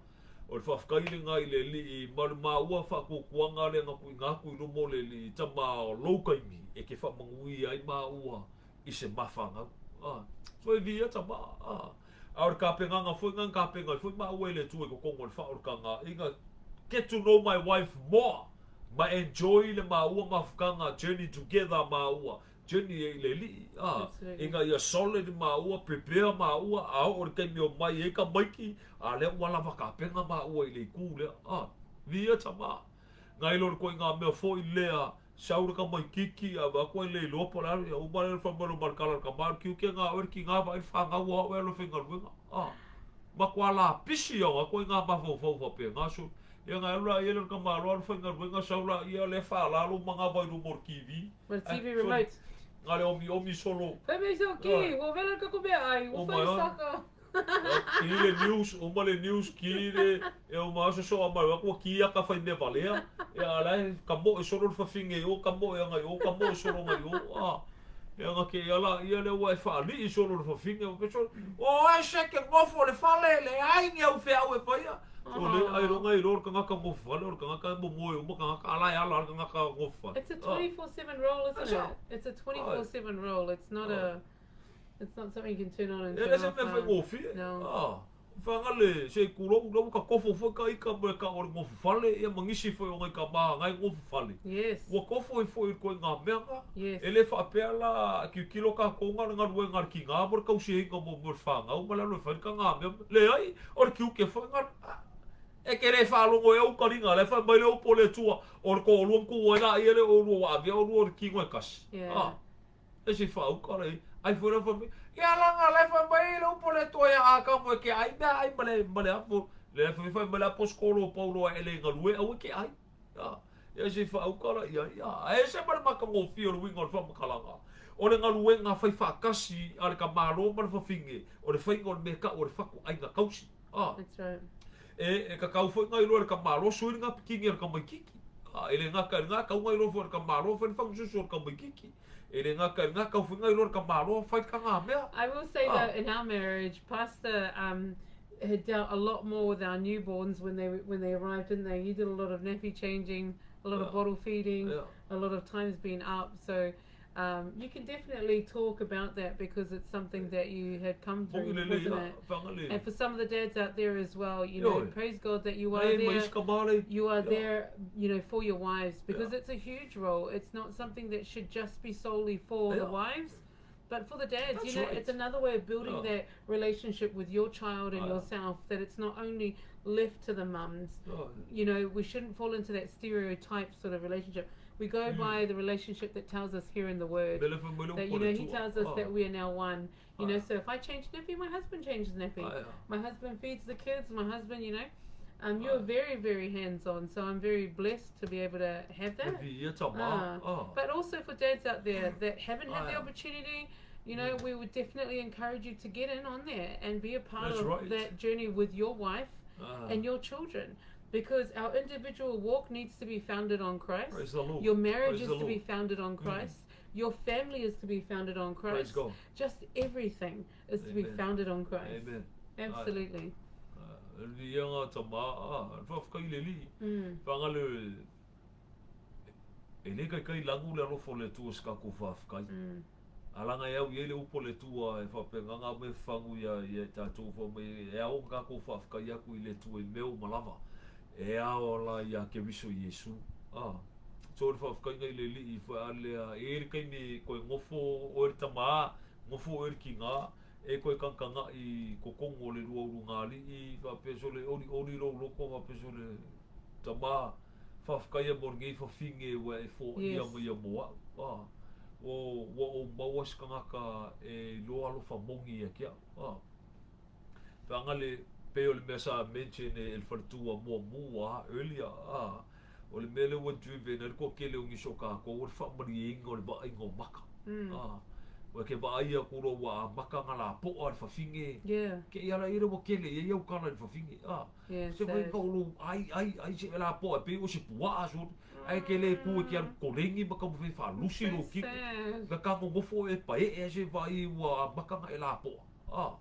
O le whawhakaile ngā i le li i maru mā ua whakukuanga le ngā kui ngā kui romo le li i tama o laukaimi e ke whamangui ai mā ua i se mā whangau. So e via tama. A ore ka penga ngā fui ngā ka penga fui mā ua i le tue ko kongo le whaorokanga. Inga get to know my wife more. Ma enjoy le mā ua mā whakanga journey together mā ua. Journey e i le li. Inga ia solid mā ua, prepare mā ua, a o ore kei meo mai e ka maiki, a lea ua lava ka penga mā ua i le kū lea. Via tama. Ngā ilo koe ngā mea fo i lea, saura ka mai kiki, a wā koe le iloa po la, ia umare le whamaro markala ka māru kiu ke ngā oere ki ngā wai whangau a oe alo whengaruenga. Ma kua la pisi au, a koe ngā mawhau whau whape, ngā so, ia ngā elo ia le ka māro alo whengaruenga, saura ia le whaalalo ma ngā wairu mor kiwi. Well, TV remote. Ngā le omi omi solo. Whai mei so ki, wo vela ka kumea ai, wo whai saka. Ki le news, o ma le news ki le, e o ma aso so ama wa ki ia ka whai mea valea. E a lai, ka mo e solo le whawhinge o, ka mo e anga i o, ka mo e solo ngai o. E anga ke ia la, ia le ua e whaali i solo le whawhinge. O ke solo, o e se ke ngofo le whale, le ai ni au wheau e whaia. O le, ai ronga i ror ka ngaka ngofo whale, o ka ngaka mo moe, o ka ngaka ala e ala ka ngaka ngofo whale. It's a 24/7 role, isn't it? It's a 24/7 role. It's not a... It's not something you can turn on and turn off. No. Whangale, se kulou la ua ka kofo foi ka ika mo le ka o le gofu fale, ia ma nisi foi o ngai ka ma ngai gofu fale. Yes. Ua kofo ai foi i koe ngā mea ngā. Yes. E le whaapea la, kiutilo ka kō ngā le ngarue ngā ki ngā mo le kausi hinga mo mo le whangau, ma le alo e whai ka ngā mea. Le ai, o le kiuke foi ngā, e ke le whaalongo e au karinga, le whai mai le upo le tua, o le ko olua ku ai la ia le olua wa avea olua o le kingo e kasi. Yeah. Ah. E se whaauka rei. Ai foi la whai Ia la nga le whai mai le upo le toa ia a ka moe ke ai mea ai ma le ma le apo. Le whai whai mai le aposkolo o Paulo a ele nga lue au e ke ai. Ia, ia se whaauka ra ia ia. E se ma le maka ngō o le winga o le whamakalanga. O le ngaluenga whai whakasi a le ka malo ma le whawhinge. O le whainga o le mea ka o le whaku ai ngā kausi. Ah. That's right. E, e ka kau foi ngai loa le ka malo sui ngā pikingi o le ka maikiki. Ah, e le ngā ka ngā kau ngai loa foi le ka malo whai le whangususu o le ka maikiki. E le ngā ka ngā kau foi ngai loa le ka malo whai ka ngā mea. I will say Ah. though, in our marriage, Pastor had dealt a lot more with our newborns when they arrived, didn't they? You did a lot of nappy changing, a lot Yeah. of bottle feeding, Yeah. a lot of times being up. So you can definitely talk about that because it's something that you had come Mongi through, le le wasn't ia, it? whanga le. And for some of the dads out there as well, you know, Oi. praise God that you are Nei, mai there. isi ka mare. You are Yeah. there, you know, for your wives because Yeah. it's a huge role. It's not something that should just be solely for the Yeah. wives, but for the dads. That's you know, right. it's another way of building Yeah. that relationship with your child and Yeah. yourself. That it's not only left to the mums. Oh, You know, we shouldn't fall into that stereotype sort of relationship. We go Mm. by the relationship that tells us here in the Word Me le whai mai le that upo you le know He tua. tells us Ah. that we are now one. You know, Ah. so if I change nappy, my husband changes nappy. Ah, yeah. My husband feeds the kids. My husband, you know, you're Ah. very, very hands on. So I'm very blessed to be able to have E that. vi ia ta mā. Ah. Ah. But also for dads out there that haven't had the Ah. opportunity, you know, we would definitely encourage you to get in on there and be a part That's of right. that journey with your wife Ah. and your children. Because our individual walk needs to be founded on Christ. Praise the Lord. Your marriage Praise is the to be Lord. founded on Christ. Your family is to be founded on Praise Christ. God. Just everything is to be Amen. founded on Christ. Amen. Absolutely. Ah, e vi ia ngā ta mā. Ah, whawhakai le li. Mm. Whanga le... E le kai kai langu le alofo le tua se kako whawhakai. Mm. Alanga e au i ele upo le tua e whapenga ngā me whangu ia ia tātou wha mai e au kako whawhakai aku i le tua i meo malava. E ao la ia ke viso Iesu. Ah. So le whawhakai ngai le li i wha alea e ele kai me koe ngofo o ele tama, ngofo o ele ki ngā, e koe kankanga i kokongo le rua uru ngā li i whapeso le ori ori ro loko whapeso le tama whawhakai a mor ngei whawhinge wa e fo ia Yes. mo ia moa. Ah. O wa o maua se kangaka e loa alofa mongi ia kia. Ah. Whanga le pe o le mea sa mention e el wharatua mua mua earlier. Ah. O le mea le ua driven e le kua kele o ngiso ka ko o le whamari e inga o le waa inga o maka. Mm. Ah. Wa ke waa ia kuro wa a maka ngā la poa le whawhinge. Yeah. Ke ia la ira wa kele ia iau kala le whawhinge. Ah. Yeah. Se wai Sad. ka olo ai ai ai se la poa pe o se pua aso. Ai ke le ku e ki aru korengi ma ka mo wha lusi So ro kiko. sad. Ka ka ngofo e pa e e se vai ua makanga e la poa. Ah.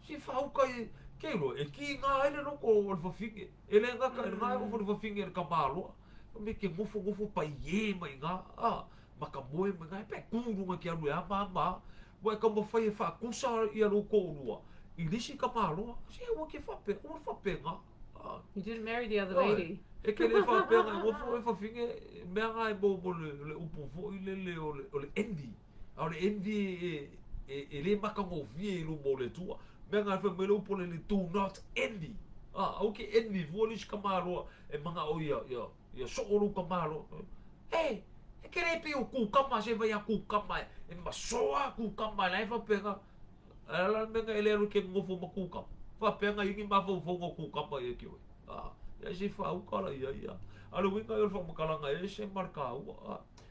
Se whauka e ke ro e ki ngā hele no ko o le whawhinge. E le ngaka e ngā o le whawhinge e ka māloa. Me ke ngofo ngofo pai e mai ngā. Ah. Maka moe mai ngā e pe kūrunga ki aru e ama ama. Wa e ka mawhai e whakusa i aru kōrua. I lisi ka māloa. Se ua ke whape, o le whape ngā. Ah. You didn't marry the other Oi. lady. E ke le whapenga, e ngofo e whawhinge, mea ngā e mō mō le, le upu fo i le le o le, o le envy. A o le envy e, e, e le maka ngōwhie i lumo o le tua. Mea ngā e whai mai le upu le le do not envy. Ah, au ke envy, fua lisi ka māloa, e manga o ia, ia, ia so'o ka māloa. E, e ke le pe o kūkama, se vai a kūkama, e, e masoa kūkama, e lai whapenga. Ala menga ele alu ke ngofo ma kūkama. Whapenga ingi mawhauwhaunga kūkama e ki oe. Ah, ia se whaukara ia ia. Ale winga i o le whamakalanga e se marka ua.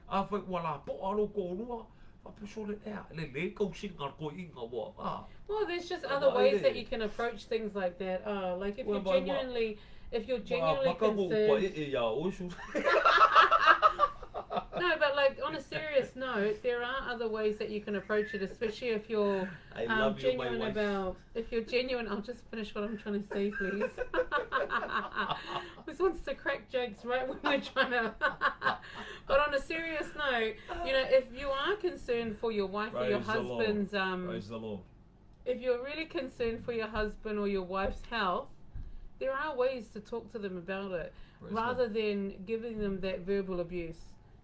Ah, a whai ua la po alo ko rua. Whapeso le ea, le le kausinga ko inga wa. Ah, Well, there's just Ah, other ma ways ele. that you can approach things like that. Oh, like if Well, you're ma- ma- genuinely, if you're ma genuinely maka mo upa concerned. e e ia osu. No, but like on a serious note, there are other ways that you can approach it, especially if you're I love you, my genuine wife. about. If you're genuine, I'll just finish what I'm trying to say, please. This wants to crack jokes right when we're trying to. But on a serious note, you know, if you are concerned for your wife or your Praise the Lord. husband's Praise the Lord. If you're really concerned for your husband or your wife's health, there are ways to talk to them about it Praise God. rather than giving them that verbal abuse,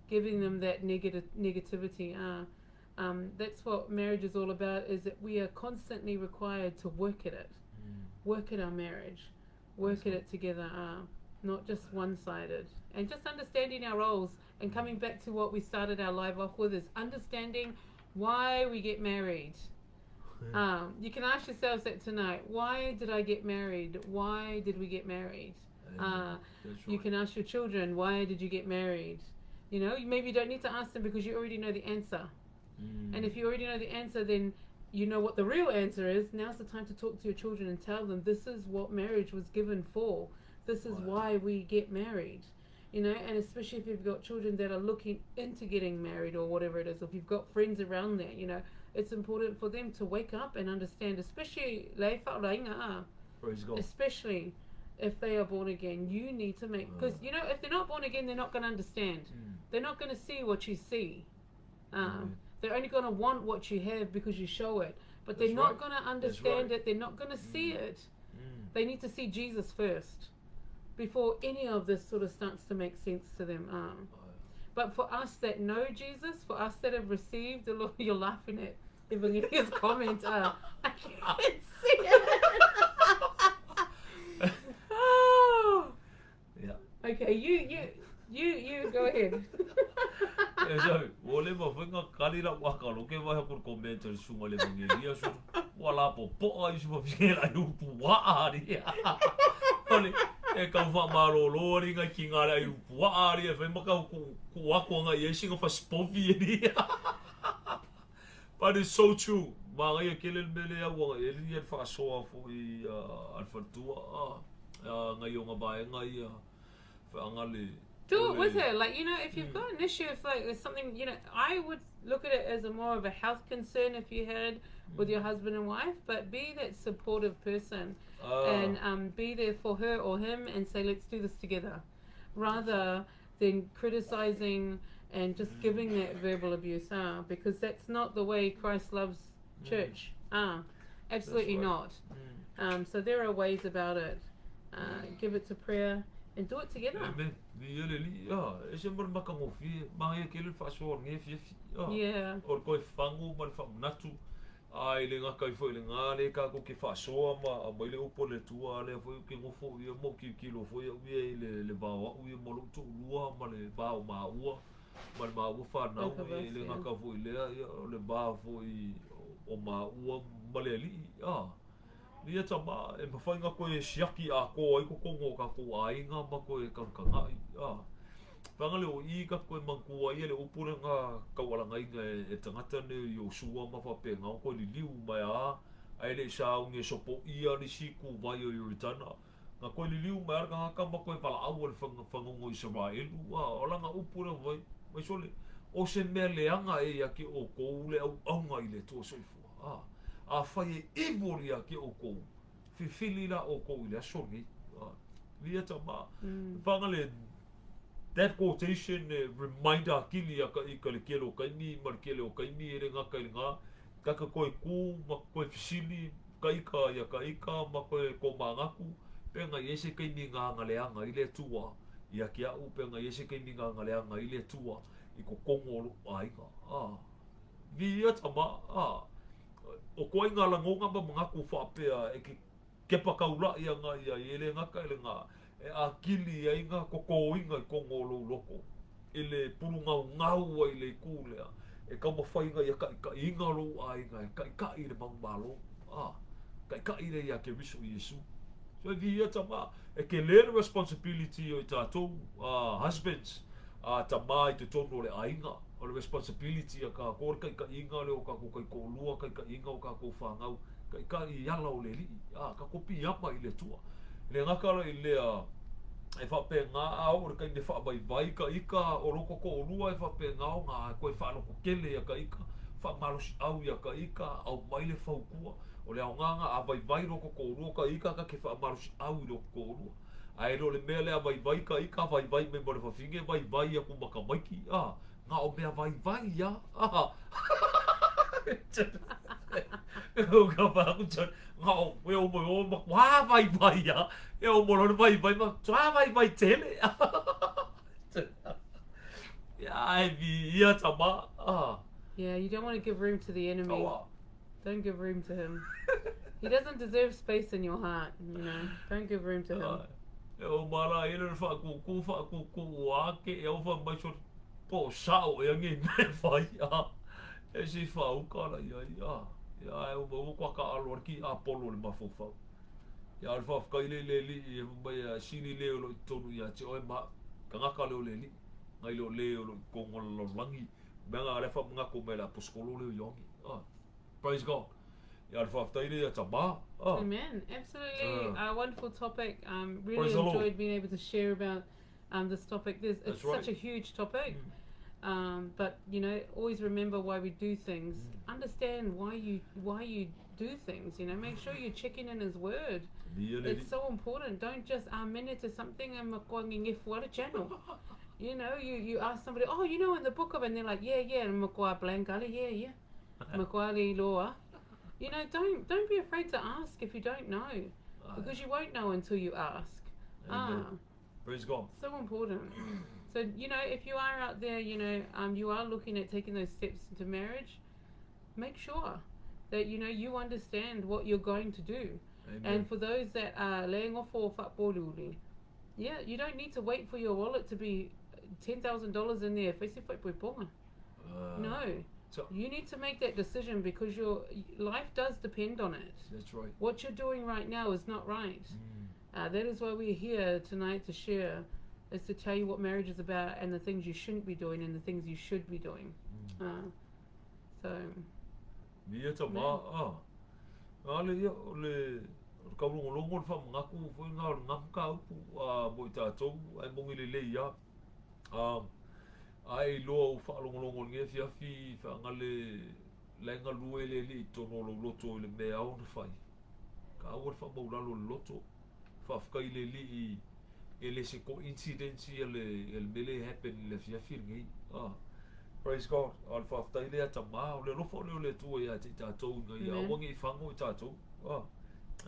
giving them that negative negativity. That's what marriage is all about, is that we are constantly required to work at it, work at our marriage, work Praise at God. it together, not just one-sided. And just understanding our roles and coming back to what we started our live off with is understanding why we get married. You can ask yourselves that tonight. Why did I get married? Why did we get married? Amen. That's You right. can ask your children, why did you get married? You know, maybe you don't need to ask them because you already know the answer. And if you already know the answer, then you know what the real answer is. Now's the time to talk to your children and tell them this is what marriage was given for. This is Right. why we get married. You know, and especially if you've got children that are looking into getting married or whatever it is, or if you've got friends around there, you know, it's important for them to wake up and understand, especially lei whaorainga, Praise God. especially if they are born again. You need to make, because, you know, if they're not born again, they're not going to understand. They're not going to see what you see. They're only going to want what you have because you show it. But they're That's not right. going to That's understand right. it. They're not going to see it. They need to see Jesus first before any of this sort of starts to make sense to them. But for us that know Jesus, for us that have received the Lord, you're laughing at Evangelia's comment. I can't see it. Oh. Yeah. Okay, you go ahead. E so, o le ma whenga kali la waka lo ke waha kur comment al sunga le Evangelia so. Wa la po po ai su fa la yu pu wa ari. Ole e ka fa malo lo ari nga ki nga la yu pu wa ari e fa maka ku ku wa ko nga ye singa fa spofi e ni. But it's so true. Ma nga ye kele mele ya wa e li e fa so fo i al fa tua nga yo nga ba nga ia fa nga le. Do it with her. Like, you know, if you've got an issue, if like there's something, you know, I would look at it as a more of a health concern if you had with your husband and wife, but be that supportive person and be there for her or him and say, let's do this together, rather than criticizing and just giving that verbal abuse, because that's not the way Christ loves church. Absolutely right. not. So there are ways about it. Give it to prayer and do it together. Amen. Ni ele li, e se mo maka ngo fi, ma ye ke le fa so nge fi fi. Yeah. O ko fangu ma fa natu. A ile ngaka i fo ile ngale ka ko ke fa so ma ma ile upo le tua le fo ke ngo fo ye mo ki kilo fo ye ye ile le ba wa ye mo lo tu lua ma le ba o ma ua ma le ma ua fa na Both of ye us, ile yeah. ngaka fo ile ya le ba fo i o ma ua ma le li. Ni e tama, e mawhainga koe e siaki a ko ai ko kongo ka ko a inga ma koe kankanga i. Whanga le o i ka koe mangkua i ele upure ngā kaualanga inga e tangata ne i o sua ma whape ngā o koe liliu mai a ele sa unge sopo ia ni siku vai o Yoritana. Ngā koe liliu mai ara ngā kama koe wala au le whangongo i Israelu. O langa upure vai, mai sole, o se mea leanga e ia ki o koule au aunga i le tua soifua. A whai e ivori a ki o kou, whiwhili la o kou i le asongi. Lia tama, whanga le, that quotation reminder a kili a ka i ka le kele o kaimi, ma le kele o kaimi e re ngā kai le ngā, kaka koe kū, ma koe fisili, ka ika ia ka ika, ma koe ko māngaku, penga i ese kaimi ngā ngā leanga i le tua, ia ki au, penga i ese kaimi ngā ngā leanga i le tua, i ko kongo ro ainga. Via tama, o koe ngā langonga ma mangaku whapea e ke kepa kaula ia ngā ia i ele ngaka ele ngā e a kili ia inga ko kōinga i kongo lo loko ele puru ngau ngau ai le kūlea e kauma whainga ia kai kai inga lo a inga e kai kai le mangu malo kai kai le ia ke riso Yesu. So e via tama e ke le responsibility o i tātou husbands tama i te tono le ainga o le responsibility a ka kore kai kai inga le o ka ko kai ko lua kai kai inga o ka ko whangau kai kai i ala o le li ka kopi ama i le tua le ngaka la i le e whape ngā au o le kai ne wha vai ka ika o loko ko o lua e whape ngā o ngā koe whaloko kele ia ka ika wha malosi au ia ka ika au mai le whaukua o le au ngā ngā a vai vai loko ko o lua ka ika ka ke wha malosi au i loko ko o lua a e lo le mea le a vai vai ka ika vai vai me mo le whawhinge vai vai ia kumaka maiki ngā o mea vai vai ia. Ka wha ku ngā o e o mo o ma wā vai vai ia. E o mo lona vai vai ma wā vai vai tele. Ia e vi ia tama. Ah. Yeah, you don't want to give room to the enemy. Aua. Don't give room to him. He doesn't deserve space in your heart, you know. Don't give room to him. Ai. E o mala e le whaakūkū, whaakūkū o ake, e au wha mai so po sao e angi me whai a. E si whauka la ia ia. Ia e o mau kwa ka alo ki a polo le mafofau. Ia al whawhakai le le li e mai a sili le o lo i tonu ia te oe ma kangaka le o le li. Ngai le o le o lo i kongo la langi. Mea ngā le wha mga ko me la poskolo le o iongi. Ah. Praise God. Ia al whawhakai le ia tama. Ah. Amen. Absolutely a wonderful topic. Really Praise the Lord. enjoyed being able to share about this topic. There's, it's That's right. such a huge topic. But you know, always remember why we do things. Understand why you do things. You know, make sure you're checking in His Word. Ia le li. It's so important. Don't just amen it to something and what a channel. You know, you ask somebody, oh, you know, in the book of, and they're like, yeah, yeah, and makwa blank, yeah, yeah, makwa loa. You know, don't be afraid to ask if you don't know, because you won't know until you ask. Amen. Ah, Praise God. so important. So, you know, if you are out there, you know, you are looking at taking those steps into marriage, make sure that, you know, you understand what you're going to do. Amen. And for those that are laying off or fa'apoluli, yeah, you don't need to wait for your wallet to be $10,000 in there. No. You need to make that decision because your life does depend on it. That's right. What you're doing right now is not right. That is why we're here tonight to share, is to tell you what marriage is about and the things you shouldn't be doing and the things you should be doing. So. Ia ta ma, ah. Ale ia, o le kaulongolongo le whamangaku, fo ngā o le ngaku ka upu, mo i tātou, ai mongi le lei ia. Ai loa o whaalongolongo nge fiafi, whaangale lainga lue le li i tono lo loto i le mea au na whai. Ka aua le whamaulalo le loto, whaafkai le li i e le se coincidence ia le mele happen le fiafi ngi. Ah. Praise God. Al whaaftai le ata ma, o le alofa le o le tua ia te i tātou inga ia, awangi i whango i tātou. Ah.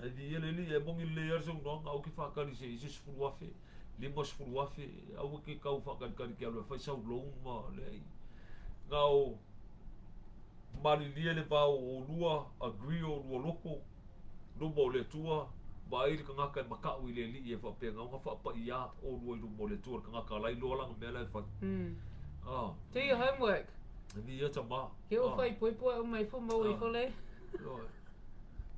Ai vi ele li, e mongi le ia se unoanga, au ki whakari se i se sefulu afe, lima sefulu afe, au ke kau whakarikari ki alu e whai sau loan ma le ai. Ngā o marilia le vāo o lua, agree o lua loko, luma o le tua, ma ai le kangaka e makau i le li e whapea ngā unga whapai ia o lua i luma o le tua, le kangaka lai loa langa mea lai whai. Ah. Do your homework. Ni ia tama. Ke o whai poipoa o mai fo mau i fole.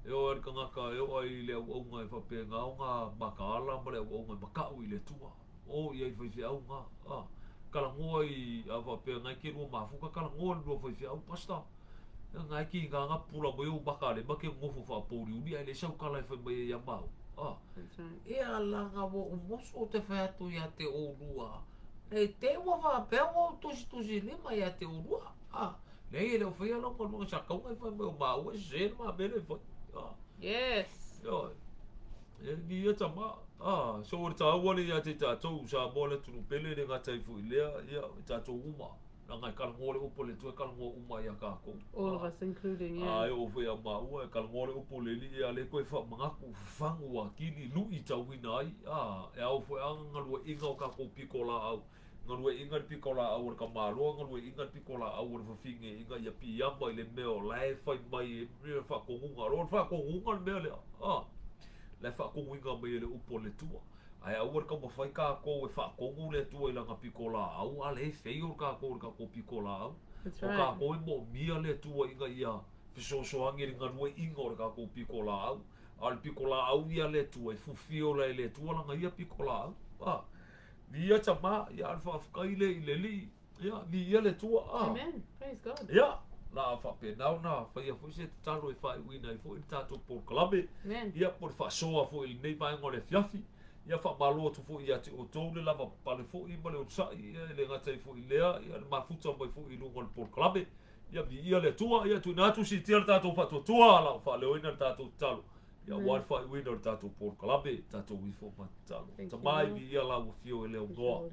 E o e kangaka e o ai le au aunga e whapea ngā unga makaala ma le au aunga e makau i le tua. O ia i whai au ngā. Ah. Kalangoa i a whapea ngai ke rua mafuka, kalangoa le rua whai au pasta. Ngai ki ngā ngā pula mo iu makale, ma ke ngofo whapori uri, ai le sau kala e whai mai e ia mau. Ah. That's right. E ala ngā wo umoso o te whai atu ia te o rua. Nei te ua whapea o tusi tusi lima ia te o rua. Ah. Nei e leo whai ala ngā lunga sa kaunga i whai mai o maua e se ma mele whai. Ah. Yes. Oi. E ni ia tama. Ah, so o tāua le ia te tātou sa mo le tunu pele le ngā taifu i lea ia i tātou uma. Nā ngai kalangoa le upo le tue kalangoa uma ia kākou. All of us including, yeah. Ai o whai a maua e kalangoa le upo le li ia le koe wha mangaku whangu a kini lui tauina ai. Ah, e au whai anga ngalua inga o kākou piko la au. Ngalua inga le piko la au o le kamaloa, ngalua inga le piko la au o le whawhinge inga ia piama i le mea o lae whai mai e mea whakongunga. Ro le whakongunga le mea lea. Ah, lae whakongunga mai e le upo le tua. Ai au le kamawhai kākou e whakongu le tua i langa piko la au, a le whei o kākou le kākou piko la au. That's O right. kākou e mo mia le tua inga ia whisosoangi le ngalua inga o le kākou piko la au. A le piko la au ia le tua, e fuwhio la e le tua langa ia piko la au. Ah, ni ia tama, ia al whaafkai le i le li, ia, ni ia le tua. Ah. Amen. Praise God. Ia, nā whapēnau nā, whaia fo se te talo e whai uina i fo i tātou polokalame. Amen. Ia, po le whaasoa fo i le nei vaenga o le fiafi. Ia whaamalo atu fo i ati o tau le lava pale fo i ma le otsai, ia le ngatai fo i lea, ia le mafuta mai fo i lunga o le polokalame. Ia vi ia le tua, ia tuina atu si tia le tātou whaatuatua, la whaaleoina le tātou talo. Ia, aua le faaiuina o le tatou polokalame, tatou ifo ma tatalo. Tama i viia lau afio e le aunoa.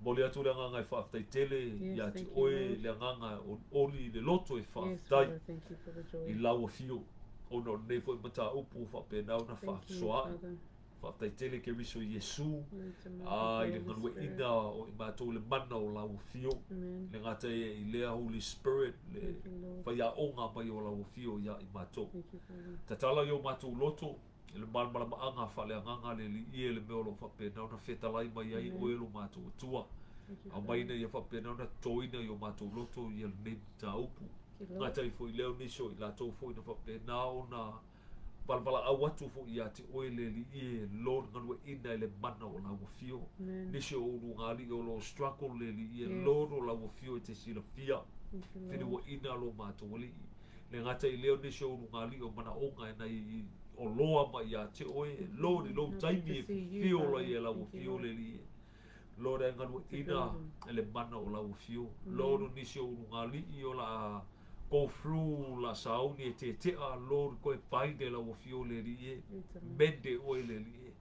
Momoli atu le agaga e faafetai tele ia te oe, le agaga e olioli i le loto e faafetai i lau afio, ona o lenei foi mataupu ua faapena ona faasoaai. Faafetai tele Keriso Iesu, a i le galueaiina o i matou le mana o lau afio, le gata ia i lea Holy Spirit, le faiaoga mai o lau afio ia i matou. Tatala i o matou loto i le malamalamaaga faaleagaga le Alii e le mea o lo o faapena ona fetalai mai ai oe lo matou Atua. Aumai ina ia faapena ona totoina i o matou loto ia lenei mataupu. Gata ai foi lea o nisi o i latou foi na faapena ona Valavalaau atu foi ia te oe le Alii e, Lord, galueaiina i le mana o lau afio. Nisi o ulugalii o lo o struggle le Alii e, Lord, o lau afio e te silafia. Feliuaina lo matou Alii. Le gata i lea o nisi o ulugalii o manaoga e nai oloa mai ia te oe, Lord, i lou taimi e fifio lai e lau afio le Alii e. Lord, e galueaiina e le mana o lau afio. Lord, o nisi o ulugalii o la go through la sauni e tetea, Lord, koe bind e lau afio le Alii e, mend e oe le Alii e.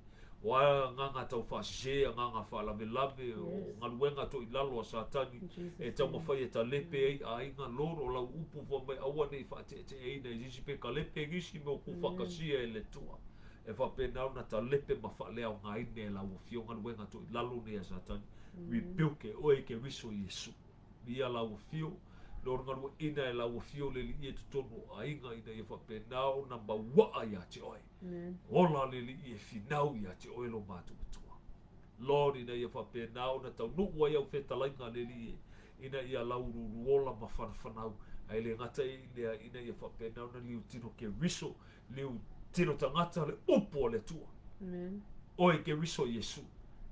O a agaga tau faasese, agaga faalavelave, o galuega toi lalo a Satani e taumafai e talepe ai aiga, Lord, o lau upu fai mai aua ne i faateeteeina i sisi pe talepe nisi mea o kuufakasia e le Atua. E faapena ona talepe ma faaleaogaina e lau afio galuega toi lalo nei a Satani. Rebuke e oe Keriso Iesu. Ia lau afio, Lord, galueaiina e lau afio le Alii e totonu o aiga ina ia faapena ona mauaa ia te oe. Ola le Alii e finau ia te oe lo matou Atua. Lord, ina ia faapena ona taunuu ai au fetalaiga le Alii e, ina ia lauluuluola ma whanafanau, ae le gata i lea ina ia faapena ona liutino Keriso, liutino tagata le upu a le Atua. Amen. Oe Keriso Iesu,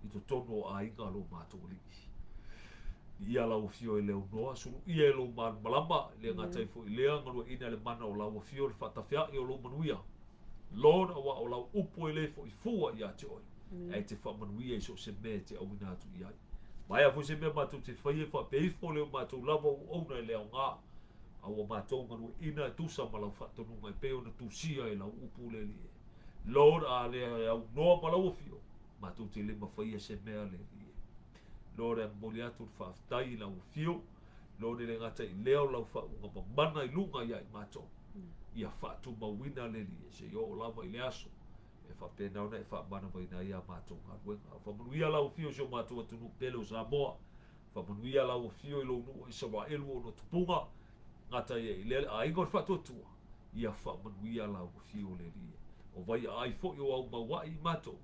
i totonu o aiga lo matou Alii. Ia lau afio e le aunoa, suluia e lou malamalama, le gata ai foi lea, galueaiina le mana o lau afio, le faatafeai o lou manuia. Lord, aua o lau upu e le foi fua ia te oe, ae te faamanuia i so o se mea e te auina atu i ai. Maea foi se mea matou te faia e faapea ifo le o matou lava auauna e le aoga, a ua matou galueaiina e tusa ma lau faatonuga e pei ona tusia e lau upu le Alii e. Lord, a le aunoa ma lau afio, matou te le mafaia se mea le Alii e. Lord, e momoli atu le faafetai i lau afio. Lord, e le gata i lea o lau faauuga mamana i luga ia i matou. Ia faatumauina le Alii e seia oo lava i le aso e faapena ona e faamanavaina ai a matou galuega. Faamanuia lau afio i si o matou atunuu pele o Samoa. Faamanuia lau afio i lou nuu o Isaraelu o ona tupuga. Gata ia i lea le aiga o le faatuatua. Ia faamanuia lau afio le Alii e. O vai aai foi o au mauai i matou.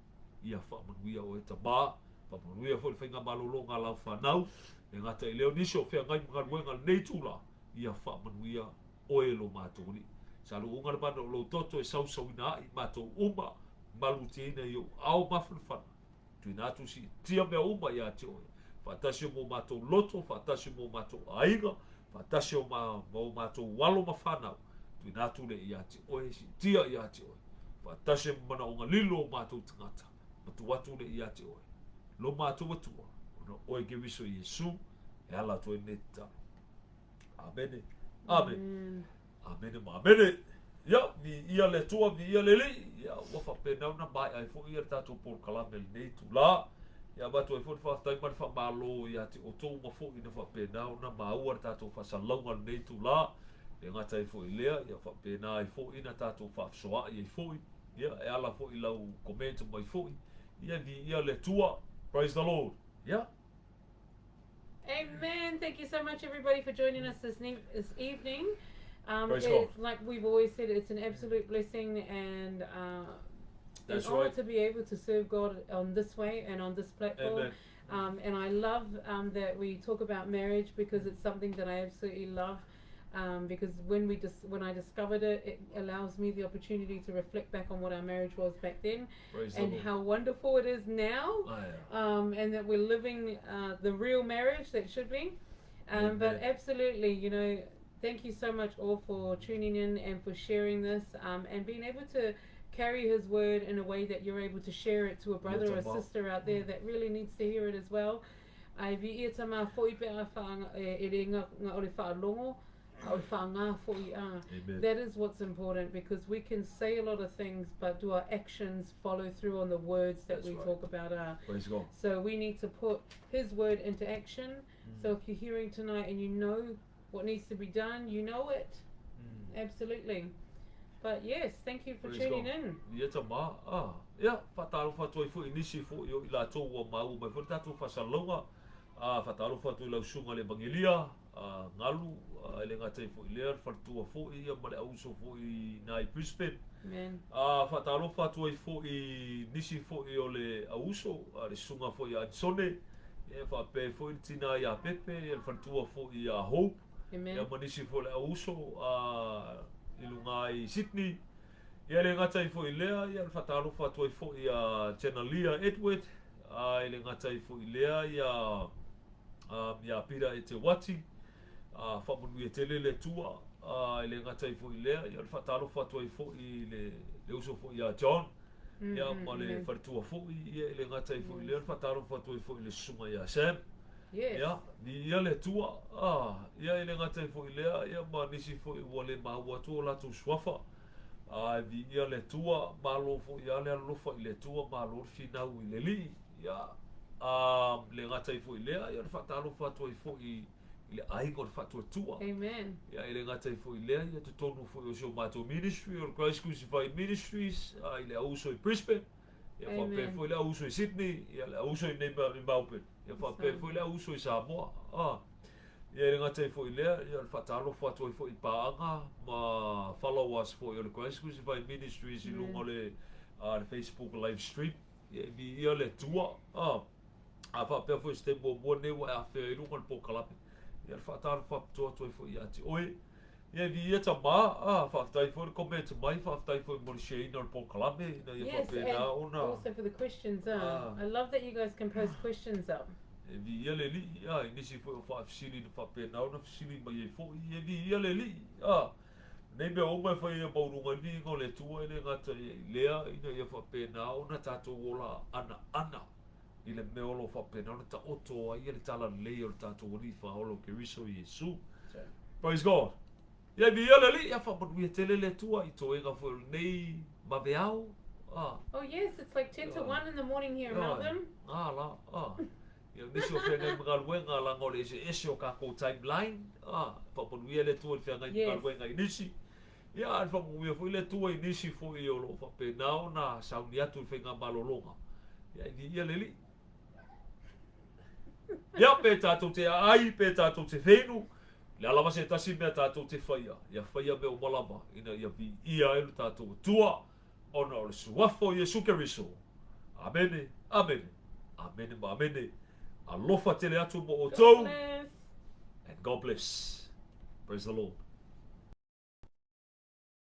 Ia faamanuia oe Tama. Faamanuia foi le faigamalologa a lau fanau. Le gata i lea o nisi o feagai ma galuega i lenei itula. Ia faamanuia oe lo matou Alii. Sa luuga le mana o lou toto e sausauina ai i matou uma, malutiaina i ou ao mafanafana. Tuuina atu siitia mea uma ia te oe. Faatasi o mo matou loto, faatasi o mo matou aiga, faatasi o ma, ma o matou alo ma fanau. Tuuina atu le ia te oe, siitia ia te oe. Faatasi ma manaoga lilo o matou tagata. Matu atu le ia te oe. Lo matou Atua, ona oe Keriso Iesu, e ala atu ai lenei tatalo. Amene. Amene. Amene ma amene. Ia, viia le Atua, viia le Alii. Ia, ua faapena ona maea ai foi ia le tatou polokalame i lenei itula. Ia, avatu ai foi le faafetai ma le faamalo ia te outou uma foi na faapena ona maua le tatou faasalalauga i lenei itula. E gata ai foi i lea, ia faapena ai foi na tatou faafesoaai ai foi. Ia, e ala foi i lau comment mai foi. Ia, viia le Atua. Praise the Lord. Ia. Amen. Thank you so much, everybody, for joining us this, this evening. Praise God. It's like we've always said, it's an absolute blessing and That's an honor right. to be able to serve God on this way and on this platform. Amen. And I love that we talk about marriage because it's something that I absolutely love. Because when I discovered it, it allows me the opportunity to reflect back on what our marriage was back then. Praise the and Lord. how wonderful it is now. Yeah. And that we're living the real marriage that should be. But Amen. absolutely, thank you so much all for tuning in and for sharing this, and being able to carry his word in a way that you're able to share it to a brother or a sister out there that really needs to hear it as well. Ai viia tama foi pe a whaanga, e, e re nga, nga o le whaalongo. A o le faaga foi a. Amen. That is what's important because we can say a lot of things, but do our actions follow through on the words that That's we right. talk about? Praise God. So we need to put His word into action. So if you're hearing tonight and you know what needs to be done, you know it. Absolutely. But yes, thank you for Praise tuning God. in. Ia tama, ah, ia, whātārofa atu ai foi i nisi foi o i lātou ua māua mai foi le tātou whasalauga, ah, whātārofa atu i lau susuga le Evangelia, ah, Ngalu, ah, e le gata ai foi i lea, le faletua foi ia ma le auuso foi i ina i Brisbane. Amen. Ah, whātārofa atu ai foi i nisi foi o le auuso, ah, le susuga foi ia Anisone, ia whaapea ai foi le tina ia Pepe, ia le faletua foi ia Hope, Amen. Ia ma nisi foi o le auuso a i luga i Sydney. Ia le gata ai foi i lea, ia le whataalofa atu ai foi ia Jenalia Edward, a i le gata ai foi i lea ia um, ia Pira e Te Wati, a whamanuia tele le Atua, a i le gata ai foi i lea, ia le whataalofa atu ai foi i le, le uso foi ia John, ia ma le faletua foi, ia i le gata ai foi i lea, le whataalofa atu ai foi i le susuga ia Sam. Yes. Ia, viia le Atua, ā, ia e le gata ai foi i lea, ia ma nisi foi ua le maua atu o latou suafa. Ā, e viia le Atua, malo foi ia le alolofa i le Atua, malo le finau i le Alii. Ia, ā, le gata ai foi i lea, ia le faatalofa atu ai foi i le aiga o le Faatuatua. Amen. Ia, e le gata ai foi i lea, ia totonu foi o si o matou ministry, o le Christ Crucified Ministries, ā, i le auuso i Brisbane. Ia faapea Amen. foi le auuso i Sydney, ia le auuso i nei i Melbourne. Ia faapea foi le auuso i Samoa. Ah. Ia e le gata ai foi i lea, ia le faatalofa atu ai foi i paaga ma followers foi o le Christ Crucified Ministries i luga o le, le Facebook live stream. Ia e viia le Atua. Ah. A faapea foi se taimi muamua lenei ua e afea i luga o le polokalame. Ia le faatalofa faapitoa atu ai foi ia te oe. Ia e viia tama, ah, faafetai foi le comment mai, faafetai foi mo le share ina o le polokalame ina ia Yes, faapena and ona. also for the questions. Ah. I love that you guys can post questions up. E viia le Alii, ah, i nisi foi o faafesili na faapena ona fesili mai ai foi, e viia le Alii, ah. Nei mea uma e fai ai a maualuga i le viiga o le Atua e le gata ia i lea ina ia faapena ona tatou ola anaana i le mea o lo o faapena ona taoto ai le talalelei o le tatou Alii Faaola o Keriso Iesu. Praise God. Ia viia le Alii, ia faamanuia tele le Atua i toega foi o lenei maveao. Ah. Oh yes, it's like 10 to 1 in the morning here in Ah, Melbourne. Ah, la, ah. Ia nisi o feagai ma galuega laga o le eseese o kākou timeline. Ah, faamanuia le Atua i le feagai ma Yes. galuega i nisi. Ia, a faamanuia foi le Atua i nisi foi o lo o faapena ona sauni atu i le faigamalologa. Ia, e viia le Alii. Ia, pe tātou te aai, pe tātou te whenu, le a lava se tasi mea tātou te whaia, ia whaia mea uma lava, ina ia viia ai lo tātou Atua, ona o le suafa o Iesu Keriso. Amene, amene, amene ma amene. Alofa tele atu mo God outou, bless. and God bless. Praise the Lord.